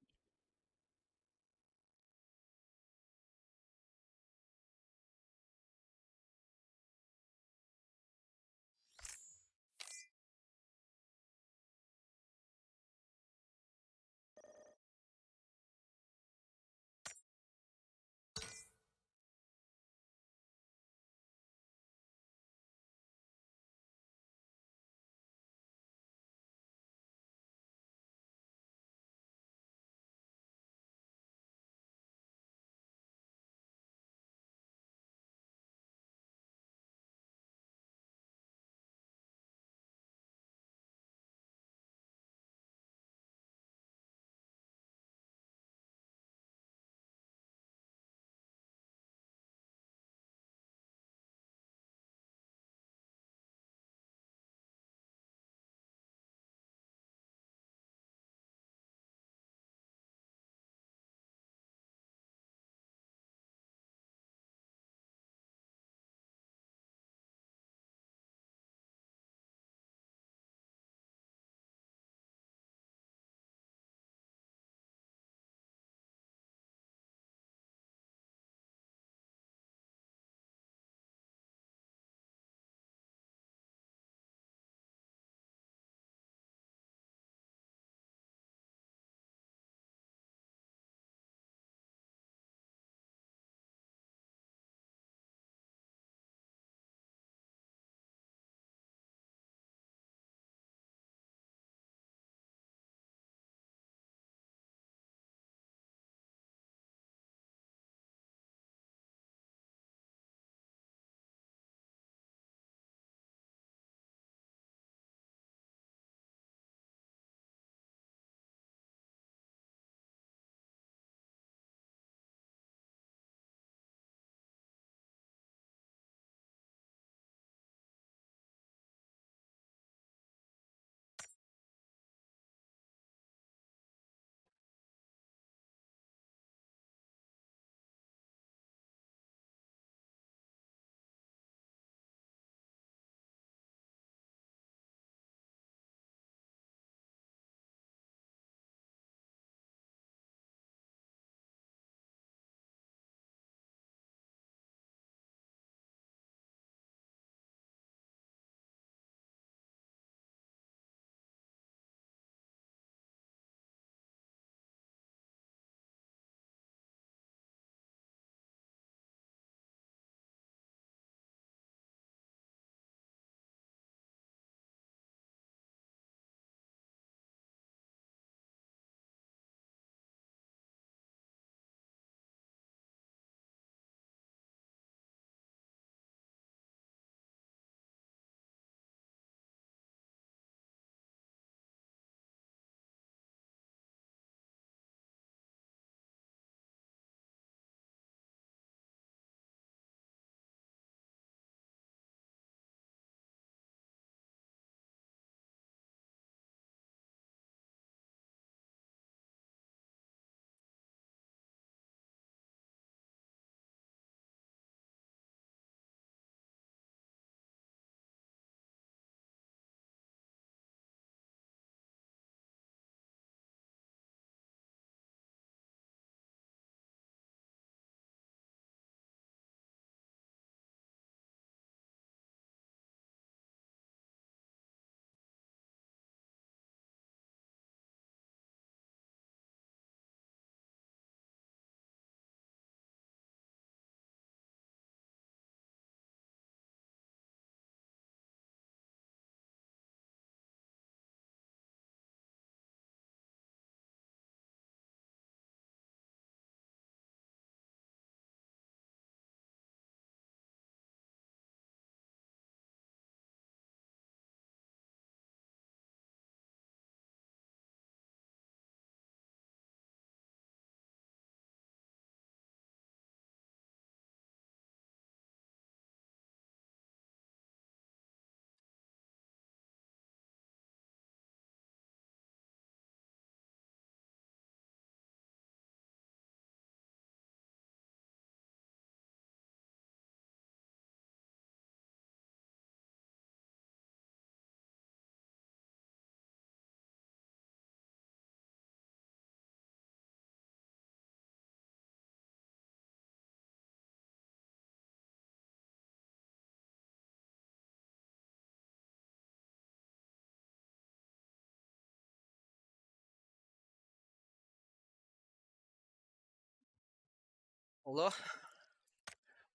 Алло.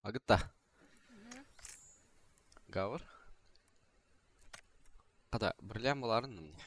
Агытта. Гавр. Хата, бриллиант буларын мне.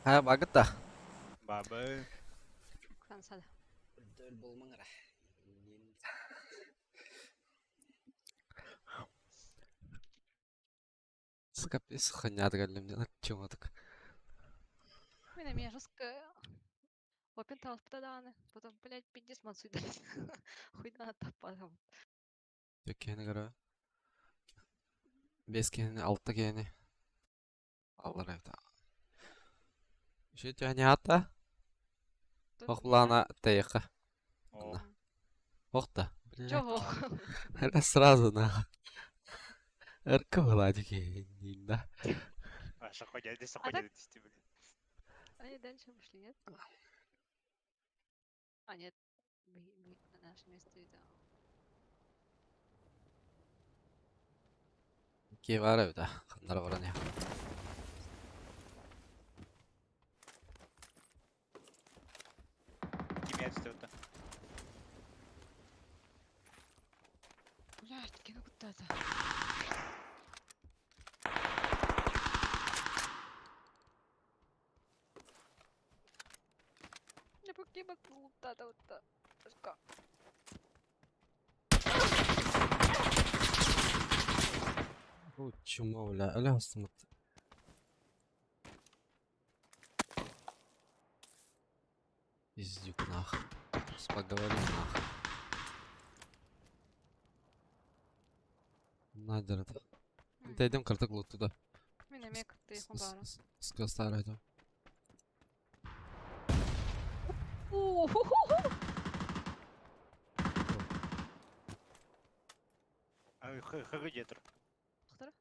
Ха, багытта. Бабы. Кансада. Сука, хуйня галим, чего так? Мин эмиэ жестко Опен таалпыта даҕаны, потом, блядь, пиздец мансуйда. Хуйдан таппадым. Киһини көрө. Бес киһини, алта киһини. Аллар это. Еще тяни ата. Ох лана тейха. О, Ох та. Блядь. Чого? Это сразу на. Эрка была да. а саходя, здесь А саходя, так- здесь блин. Они дальше пошли, нет? А, нет. Мы на наше место это. Ки бар эбит, ханнара баран я. Кимия түсті. Блядь, кину куда-то. Не покиба куда-то вот так. Бу чума, бля, аля астымыт. Издюк нах. Сейчас поговорим нах. Надер это. Дойдем карток вот туда. Мин эмиэ кытты хомбара. Скостар это. А, х где тұр? Хтара?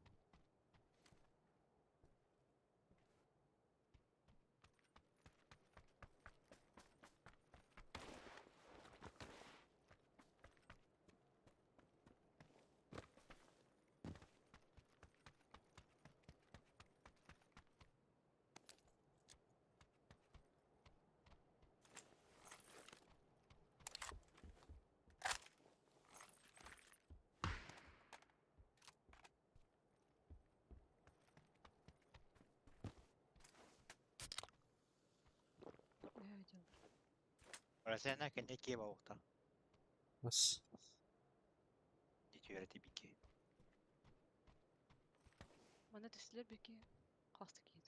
Расена кенде кеба оқта. Бас. Дитюрі бики. Мана түстүлөр бики касты кийит.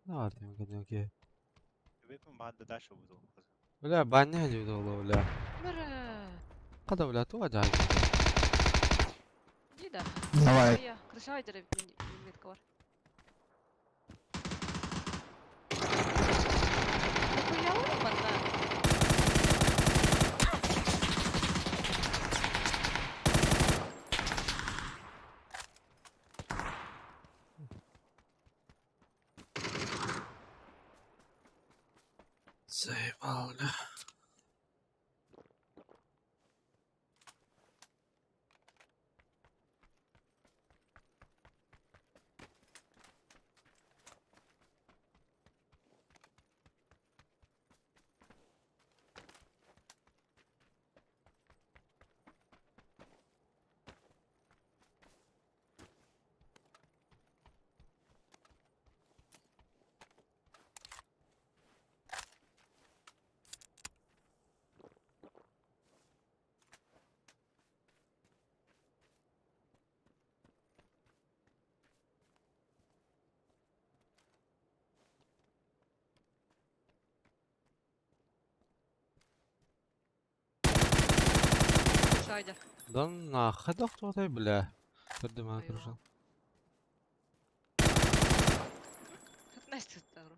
Ne var diyorum kendime ki. Бепім бады дальше буду. Бля, баня не удало, бля. Мыра! Када, бля, ту ажай. Дида. Давай. Я крыша айдыр метка бар. Нахуя манна? Заебал, бля. Шайда. Да нахуй да кто ты, бля. Поднимаю Айва. кружал. Настя второй.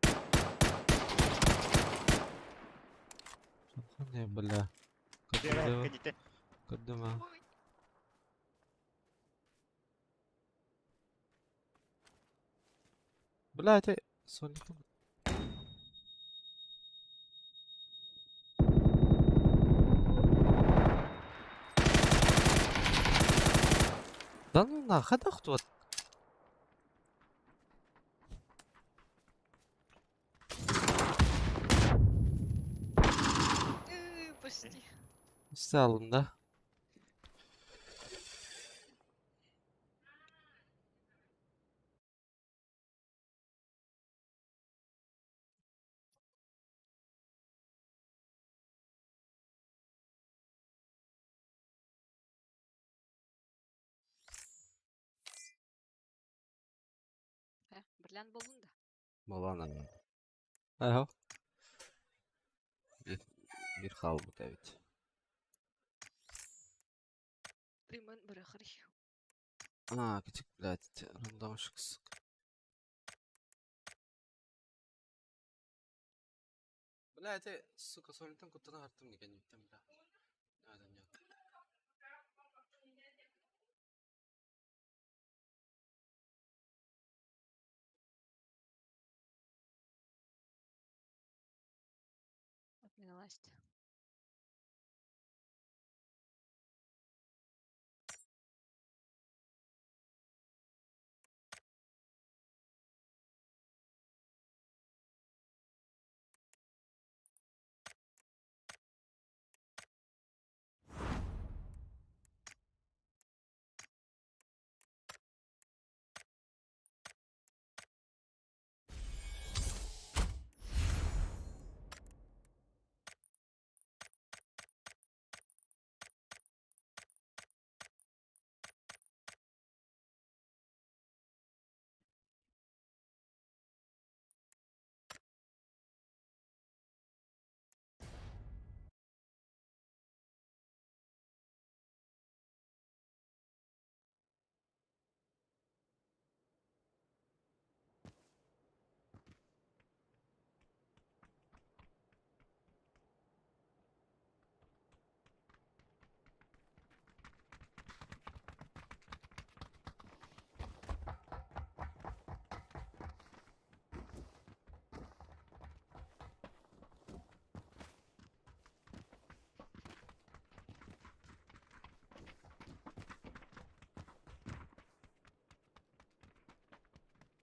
Не, бля. Дьэ, кэнниттэн. Кадыма. Ой. Бля, это Соник. Да ну нахуй да кто? Почти. Салın да. Э, бриллиант болдун да. Балана. Ага. Bir, bir хал bu evet. Примен бырахрих. А, küçük блядь, рандомщик, сука. Бля, это, сука, солитым куттана хартым деген үттем, бля. Nereden yok. Отменилась.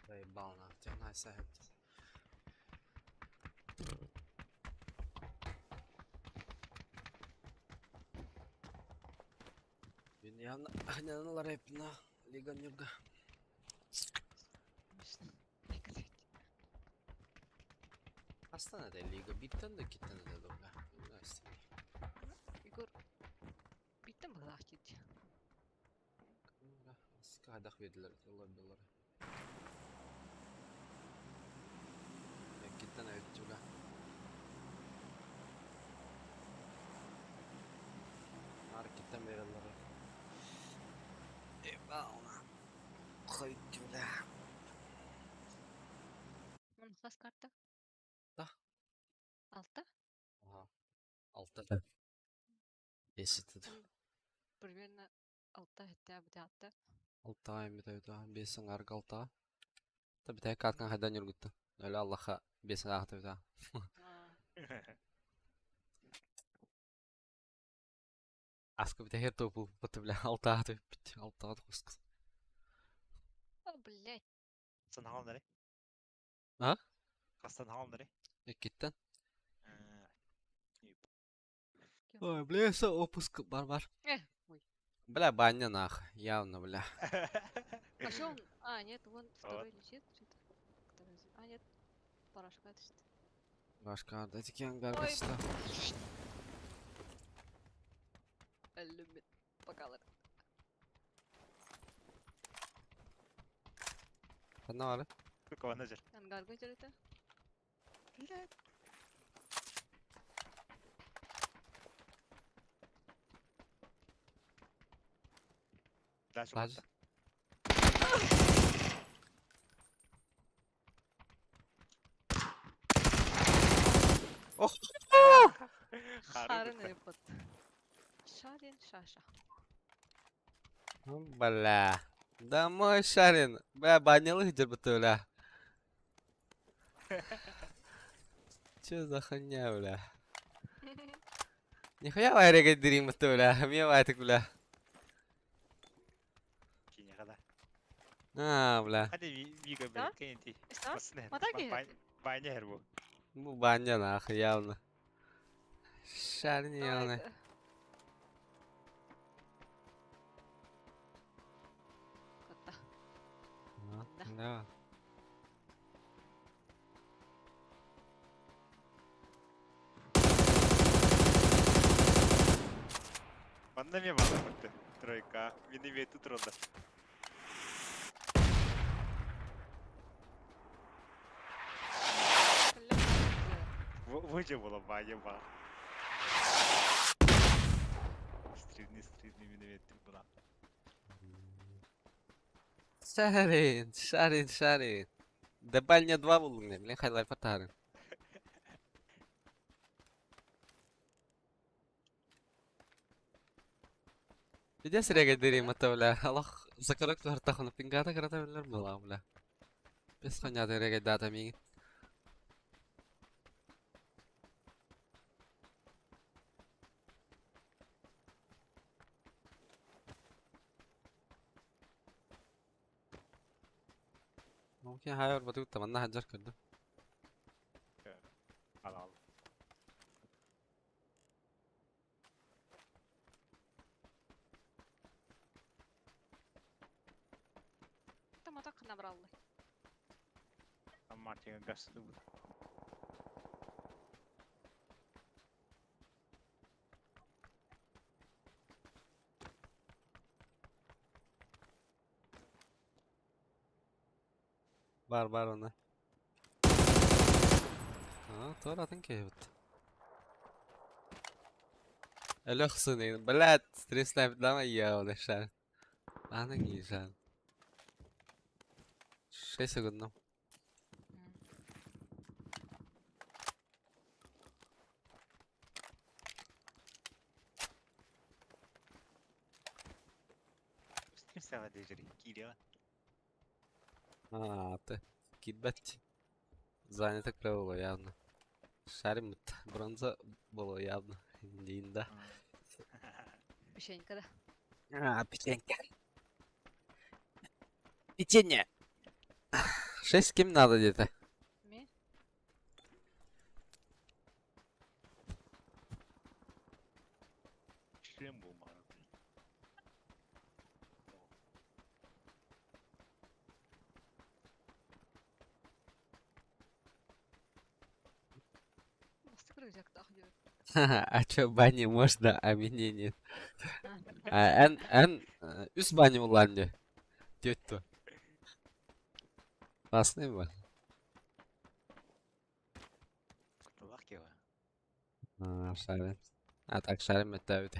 Заебал нахуй, тебя найс сайт. Дünyanın rapına Liga Nurga. Hastanede Liga bitten de kitten de бля. Nice. Егор, биттен была кит. Скадах ведилер, лоббилер. Киттен өттү, бля. Маркеттен берелер. Ебал. Койду, бля. Он хас карта? Да. Алта? Ага. Алта. Бесит. Примерно алта хотя бы алта. Алта эми да бесин арга алта. Та бите каткан хайдан юргутта. Öyle Allah'a бесин ахта бите. Аска бүтэһэр топу бу бля алтаҕа түспүт алтаҕа тоҕуска. О, блядь. Хастан хааллары? А? Хастан хааллары? Иккиттэн. Ой, бля, все, опуск бар-бар. Ой. Бля, баня нах, явно, бля. А что он? А, нет, вон второй летит. Что-то. А, нет. Порошка это что? Башка, дайте кен Ой, гаргаста. Любит. Покалар. Ханна бары? Кого жер? Ангарга это. Блядь. Дальше. Дальше. Ох! Харын ыппыт. Шарин шаша. Бля. Домой, Шарин. Бля, банялых дербаты, бля. Че за хуйня, бля? Нихуя вайрега дриматы, бля. Мне вайтык, бля. Кинега А, бля. Hadi Vigo Да? бля, кенти. Что? Матаги? Баня хербу. Ну, баня нахуй, явно. Шарин явно. Котта. Да. Да. Манна ме бана бутты. Тройка. Мин имеет тут рода. Выжил было баня ба. Стрибни, стрибни, мин имеет тут была. Шарин, Шарин, Шарин. Да бальня 2 булдың, бля, хайлай фатарын. Видя серега дери мата, бля. Аллах, закарак туар тахны пингата карата билер була, бля. Бес хуйня дереге дата миги. ممكن هاي بدو تمنى هجر كده. Al al. Тамата набрал. Мартин гасты бу. Бар бар оны. А, тур атын кейбит. Элөхсүн, блядь, стрим снайп дама я оны шар. Аны гижан. 6 секунд. Стрим сава дежери. Кирилл. А, ты кидбет. Занято было явно. Шарим бронза было явно. Динда. Печенька, да. А, печенька. Печенье. 6 кем надо где-то? Ми? Шлем был мара. А чё, бани можно, а мне нет? А, эн, эн, үс бани уланды. Тетю. Классный был. А, шарим. А так шарим это это.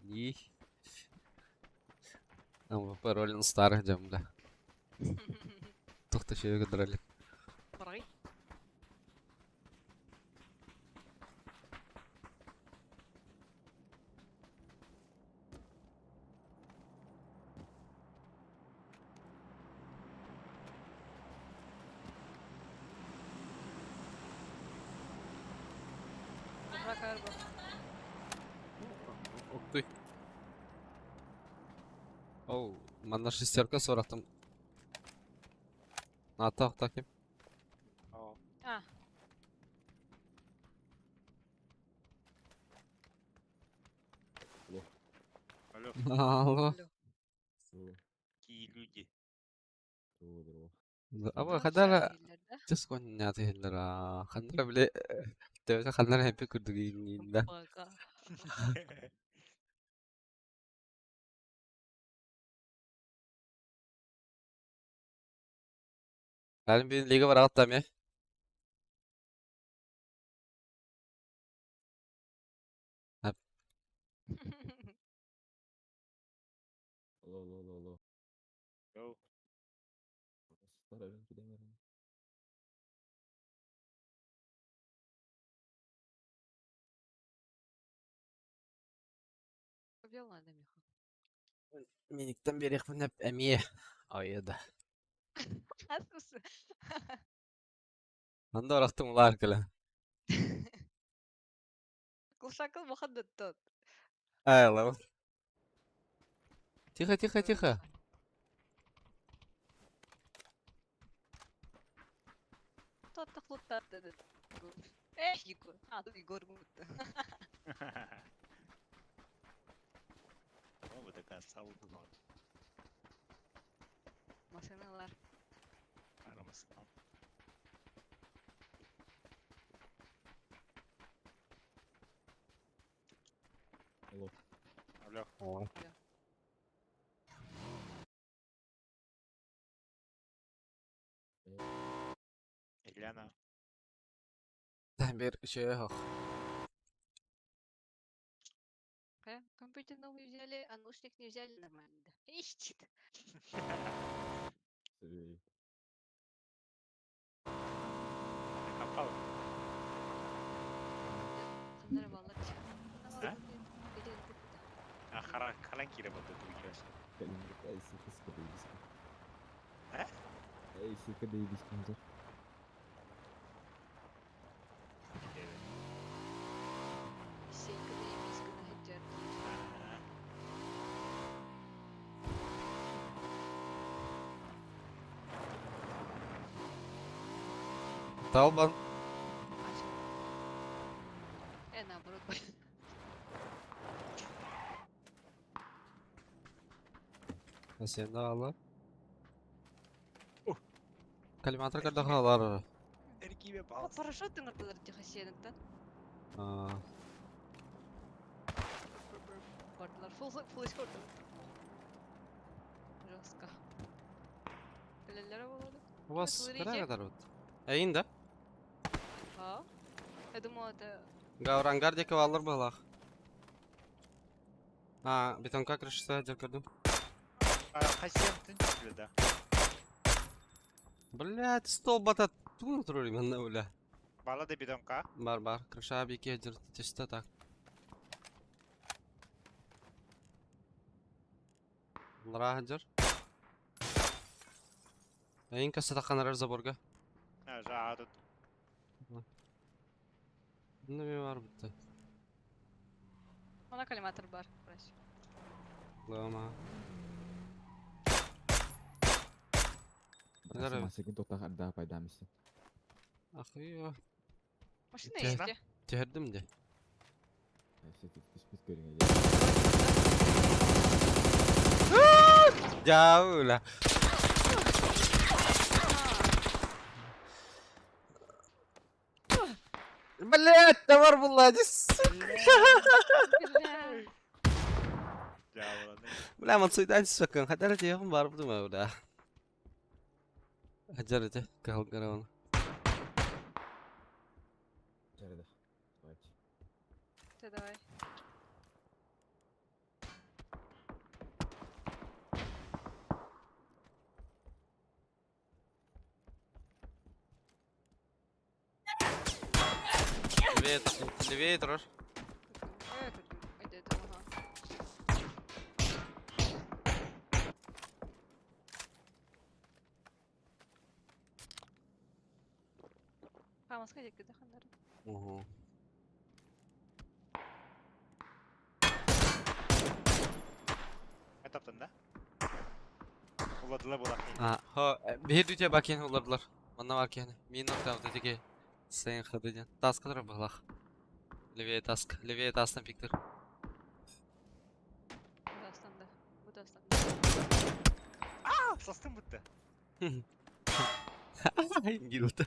И. МВП ролин старых дем, бля. Тухта еще драли. Барай. Аракар бу. Ух ты. Оу, манна шестерка сорохтум. Ата таким. А. Алло. Алло. Какие люди? Аба хадара Түс коннята хиллера. Хандра биле Төбөтө ханнара хеппи курдук ииннинда. Пока. Бәрін bir лига бар аттам я. Алло, алло, алло, алло. Go. Побел надо, Миха. Миниктен бери хвнеп эмие. Айда. Анда орахтым улар кэлэ. Кулшакыл бахадат тот. Ай, лава. Тихо, тихо, тихо. Тот тахлуттат. Эх, Егор. А, тут Егор будто. О, вот такая сауна. Машиналар. Арамасынан. Алло. Алло. О. Ильяна. Bir şey yok. Компьютер новый взяли, а наушник не взяли нормально. Да. Ищет. Капал. Да? А хара халан кире болды другие. Э? Сейкада и мискада хотят. Талбан. Наоборот. Сен алар. Калиматор када халар. Эркибе Парашют ыңырдылар тихо да? А. Бардылар. Фул фул эскорт. Жестко. Кэлэллэр болады. У вас кара кадар вот. Эйин да? А? Я думала, это... Гаврангар деке алыр балах. А, бетонка крышса жакырдым. Хасен тынч да. Блять, стол батат. Тугун турur манна бля. Бала да бетонка. Бар бар, крыша бике жыр чисто так. Лара жыр. Эйин кассата канарар заборга. А, жа тут. Не бар битте. Она коллиматор бар. Проси. Лама. Ахы. Машина есть. Тердим де. Жаула. Блять, товар була, сука. Бля, мансуйдан сука. Хадара тиехум бар бу бля. Хаджарите, кахал гараван. Ты давай. Левее, левее, трош. А, Москва где хандар. Угу. Уладылар буолар. А, хо, биһир дүтэ бакин улардылар. Манна бар киһини. Мин оттаабыт этиги Сайын хады диэн. Таска турар быһылаах. Левее таска. Левее тастан пиктер. Дастан да. Бу дастан да. Аа, састым бутта. Гилт.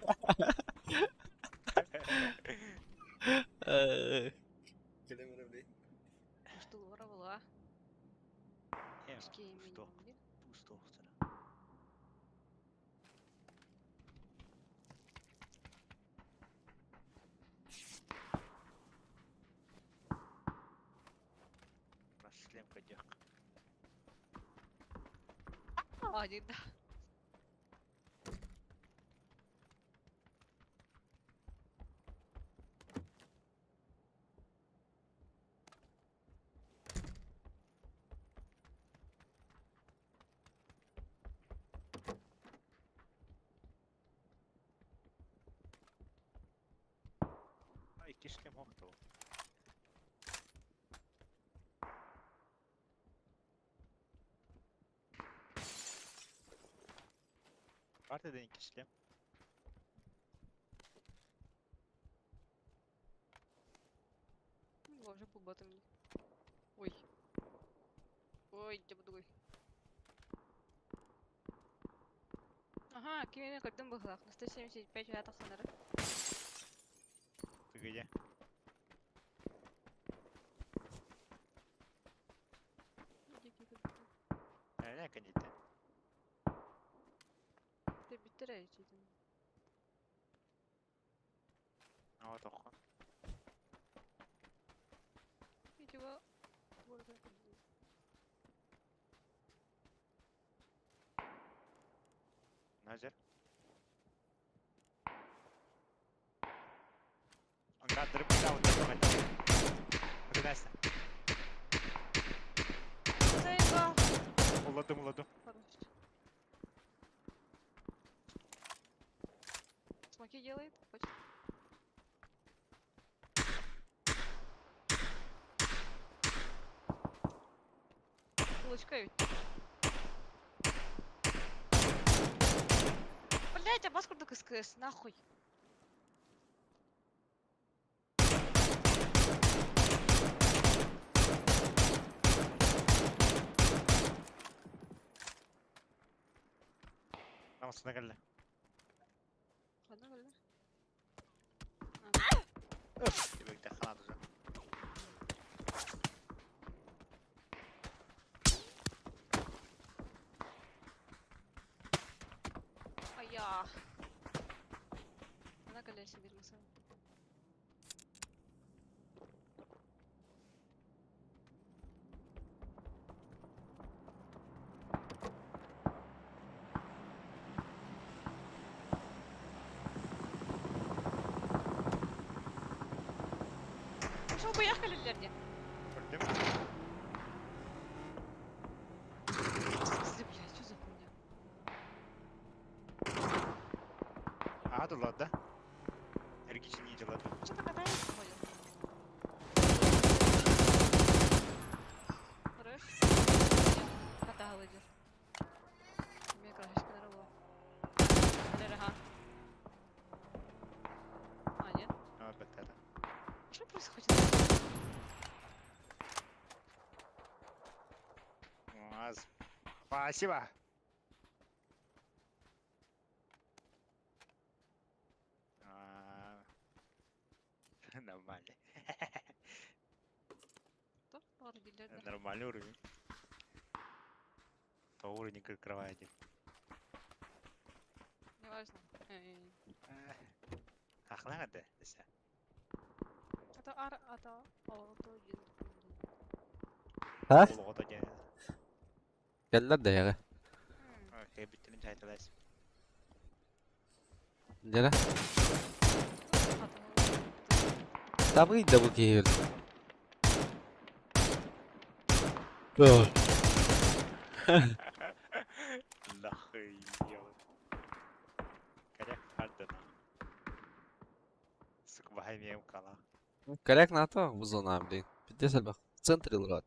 Что лора была? Очки Устуох, минимум. устуохтара. Шлем көдөх. А, не да. Икки шлем хохту. Бар дедin икки шлем. Боже, пубаты мне. Ой. Ой, где другой. Ага, кимини көрдүм быһылаах. 175 я тахсанары. Ты где? Не, конечно. Ты биттер эчидин. А вот охо. Ничего. Вот так вот. Назер. Ангар дырып вот так. Вот Настя. Заебал. Уладым, уладым. Хорош. Смоки делает? Хочет? Булочка ведь. Блять, а маску курдук СКС, нахуй. Намасына келді. Ладно, ладно. Тебекте қанады уже. А я. Она колясе вернулся. Шо поехали, Лерни? Көрдім. В смысле, блядь, что за хуйня? Ага, дулады. Эргичи не делады. Что-то катается, понял. Хорош. Катала идет. Мне крашечка нарвала. Ага. А, нет? А, беттеді. Что происходит? Аз. Спасибо. А, Нормально. Что? Ладно, да. Нормальный уровень. То уровень кровати. Неважно. Эй. Ахлага да, десе. А то ар, а то о, то один. Ha? Олоҕото дьэ. Geldiler de ya. Хэбиттин чайталас. Gene. Tabii double kill. Oh. Нахуй ёл. Коряк хардана. Сука, бахай кала. Коряк на то в зона, блин. Пиздец, альбах. В центре лрат.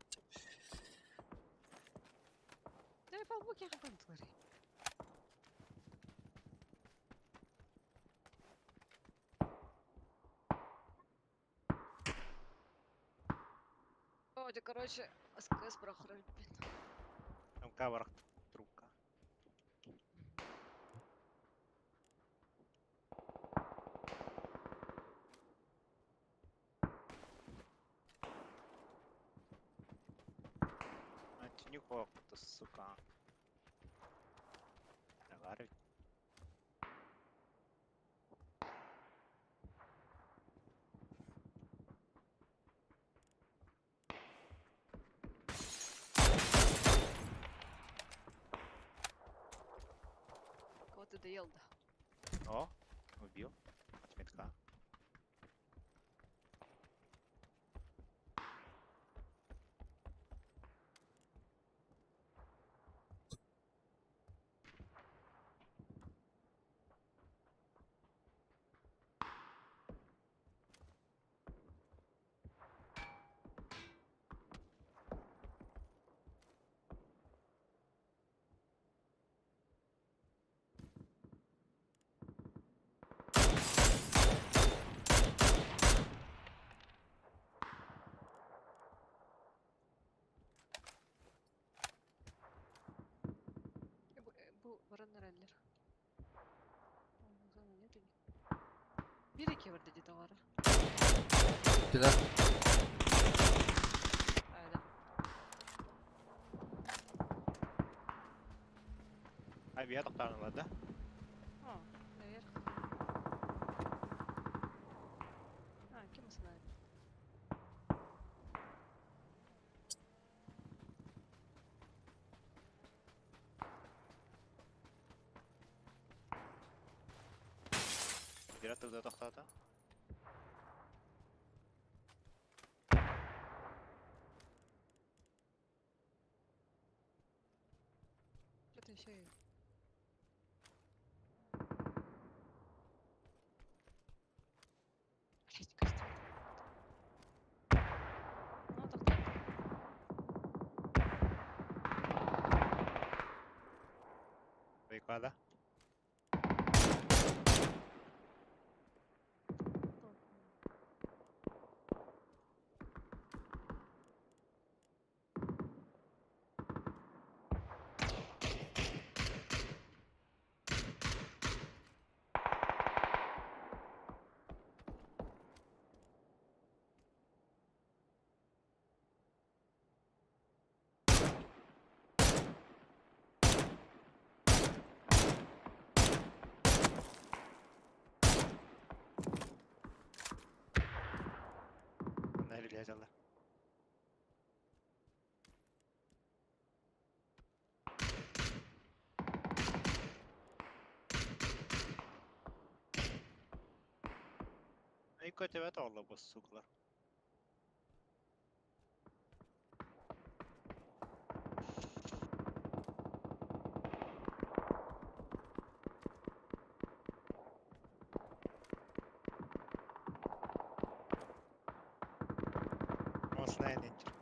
Да, полбуки, я Все, короче, СКС прохорор эбиппин. МК барахт трубка. Антинюк сука. Наварит. Кого ты доел, да? О, убил. От метка. Бу, бу баран эрэллэр. Бир эки бар деди товары. Кида. Айда. Авиа тоқтағынлар да? А, наверх. А, кем знает. Бира тылда тоқтады. Что-то еще и... Блять, костюм. Ну, тоқтат. Выклада. Нәри ләжалар. Ай көтөбөт оҕолор бу суклар. Осна эненчер.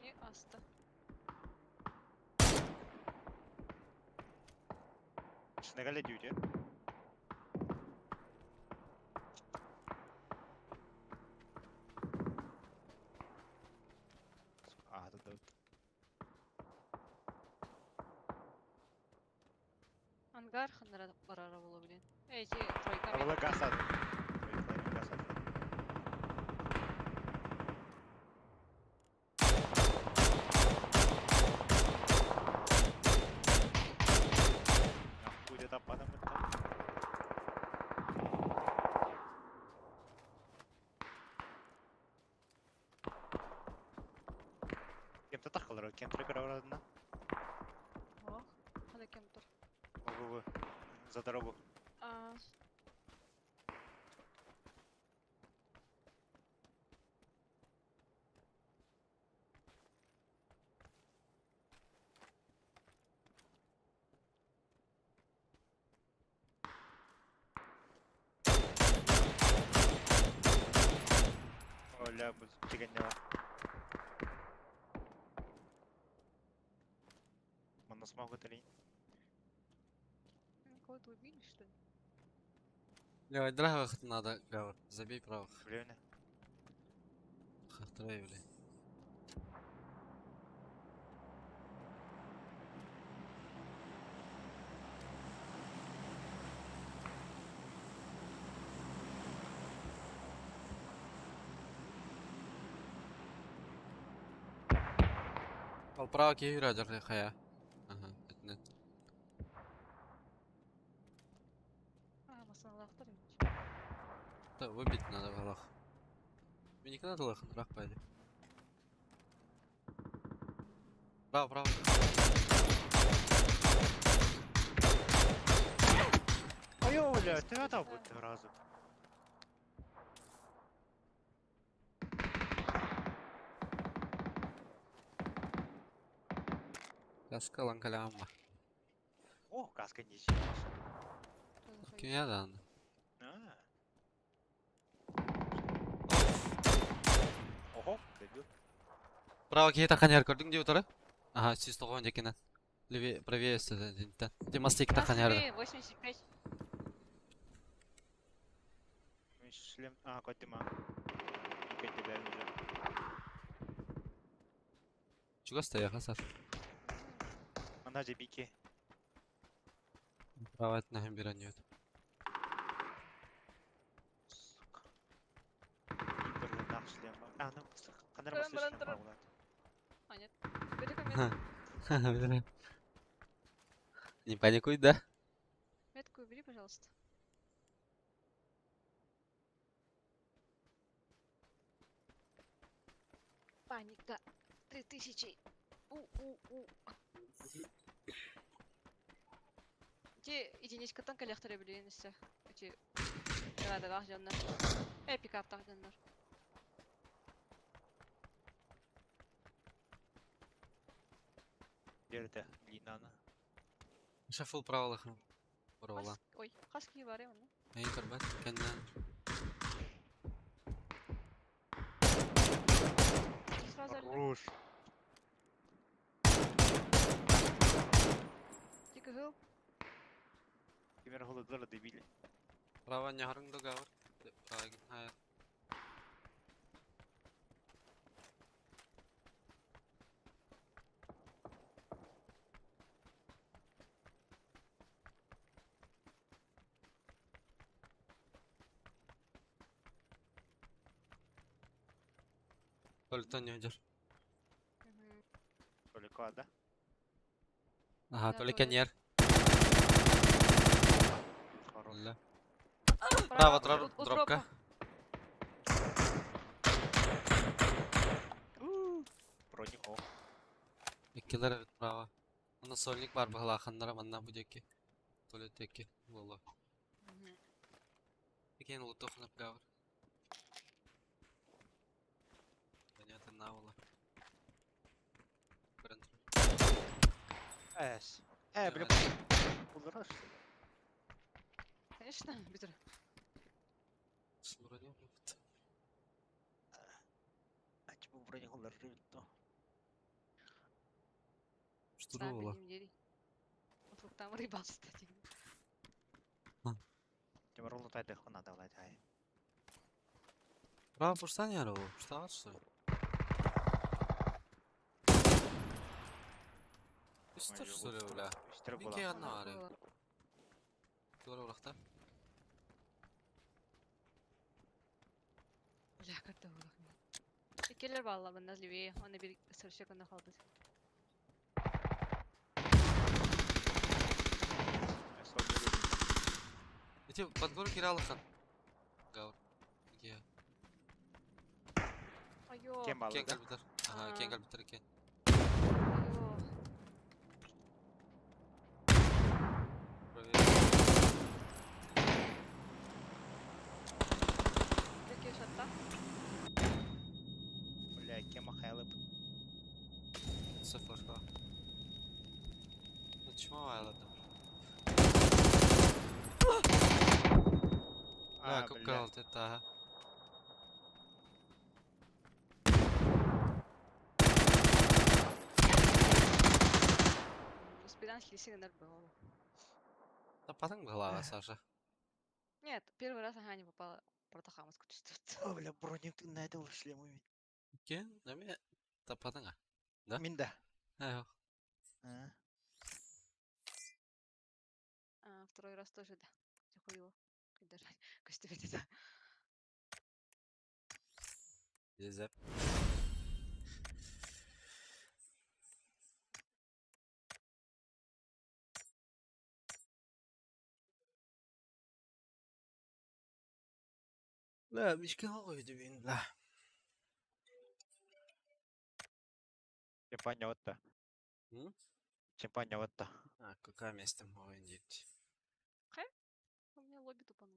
И аста. Шынегале дүйде. А, тут Ангар ханнара барара боло блин. Эй, ти тройка. Абыла гасады. Тройка гасады. Будет аппадам это. Кем-то тахалар, кем трекер аурадына. Ох, хана кем тур. Ого, за дорогу. А, Да, бу тигэннэ бар. Манна смогут или Кого-то убили, что ли? Левай драгах надо, Гавр. Забей правых. Блин. Хахтрай, бля. Ал право киһи дьарҕай хайа. Аха, этинэн. А, масалахтар ведь. Да, выбить надо валах. Мне не надо лах, рах пойди. Право, право. Айо, бля, ты это будет разу. Каска ланкалямма. О, каска не сейчас. Кимя да аны. А. Ого, дебил. Право киһи таханьяр көрдүң дии утары? Аха, сүүс тоҕуон дьэкинэн. Левее, правее өстө динтэн. Димастик таханьярда. 85. Шлем. А, котима. Кэти уже. Чугас таяха сар. Она же бики. Право этнэһин бирэн үөт. Сука. Берлинах шлем. А, ну, ханар Туран, маслы баран, шлем туран. багулат. А, нет. Бери-ка метку. Не паникуй, да? Метку убери, пожалуйста. Паника. 3000. У-у-у. Те единичка танка лехтары блин, все. Эти радалах жаннар. Э, пикаптах жаннар. Жерде, Линана. Шафыл правалахын. Барола. Ой, хаски бар оны. Эй, көрбәт, кәннән. Сразу өлдү. Руш. Тик гыл. Кемер холодlar дебили. Права няхарың да гавр. Права гин. Толтон нөжөр. Только, да? Аха, Да, толик туалет. нер. Хорош. Ла. Право, дропка. Броник, о. Иккилер эбит право. Онно сольник бар баһалааханнара манна бу диэки. Туалет диэки буолуо. Икиэн улутуоххунап гавр. Понятно, буола. Көрөн турар. Эс. Э, бля, булдыраш. Конечно, битер. Сура не булбут. Ач бу броник улар то. Что буола? Там рыбался, кстати. Кемер улу тайды хона давлай тай. Право пушта не арылы. Пушта бар, что ли? Үстер, что ли, бля? Үстер Мин кей анна ары. Было. Тура урахта. Бля, как-то было. Иккилер балла, манна левее. Он бир сыршек онно халбыт. Эти под гору киралыхан. Гавр. Ге. Айо. Кем балы, Кен да? калбитер. Ага, кен калбитер экен. Айо. Проверь. Какие шатта? Бля, кем ахайлып. Все флешка. Ну чмо айладым. Бля, А, көп бля. калды это, ага. Иккистээн слиси гынар бөҕө. Таппатыҥ быһылааҕа, Саша. Нет, первый раз ага не попала. Протахамас чувствует. О, бля, броник тыыннаайда ол шлему мин. Иккиэн эмиэ таппатыҥ а? Да? Мин да. Ээ, А. А, второй раз тоже да. Тихо Даже көстүбэт это. Дезеп. Бля, мишка койду бин, бля. Чемпания отта. М? Чемпания отта. А, какая место могу индить? У меня лобби тупанул.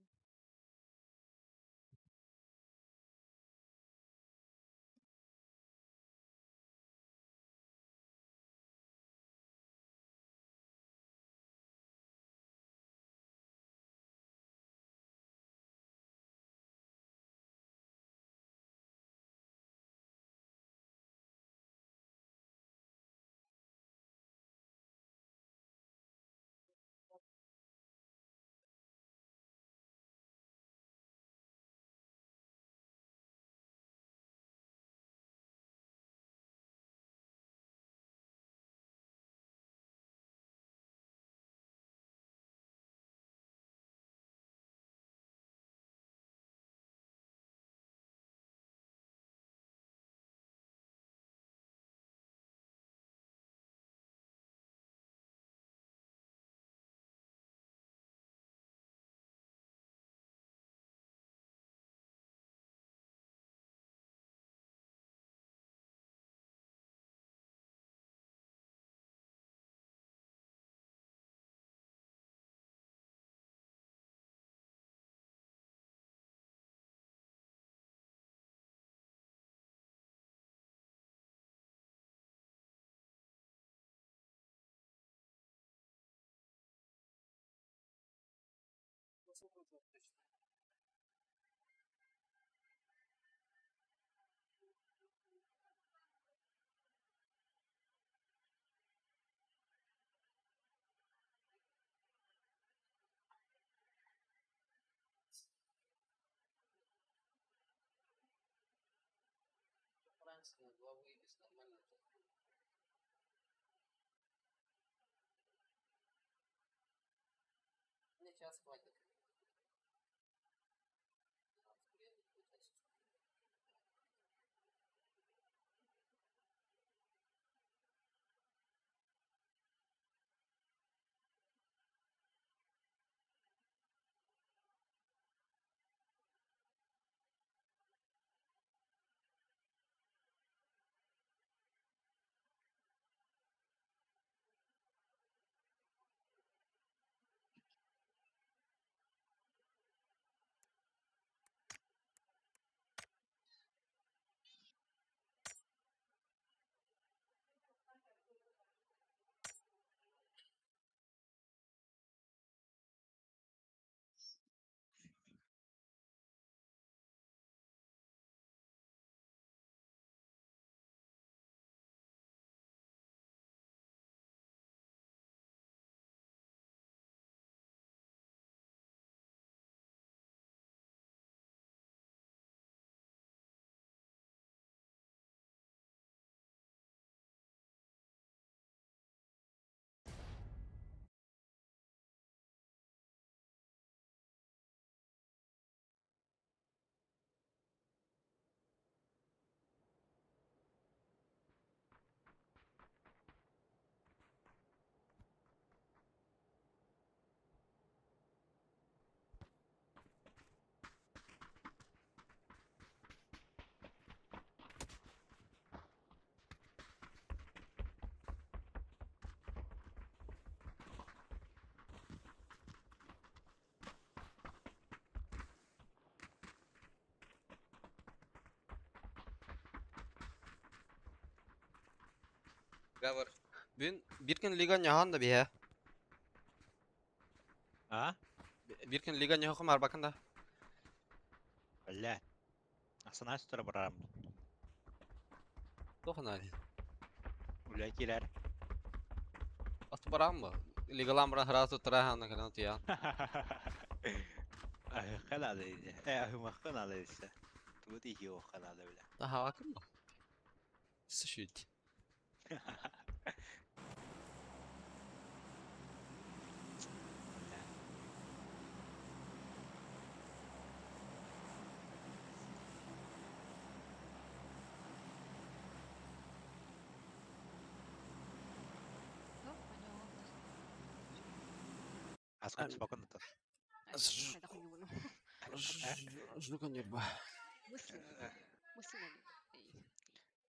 Мне час хватит. Гавар. Бүгүн бир күн лига ньахан да биһэ. А? Бир күн лига ньахым арбакын да. Бля. Асана стора барарам. Тохана. Үлэ киирэр. Ат Бараммы? Лигалаан баран сразу туттара аһаанна кэлэн утуйаҕын. Аһыахха наада ини. Э, аһымахха наада десэ. Тугу тиийиэххэ наада бile. Аһаабаккын дуо? Сушить. Бля. Ну, понятно. Аскын спокойно то. Хайдах ойууну. Жду нерва. Мысленно. Мысленно. Эй.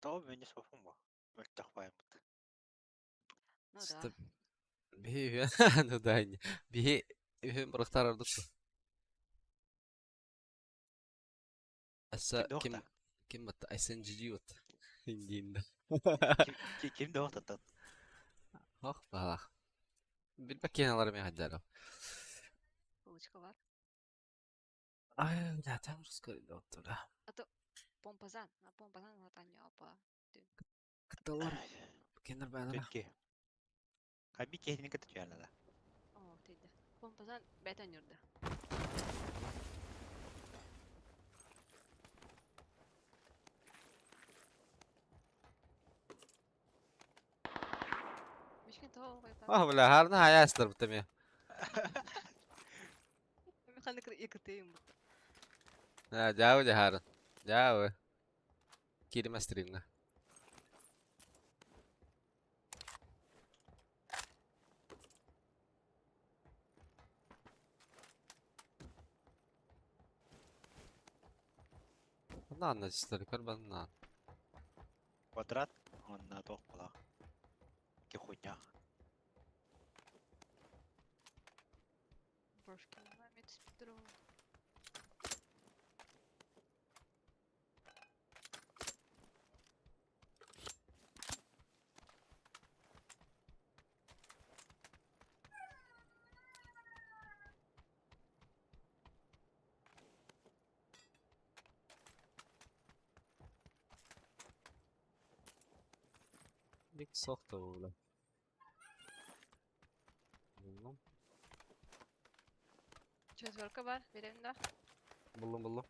Тоҕо мэньэ софун бу? Мөлтөх баайыммыт. Ну да. Стоп. Биһи ну да не. Биһи үһүн бырахтар ордук. Аса Ким ким да ким батта Айсен Жижи батта. Индиинда. Ким ким да охтаттан. Ох балах. Билбэк киэн алар мен хаджаров. Получка бар. Ай, бля, там русский доктора. А то помпазан. А помпазан латанья апа. Кытталар кенер баалара. Түтки. Хаби киһини кытта түһэрнэ да. О, тейді. Помпазан бәтен юрды. Мишкин того қайта. Ах, бля, харна хаястар бутами. Механик екітейін бұт. А, жау жахарын. Жау. Кирима стримга. Нанна систер, көрбен нан. Квадрат, онна тоқ була. Ки хуйня. Брошкин мамит спидро. Бик сохта бля. Буллум. Четверка бар, берем да. Буллум, буллум.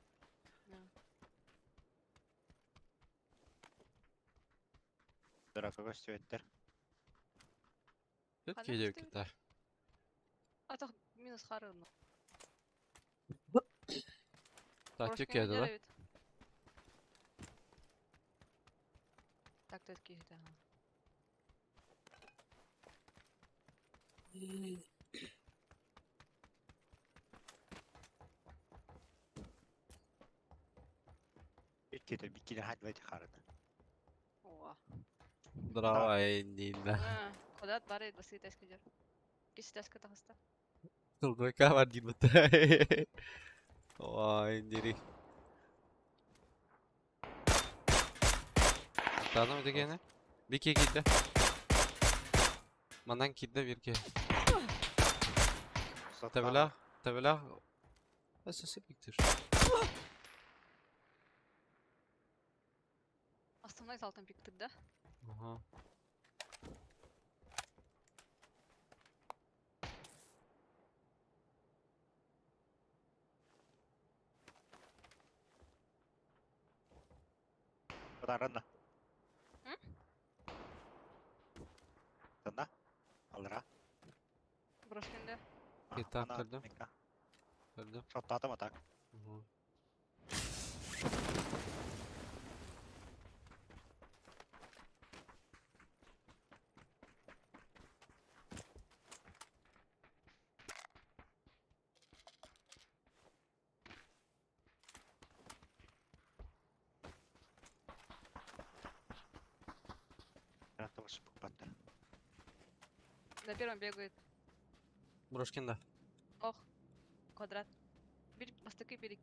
Дыракага сөйттер. Тут Ханна кейде күстүбүт? кетер. А то минус харыны. Так, тек да? Так, тут киһи ага. Икките биккине хат байт харыны. О. Здраво, Нина. Квадрат бар edi, басты теска жер. Кisi теска тахыста. Тылдыка бар дейм бут. Ой, дири. Таны дегені? Бике кидде. Манан кидде бирге. Табела, табела. Асасы биктир. Основной залтан пиктир да? Ага. Квадратна. М? Танда. Алра. Брошкинде. Кита кырдым. Кырдым. Шоттатым атак. Ага. На первом бегает. Брошкин да. Ох. Квадрат. Бир бастакы бир.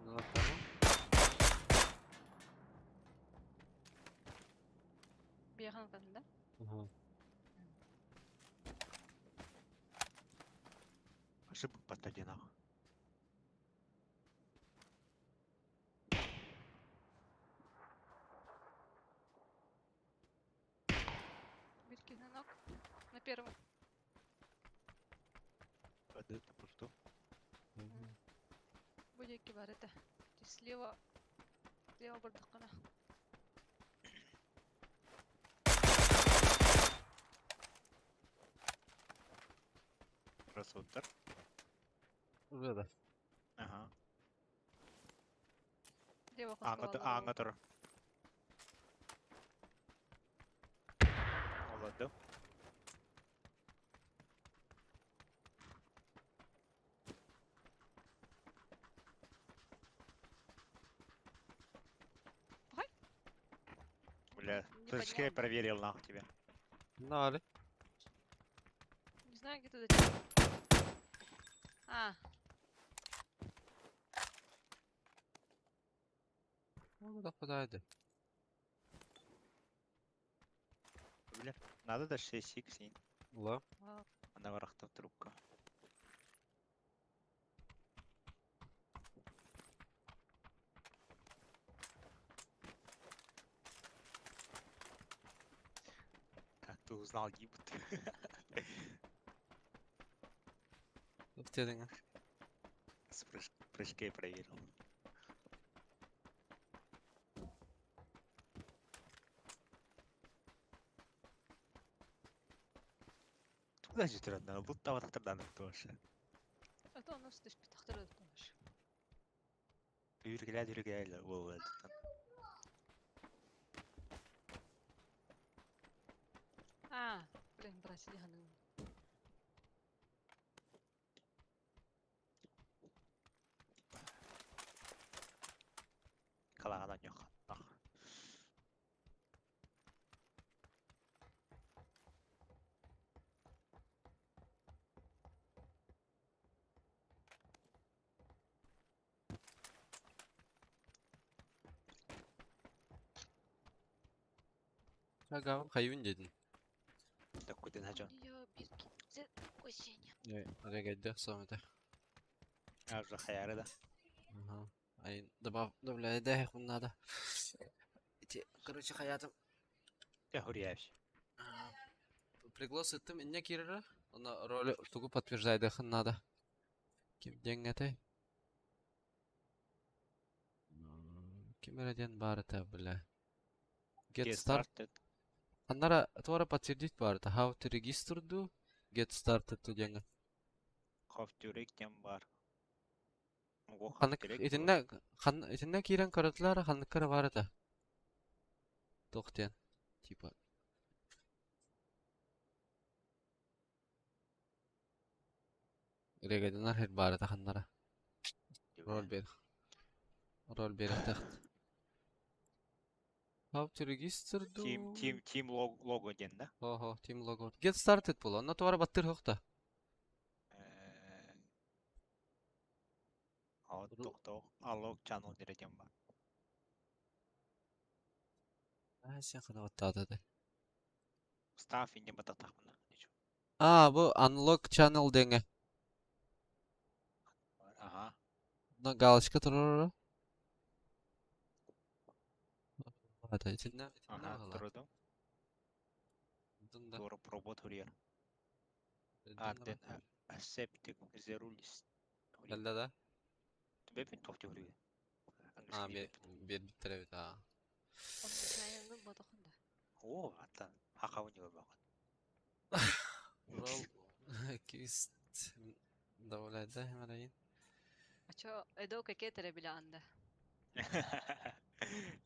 Ну, tamam. Бияхан да? Ага. Вообще быкпатта диэн ах. Биркиненок. На первом. Падает на пусту. Будет бар это. Слева. Слева бардакана. Красоттар. Уже да. Ага. Слева Аңа аңа тұр. Олады. Бля, Не прыжки поднял. проверил нахуй тебя. Нали. Не знаю, где ты зачем. А, Onu da подойди. Бля, надо да 6х и Ла. а, она варахта трубка. Как ты узнал гибут? Dedin. С прыжки проверил. Куда же ты родная? Будто вот тогда тоже. а то оно слышь, пятахтар тоже. Үргелә үргелә ул А, блин, бросили ханы. Калаганан yok. Ах. Чагав хайвин dedin. Такой начал. Арегайда самыта. А уже хаяры да. Ага. Ай, добав, добавляй, да, надо. Эти, короче, хаятым. Я хуряюсь. Приглас еттим инне кирера. Она роли тугу подтверждает надо. Ким денгете? Ким эрден бар это, бля. Get Get start. started. Аннара туара подтвердить бар это. How to register do? Get started to денге. Хофтюрек тем бар. Ого, Ханнык хофтюрек итинне хан итинне кирен каратлар ханныккара бар это. Тохтен. Типа. Регеденар хер бар это ханнара. Роль бер. Роль бер тахт. How to register do? Team, team, team лого ден, да? Хо-хо, team logo. Get started була. Онно туара баттыр хохта. А тохто, аллог channel дереген бар. А, сен хана баттады. Staff инде бататахмына. Ничего. А, бу unlock channel деңе. Ага. На галочка турар. Это итинне итинне Ага, бала. турудум. Дында. Тура пробот хурьер. Арден accept the rules. Әлдә да? Бепин тохты хурьер. А, бер бер биттер бит, а. О, ата. Хакауни бар. Рол кист добавляет да, хемарайын. А чё, эдо какие билянда?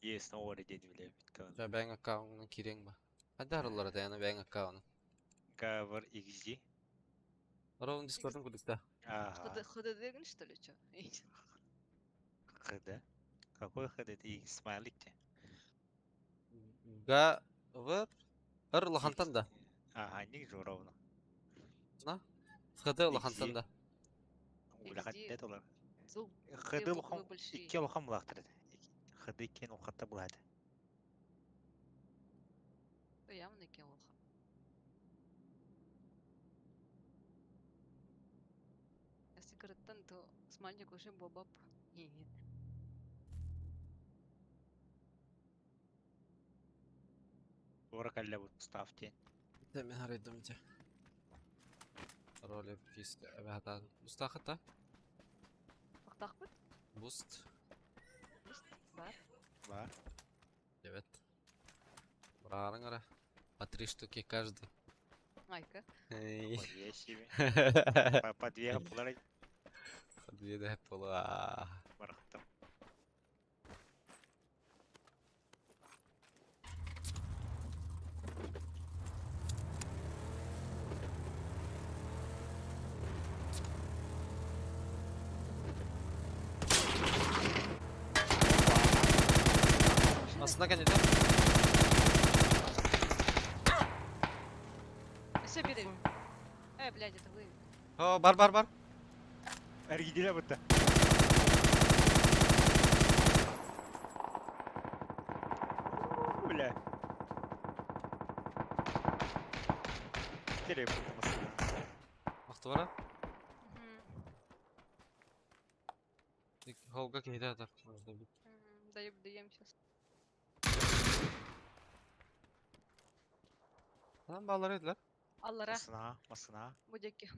Есть, но ори дед биле бит. Жа бәң аккаунтына кирең ба. Кайда аралар да яна бәң аккаунт. Cover XD. Ролын Дискордын кудыкта. Ага. ХД что ли, чё? ХД. Какой ХД? Это X смайлик те. Га в р лахантан да. Ага, ник же ровно. На? ХД лахантан да. Улахан дед олар. Зул. ХД буквы лохан большие. икки лохан булактыр. ХД иккен ухатта булады. Явно иккен лоха. Оттон то смайлик уже бобоп. Нет. Туора кэллэ бу ставьте. Дэ мен харайдым дьэ. Роли киска эбэхатаан. Бустаахыта? Бахтаахпыт? Буст. Буст бар. Бар. Evet. Быраарыҥ эрэ. По три штуки каждый. Айка. Эй. Охуя себе. По две пулары По две да була. барахтам. Aslında кэннитэ. Все, бери. Блядь, это вы. О, бар бар бар. Эргидиле бутта. Бля. Терей бутта масына. Ахтыбара. Мгм. Холга киһитэ атар. Можно быть. Мгм, Даем, даем сейчас. Lan баллар этилэр. Аллара, Масына, масына. будяки.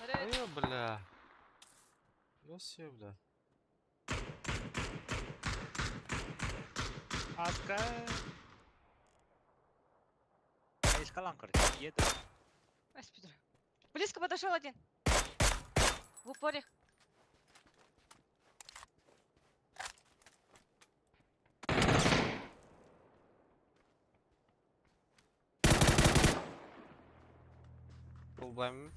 Аре, Ой, бля. Ёсе, бля. Аска. Айскалан короче, еду. Ай, спидро. Близко подошел один. В упоре. Улбайм.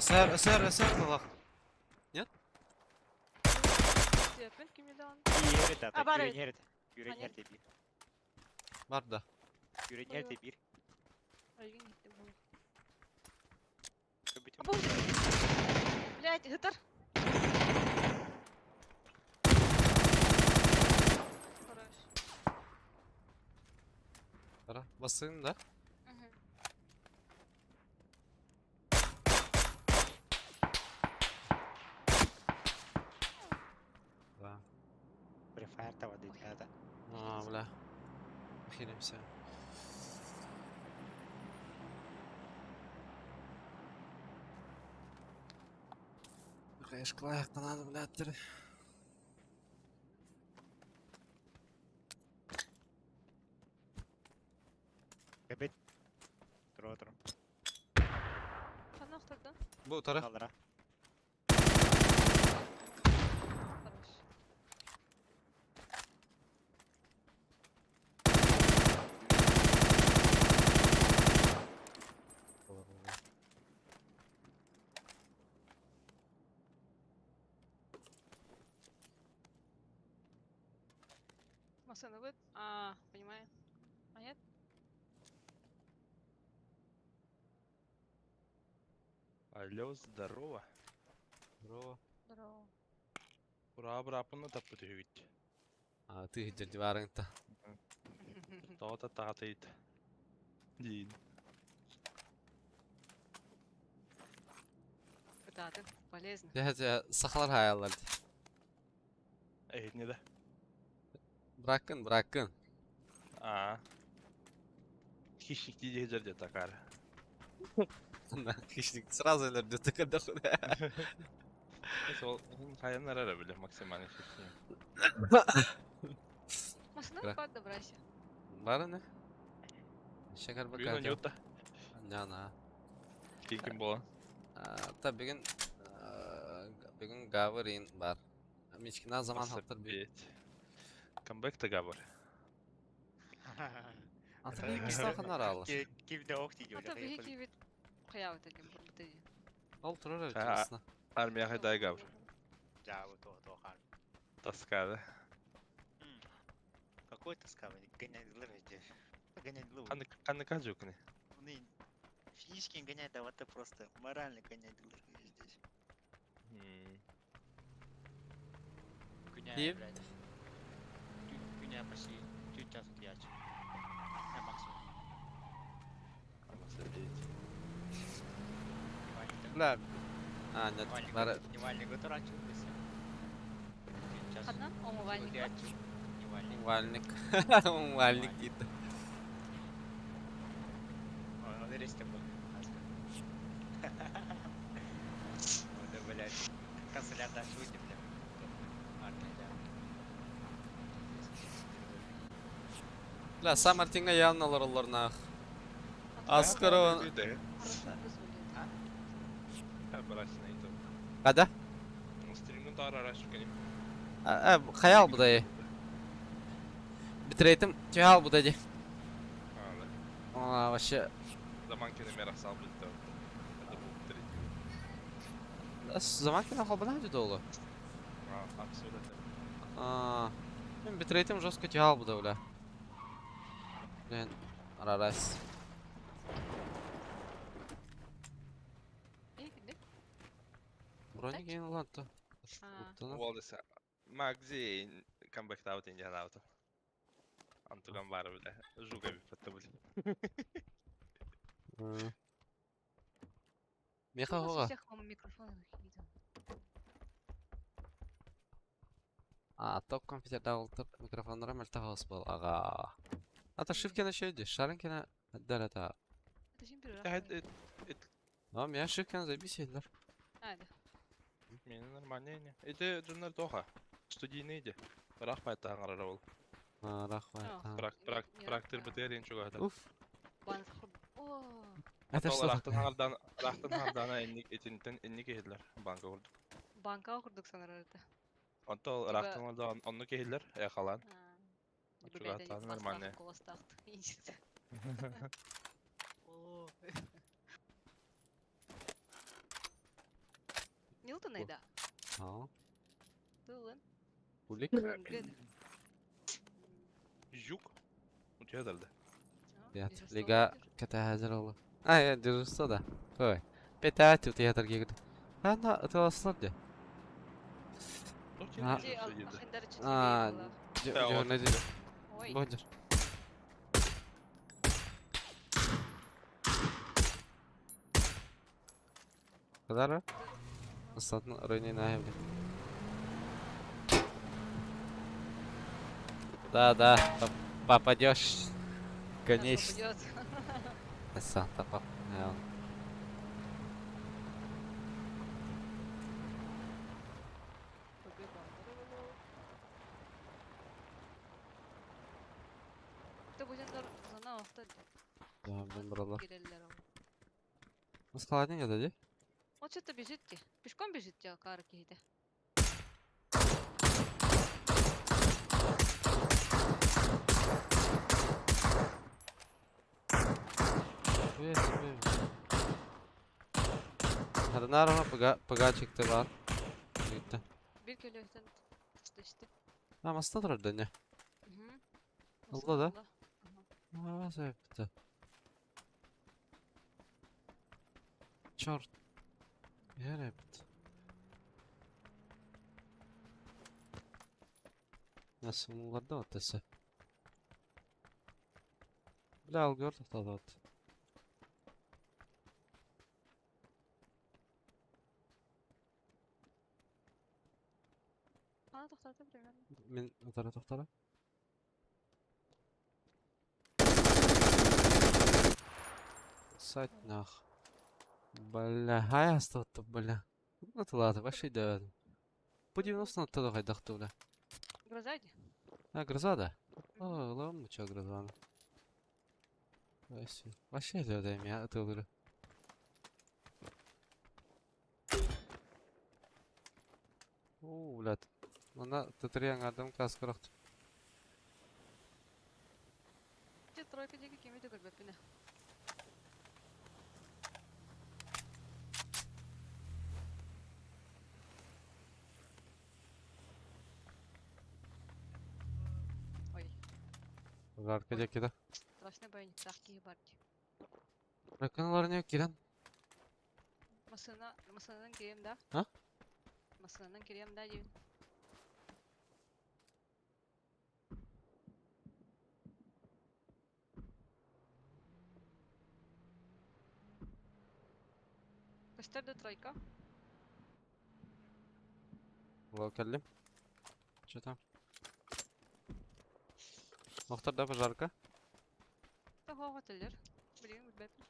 Сэр, сэр, сэр, Аллах. Тепен кимидан. Иерет А, бар ата, эбит. юрен ерет. Юрен А, нет. ерте бир. Бар да. Юрен Ой, ерте бир. Айгин гитти бу. Көбүтүм. Абу. Блядь, гытыр. Хорош. Бара. Басын да. Мгм. Да. Префайр тава дейт ата. А, бля. Хилимся. Кайышкылайық надо, бля, тир. Көбүт. Тура тура. Ханна охтордун? Бу тара. Аллара. Хорош. Машина вы... А, понимаю. А нет? Алло, здорово. Здорово. Здорово. Ура, брапына таппыт үгүт. А, ты где диварың-то? Тота татыйт. Дин. Да, ты полезно. Я сахалар хаяллар. Эй, не да. Бракын, бракын. А. Хищник диде жерде такар. Хищник сразу элерде тыкырда худа. Сол хаяннар ара биле максимальный хищник. Машина Бра. под добрайся. Бар не? Шекер Бүгүн бака. ойнотта. Няна. Ким болан? Та бүгүн бүгүн Гаврин бар. Мичкина заман хаптыр би. Камбэк та габар. Ата кистаханар алыр. Кимде ок дейді А то биһиги бит кыябыт экен бурбут эди. Ол турар А, эбит. Армия хайдай габр. Жабы то то хан. Тоскада. Какой тоска, гонять здесь. Гонять лу. Каны каны кажукны. Ну, физически гонять, да вот это просто морально гонять здесь. М. Күнә, Дип? блядь. Күнә Я почти чуть час утуйааччы. Я максимум. Бля. А, нет, бары. Дневальник турааччы десе. Ханна? Умывальник. Утуйааччы. Дневальник. Умывальник. Умывальник дейді. Он резко был. Да, блядь. Канцелярда шутим, бля. Бля, сам Мартинга явно олороллор нах. Аскоро. Када? Хаял будай. Битрейтим тюхал будай ди. А, вообще. Заман кene merak salbı Это был третий. Заман кene холбана ди долу. А, абсолютно. А, мен битрейтим жестко тюхал будай, бля. Блин, арарас. Броник ең ланты. Магзи камбэк таут индиан ауто. Антуган бары бile. Жуга биппетте бile. Меха хоға. А, топ компьютерда олтыр микрофоннара мөлтә хаос бол. Ага. Ата шифкена шөйді, шарынкена дәрәтә. А, меня шифкена заебись еділер. Мені нормально не. Эти дьоннор тоха. Студийный иди. Рахмат таңарара ол. Рахмат. Трак трак трактор бтр инчуга. Уф. Это что? Рахтан хардан рахтан хардана энник этинтен энник ehdiler банка курдук. Банка курдук санарар это. Онто рахтан хардан онну кehdiler эхалан. Чуга нормально. Нилтон айда. А. Тулын. Кулик. Жук. У тебя дальде. Нет, лига ката hazır oldu. А, я дежурство да. Ой. Петать у театр гигд. А, на, это ослабде. А, а, Бодер. Kadar Islatın rойни на Да, да, попадешь. Конечно. Санта пап. Да, ben buralar. Nasıl kaladın ya dedi? Он что-то бежит те. Пешком бежит те, карки где. Харнарама пагачик te var. Gitti. Bir kilo işte. Ha masada durur ne? Allah da. Ha sebepti. Черт. Ярепт. Nasıl bunlarda otası? Бля, алгор тоқталды. Ана тоқталды примерно. Мен отара тоқтала. Сайт нах. Бля, хай астатты, бля. Ну то ладно, вообще да. По 90 на тогда хайдахты, бля. Гроза иди. А, гроза, да? О, ладно, чё гроза. Вообще да, меня это говорю. О, блядь. Мана тетриан адам каскарахт. Те тройка деги кемеде көрбөппүн. Ой. Жарко декида. Страшный бойник, такие барки. Раканалар не кирен. Масына, масынан кирем да? А? Масынан кирем да деймин. Көстөр да тройка. Лол кэллим. Что там? Охтор да пожарка? Тоҕо этэллэр. Билигин билбэппин.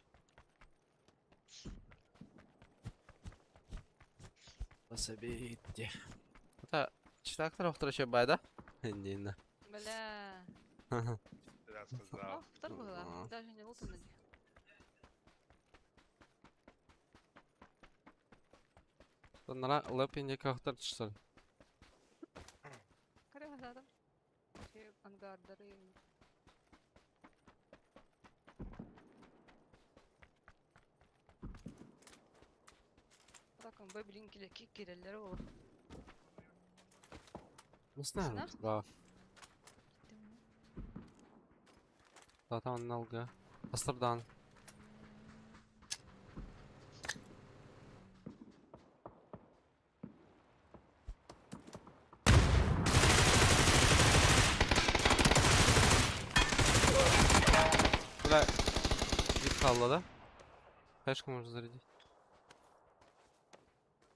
Пособите. Это читактор охтор еще байда? Не, Бля. Я сказал. Охтор была. Даже не лутаны. Нара лэпинде охтор что ли? Карагадам. Ангардары. Bakın bu bilin ki kirelleri olur. Не знаю, Знаешь? да. Zaten algı. Астырдан. Бля, вид да? Хэшку можно зарядить.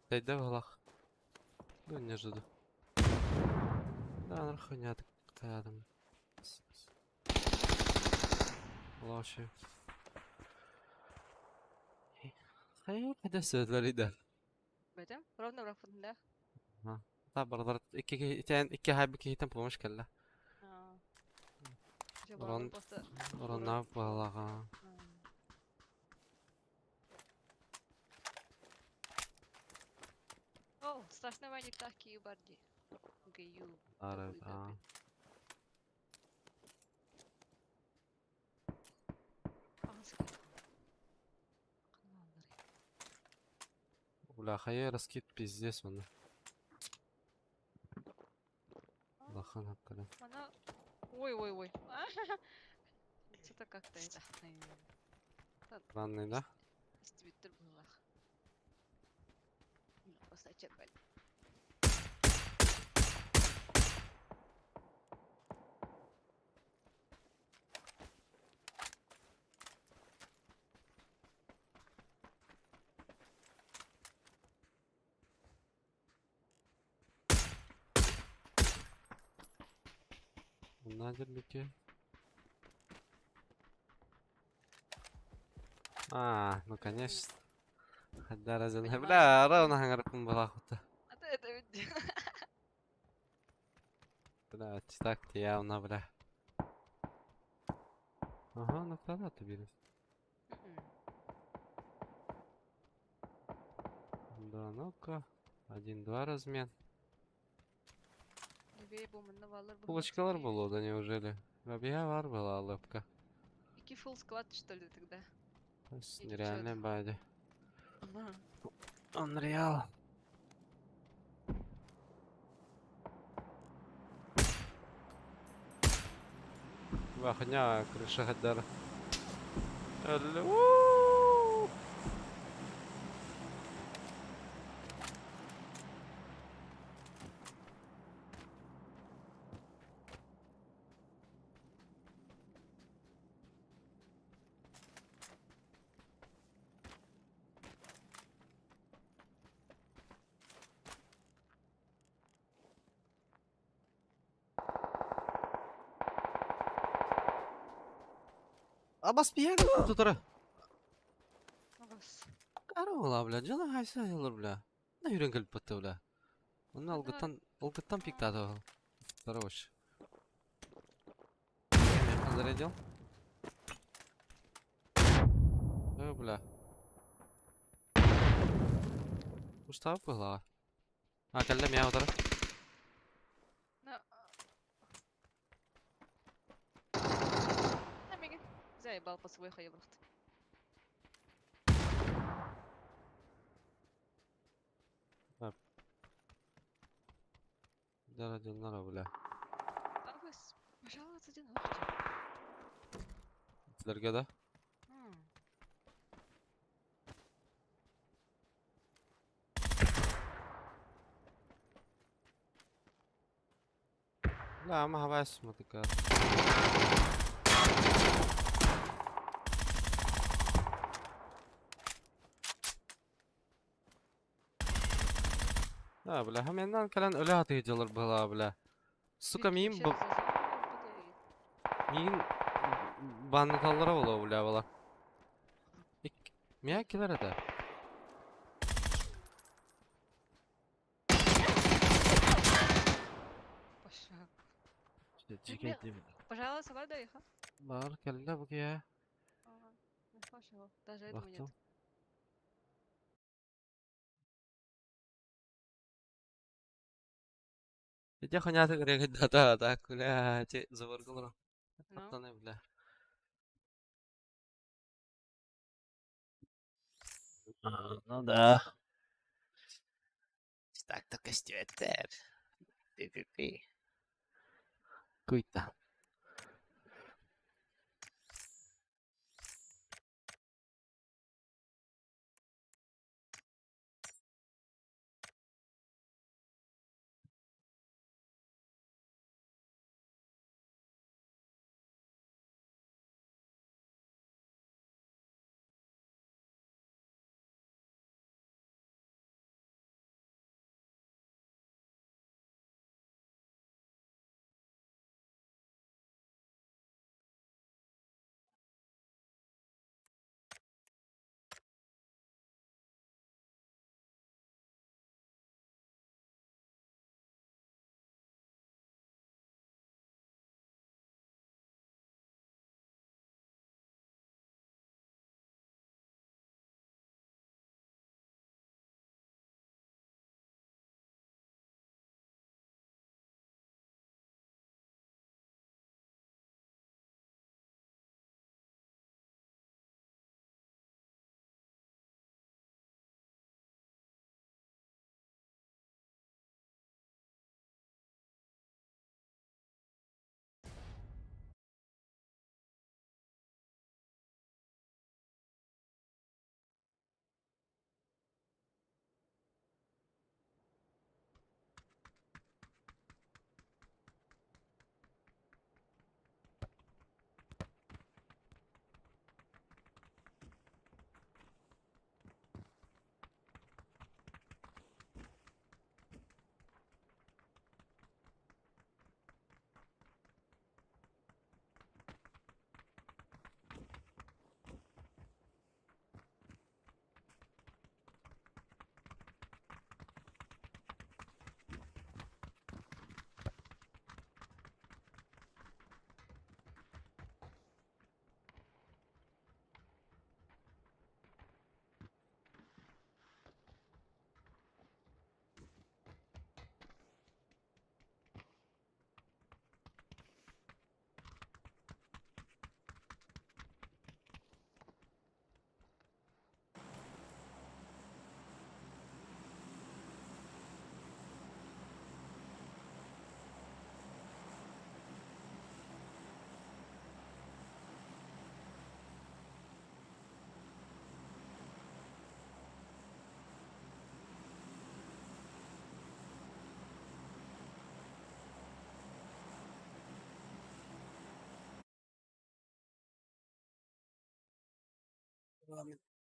Дайда в голах. Ну, не жду. Да, нахуйня такая там. Лоши. Хайыр, қайда сөйлер иді. Бәтем, ровно бұрақпытында. Та бардар икки итен икки хайбы кихитен помощь келді. Урон- Урона балаға. О, страшно ваник так и барди. Гаю. Ары, да. Бля, хайыр раскид пиздец оны. Лахан хапкара. Она... Ой, ой, ой. Что-то как-то это... Странный, да? Твиттер было. Просто чекали. Надербики. А, ну конечно. Хадда разын. Понимаю. Бля, ровно хаңарпын была хута. А ты это ведь... Бля, так явно, бля. Ага, ну куда ты берешь? Да, ну-ка. 1-2 размен. Булочкалар было, да неужели? Рабия var была лапка. Ики фулл склад, что ли, тогда? Нереальная бади. Unreal. Вахня, крыша хаддар. Алло. Абас пиягы тутара. Ағас. Карола, бля, жана хайса ялыр, бля. На юрен келип батты, бля. Оны алгыттан, алгыттан пиктады ол. Здорово. Меха зарядил. Бля. Устав была. А, кэллэ мя утара. На... Мигин. Заебал по свой хайбрахт. Дара бля. Ағас, пожалуйста, один охти. Силерге да? Бля, ама хавайс матыка. Да, бля, хаменнан кэлэн өлө сатыы дьылыр быһылаа, бля. Сука, миин бу... Миин банныталлара буолуо, бля, була. Миа килер этэ. Пошел. Дьигэ Пожалуйста, давай дай их, а? Бар кэллэ бу киһи. Ага. Ну, пошел. Даже этого нет. Бахтым. Иди хуйня ты говорит, да, да, так, бля, те заваргалар. Ну? Аттаны, бля. Ну да. Так-то костюмер. Пи-пи-пи. Куйта.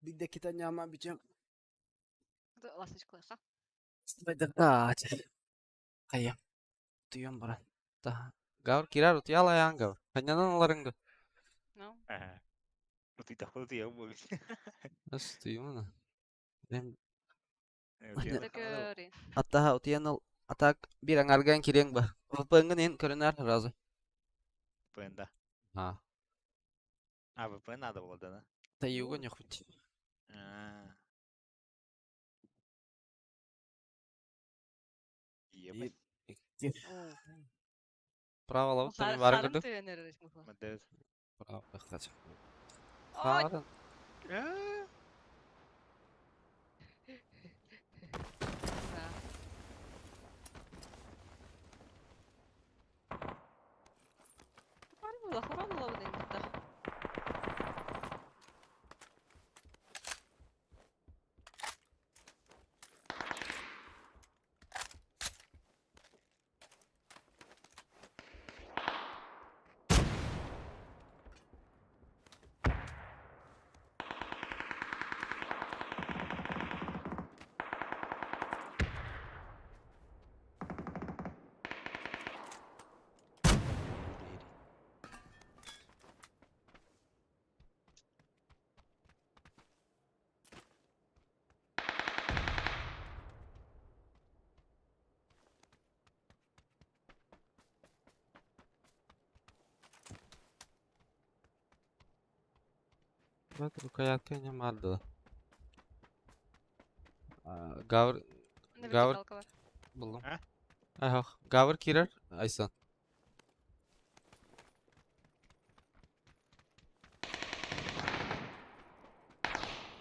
Биирдэ китаньяма бүтүөм Ласточкалыха. Хайа, утуйан баран. Гавр кирар утуял аян гавр. Ханянан аларыңды. Ну? Утуйдахпын утуйам буолбут. Нас утуйумана. Төкөрү. Аттаха утуйан ал. Атак бир аңарган кирең ба. VPN-гын ен көрүнөр сразу. VPN да. А. А, VPN надо было, да? Та юга не хоть. А. Ебать. Право лабыт мен барын көрдүк. Молодец. Право бахтачы. Харын. Хорон була да. Бат рукоятка не марды. Гавр На Гавр вертикалка бар. булдум. А? Ах, Гавр кирер Айсан.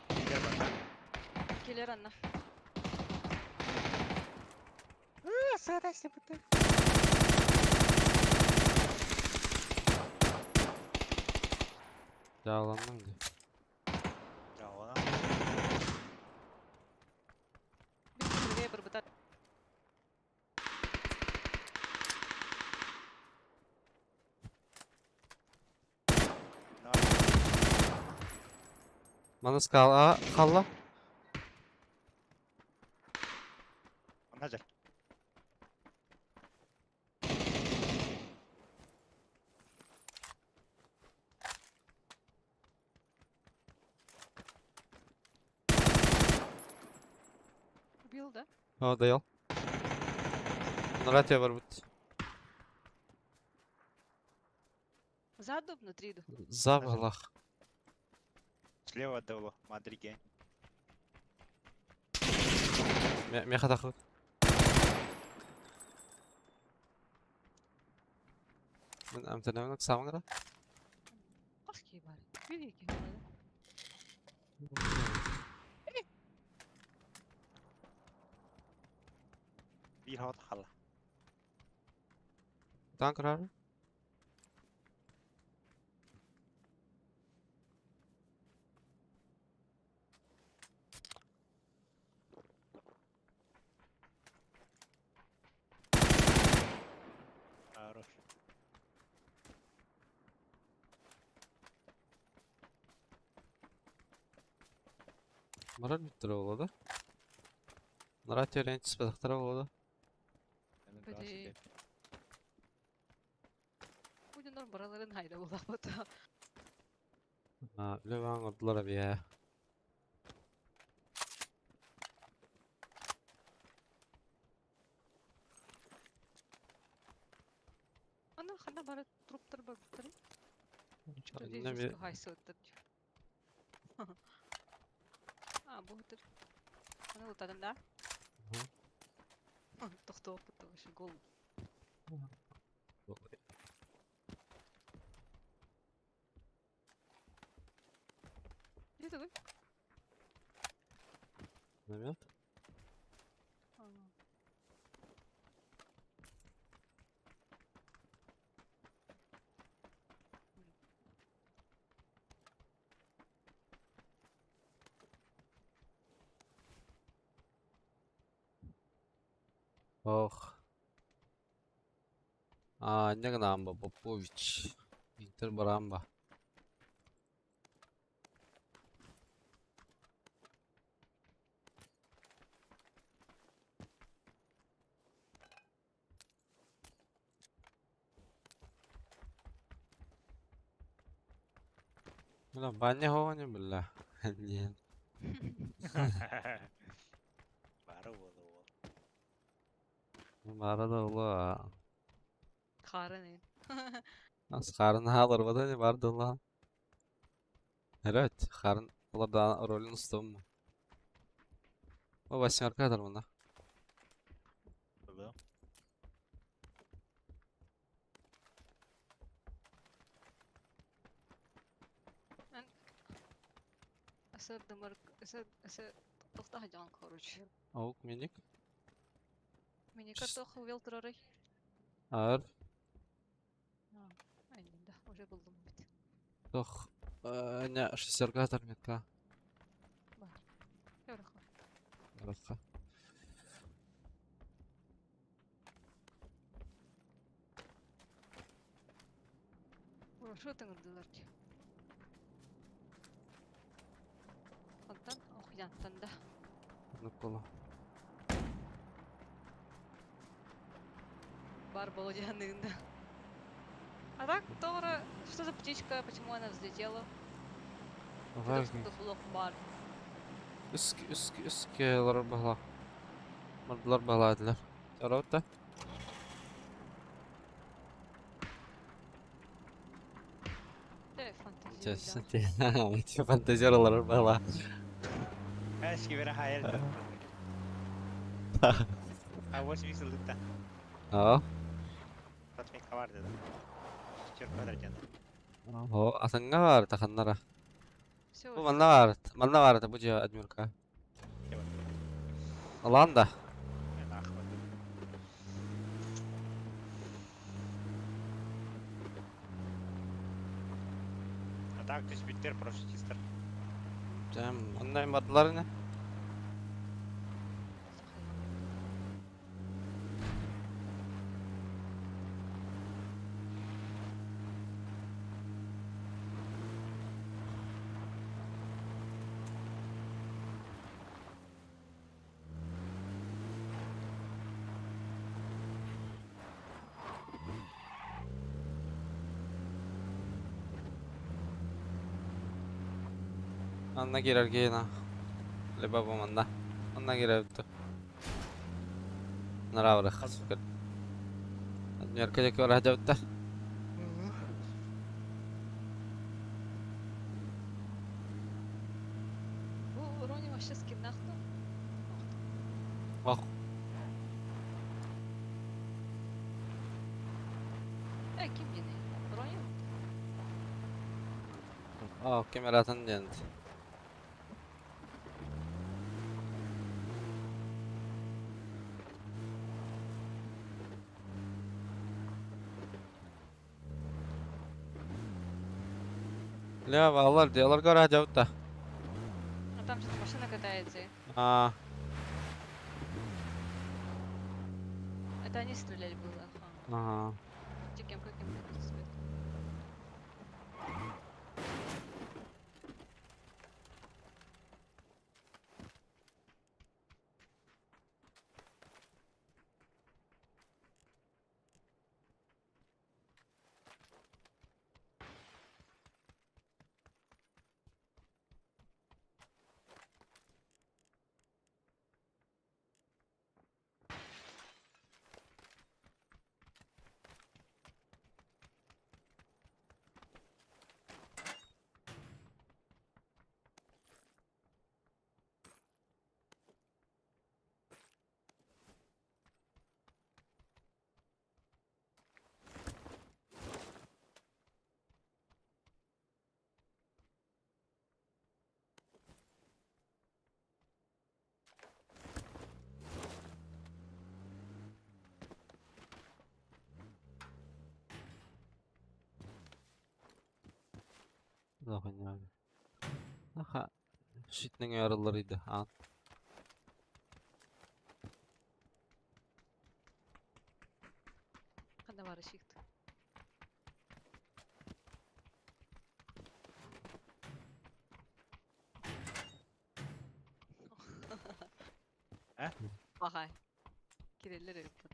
Килер бар. Келер Анна. Dağlandım diye. Ya ona. Бир күнүгө бир бытар. Манас кала халла. Она жар. Убил, да? О, даял. Нуратия бар бит. Заду внутри иду. Забалах. Слева отдало. Мадриге. Меха тахы. Мен амтанамын самыңра. Каски бар. Бир эки бар, да? Bir hava hala. Танк рар. Хорош. Марар биттер болады. Нуратия ренчис бадахтара болады. Били. Буденор бараларын хайда була бута. А, леван ордулар abi ya. Ана хана бара труптар бар буттар. Ne bir Хайсы оттар. А, бу бутыр. Аны лутадым да? Тохтоо бутты вообще гол. Не такой? Момент. Ох. А, не гнамба, Попович. Интер Барамба. Бля, баня хоня, бля. Нет. Бары болу ол. Бара да ула. Харын. Нас харын халар бада не бар да Evet, харын олар да ролін ұстауым. О, восьмерка адар мұнда. Было. Асыр дымыр, асыр, асыр, тоқта жан, короче. Аук миник. Мини картох увел турарай. Ар. Ай, да, уже булдым бит. Тох. Не, шестерка адар метка. Бар. Ярыха. Ярыха. Хорошо тыңырдылар ки. Антан, ох, янтан да. Нукола. Бар был да. А так, Тора, что за птичка, почему она взлетела? Важно. Бар. Үск, үск, үскелер бағла. Мырдылар бағла әділер. Жарауытта. Э, фантазия. Чэ, фантазер была. Эш кибера хайал. А 8 сылдыкта. Аа. Татмик бар dedi. Четверка квадратен. О, атанга бар, таханнара. Всё Бу уже. манна бар, манна бар, бу же адмирка. Аланда. А так, то есть биттер просто чистер. Жам, ондай бардылар не? Анна кирер кейна. Либо бу манна. Анна кирер битті. Нравы хасыкыр. Адмирка жеке бар хажабытта. Бу Рони вообще скиннах ну. Ах. Э, ким дени? Рони? А, камератын дент. Ля, алар, диалар гора хажабытта. А там что-то машина катается. А, Это они стреляли было. Ага. ага. Каким каким цвет? Да, Аха. Щитнең ярылар иде. А. Ханна бар щит. Э? Ага. Киреллер репот.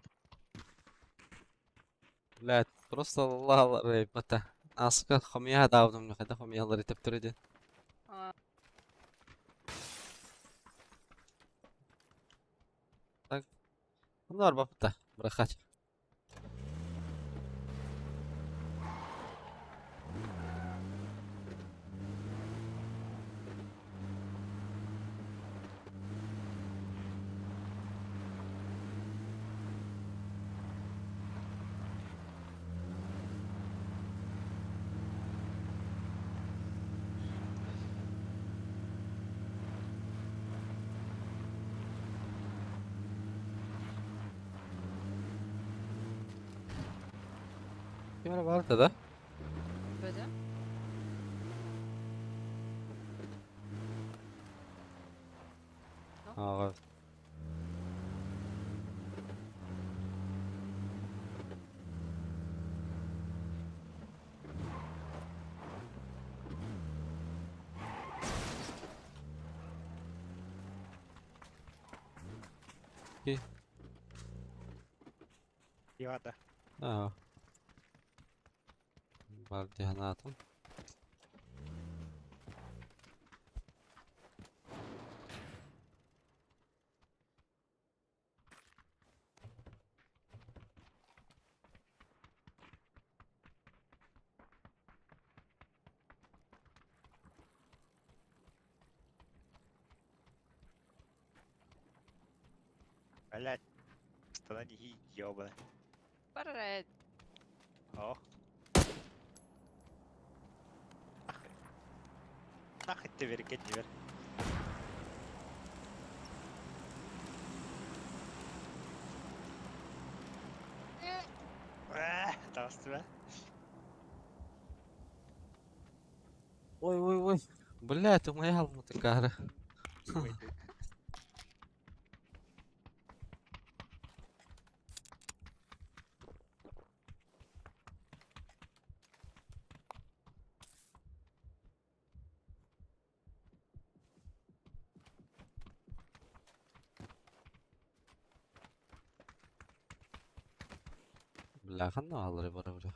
Блядь, просто Аллах репота. Аска хомия давдым, хада хомиялар итеп турыды. А. Так. Bunlar бапта. Брахач. Кемер бар да? Бөдө. Ага. Окей. Ивата. Ага. Бар диханатым. Блядь. Страна ёбаная. Барарай. О. Нахуй ты веркет не вер. Здравствуй. Ой, ой, ой. Бля, это моя алма такая. Бля, ханна алыры бара бля.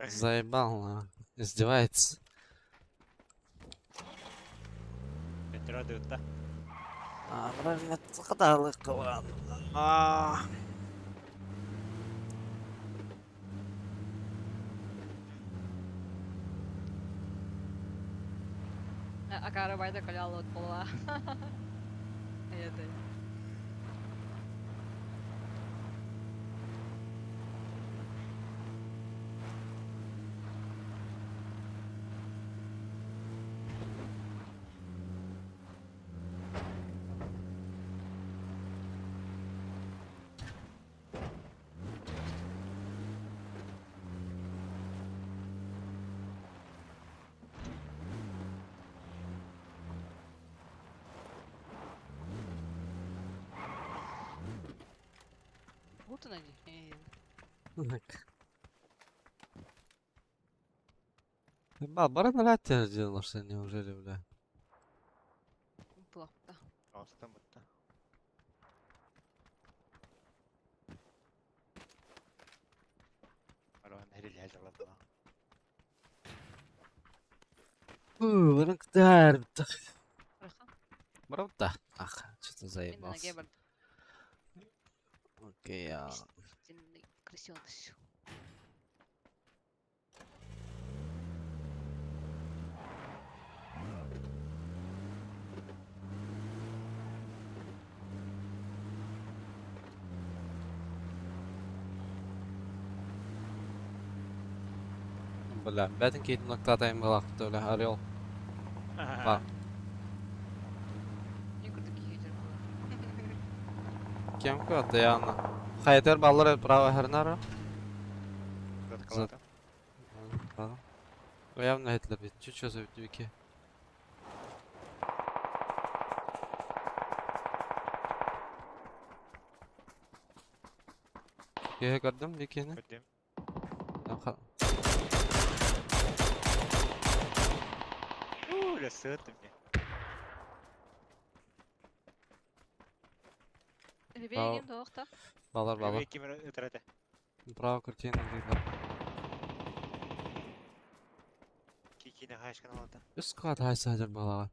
Заебал, на. Издевается. А, А. Акара байда колял от пола. Это. Вот она не. Ба, баран раттер делался, неужели, бля? Плохо. Просто будто. Баран Ах, что-то заебался. Окей, я... Истинный крысёныш. Бля, бәтін кейтін ноктатайым балақты, бля, орел. Ба. Кем көтті яғына? Хайтер баллар право хернара. Явно хетлер бит. Чуть-чуть за вики. Кеhe көрдüm викини. Көрдüm. Бля, сыт мне. Ребегин тоқта. Балар балар. Право картина видно. Кикини хайшкан алады. Үс қат хайса хажар балаға.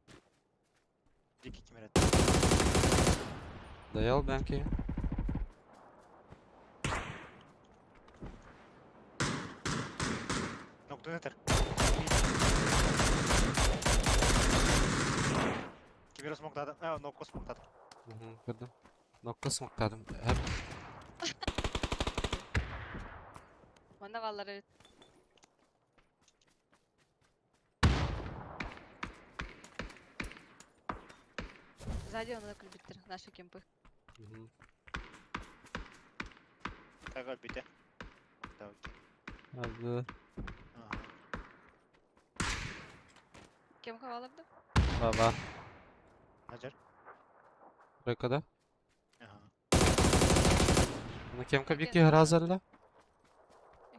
Дики кимер Даял бәнки. Ноктунетер. Кимер смоктады. А, нокко смоктады. Көрдüm. Нокко смоктадым. Hep Мана баллар Сзади он любит наши кемпы. Так, бите. Hadi. Кем каваларды? Баба. Хажар. Рекада. Ага. Мына кемка бики разарла.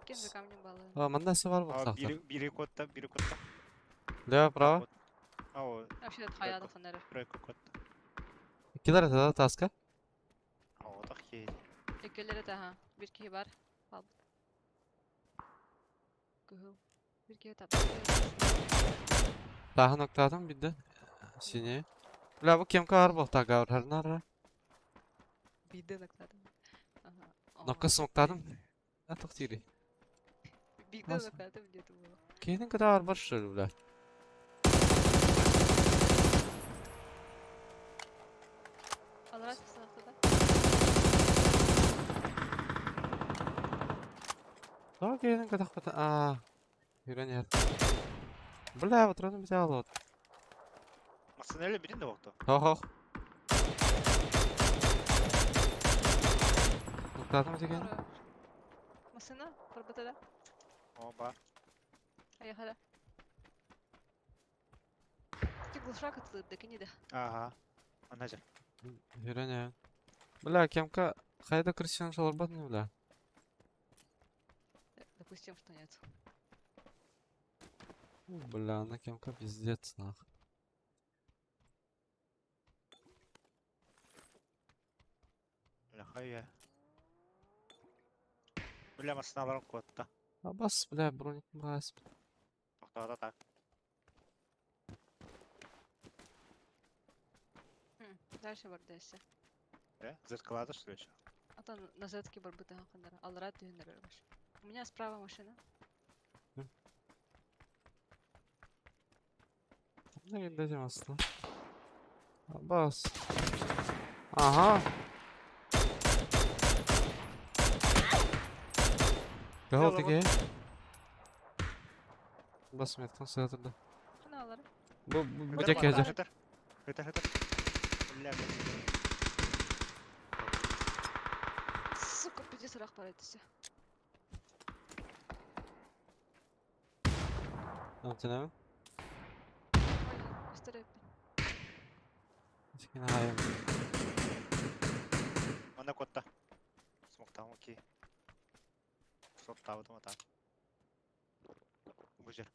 Кем за камнем балы? А, мында се бар бұл Бири бири котта, бири котта. Лево, право. Ау. Вообще хайада фонарь. Тройка котта. Килер это таска? Ау, так ей. Иккилэр этэ аха. Бир киһи бар. Хаалбыт. Кыһыл. Бир киһи тап. Тааһын октаатым бидде. Сине. Бля, бу кемка ар болта гавр харнара. Биирдэ ынактаатым. Ага. Нокка смоктаатым. Атах тири. Биирдэ ынактаатым диэтим буолуо. Киһитин кыта арбар что ли, бля? Алрат сахтада. Тоҕо киһитин кытахпыта аа Юрэн иһэр. Бля, патроны взял вот. Массыына билин да бокто. Хох-хох. Нуктаатым деген. Машина барбыта да. О, бар. Айахара. Ти глушак атылырды кини да. Ага. Ана жер. Юрэн иһэр. Бля, кемка хайда крысян шаларбат не бля. Допустим, что нет. Бля, на кемка пиздец нах. Бля, хайя. Бля, массыыналарын куотта. Абас, бля, броник бас. Тохтоото так. Дальше бардайся. Э, зеркалата что ли еще? А то на зетке барбыта хандара. Алрат дүйүннөр баш. У меня справа машина. Ne gideceğim aslında. Abbas. Aha. Кого такие? Бас меткан сыгатырды. Ханалар. Бу бу бу жеке хазыр. Хытар. Хытар, хытар. Бля, бля. Сука, пиздец рах бар этисе. Антенами. Ой, көстөрөп. Сикин хайым. Манна куотта. Смоктаам окей. Соттаабытым атаан. Бу жер.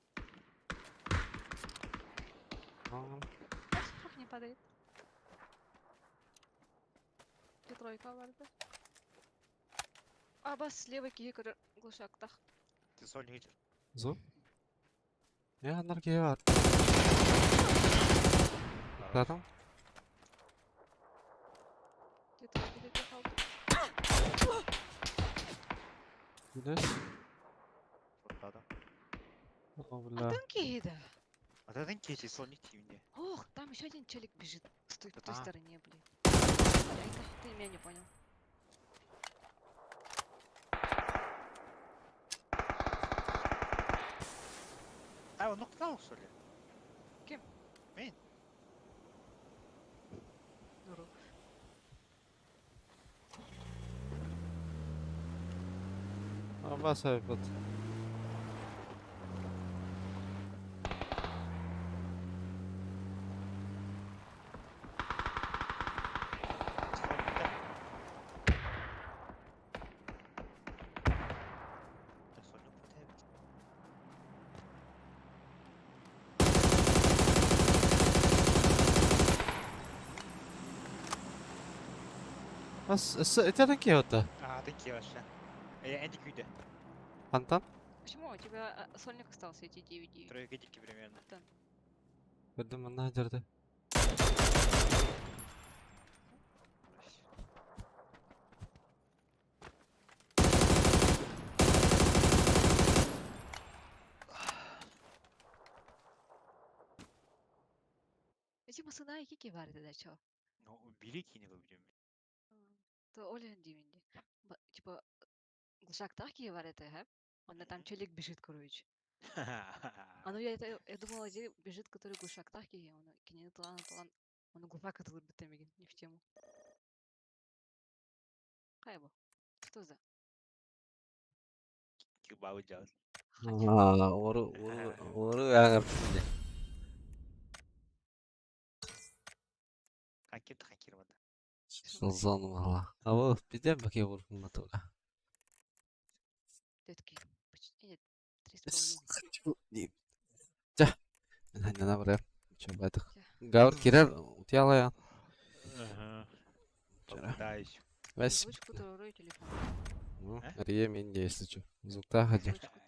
Как не падает? Где тройка барды? А, бас слева киһи көрөр глушактах. Ты соль хитер. Зо? Я нарге бар. Татым. Где тройка где қалды? Güneş. Соттаадым. О, бля. Атын киһи да. Атын киһи сольник тиимне. Ох, там еще один челик бежит. Стой, в той А. стороне, блин. Яйка, ты меня не понял. А, он нокнул, что ли? Кем? Мин. Дуру. Abbas abi bat. Сольник бітебит. Бас, это кие ота? А, атын киһи вообще. Э, энди күйді. Антан? Почему у тебя сольник остался эти 9-9? Тройка дики примерно. Көрдüm манна жерде. Эти масына кики бар да чё? Ну, убили кини выберем. То Оля дивинди. Типа глушак так бар это, ха? Он на там челик бежит, короче. А ну я это я думала, где бежит, который глушак так и он кине талан талан. Он глушак это битемиген, не в тему. Хайбо. Что за? Кибабы делать. Аа, ору ору ору ягар. Хакер хакер бада. Сылзан мала. Аба биден баке буркун матула. Детки. Почти нет, 3,5. Жа. Мен ханнана барар. Чо байтык. Гавр кирер утяла я. Ага. Вчера. Попытаюсь. Вась. Озвучку турору телефон. Ну, Ария Минди, если что. Звуктаах дии. Озвучку.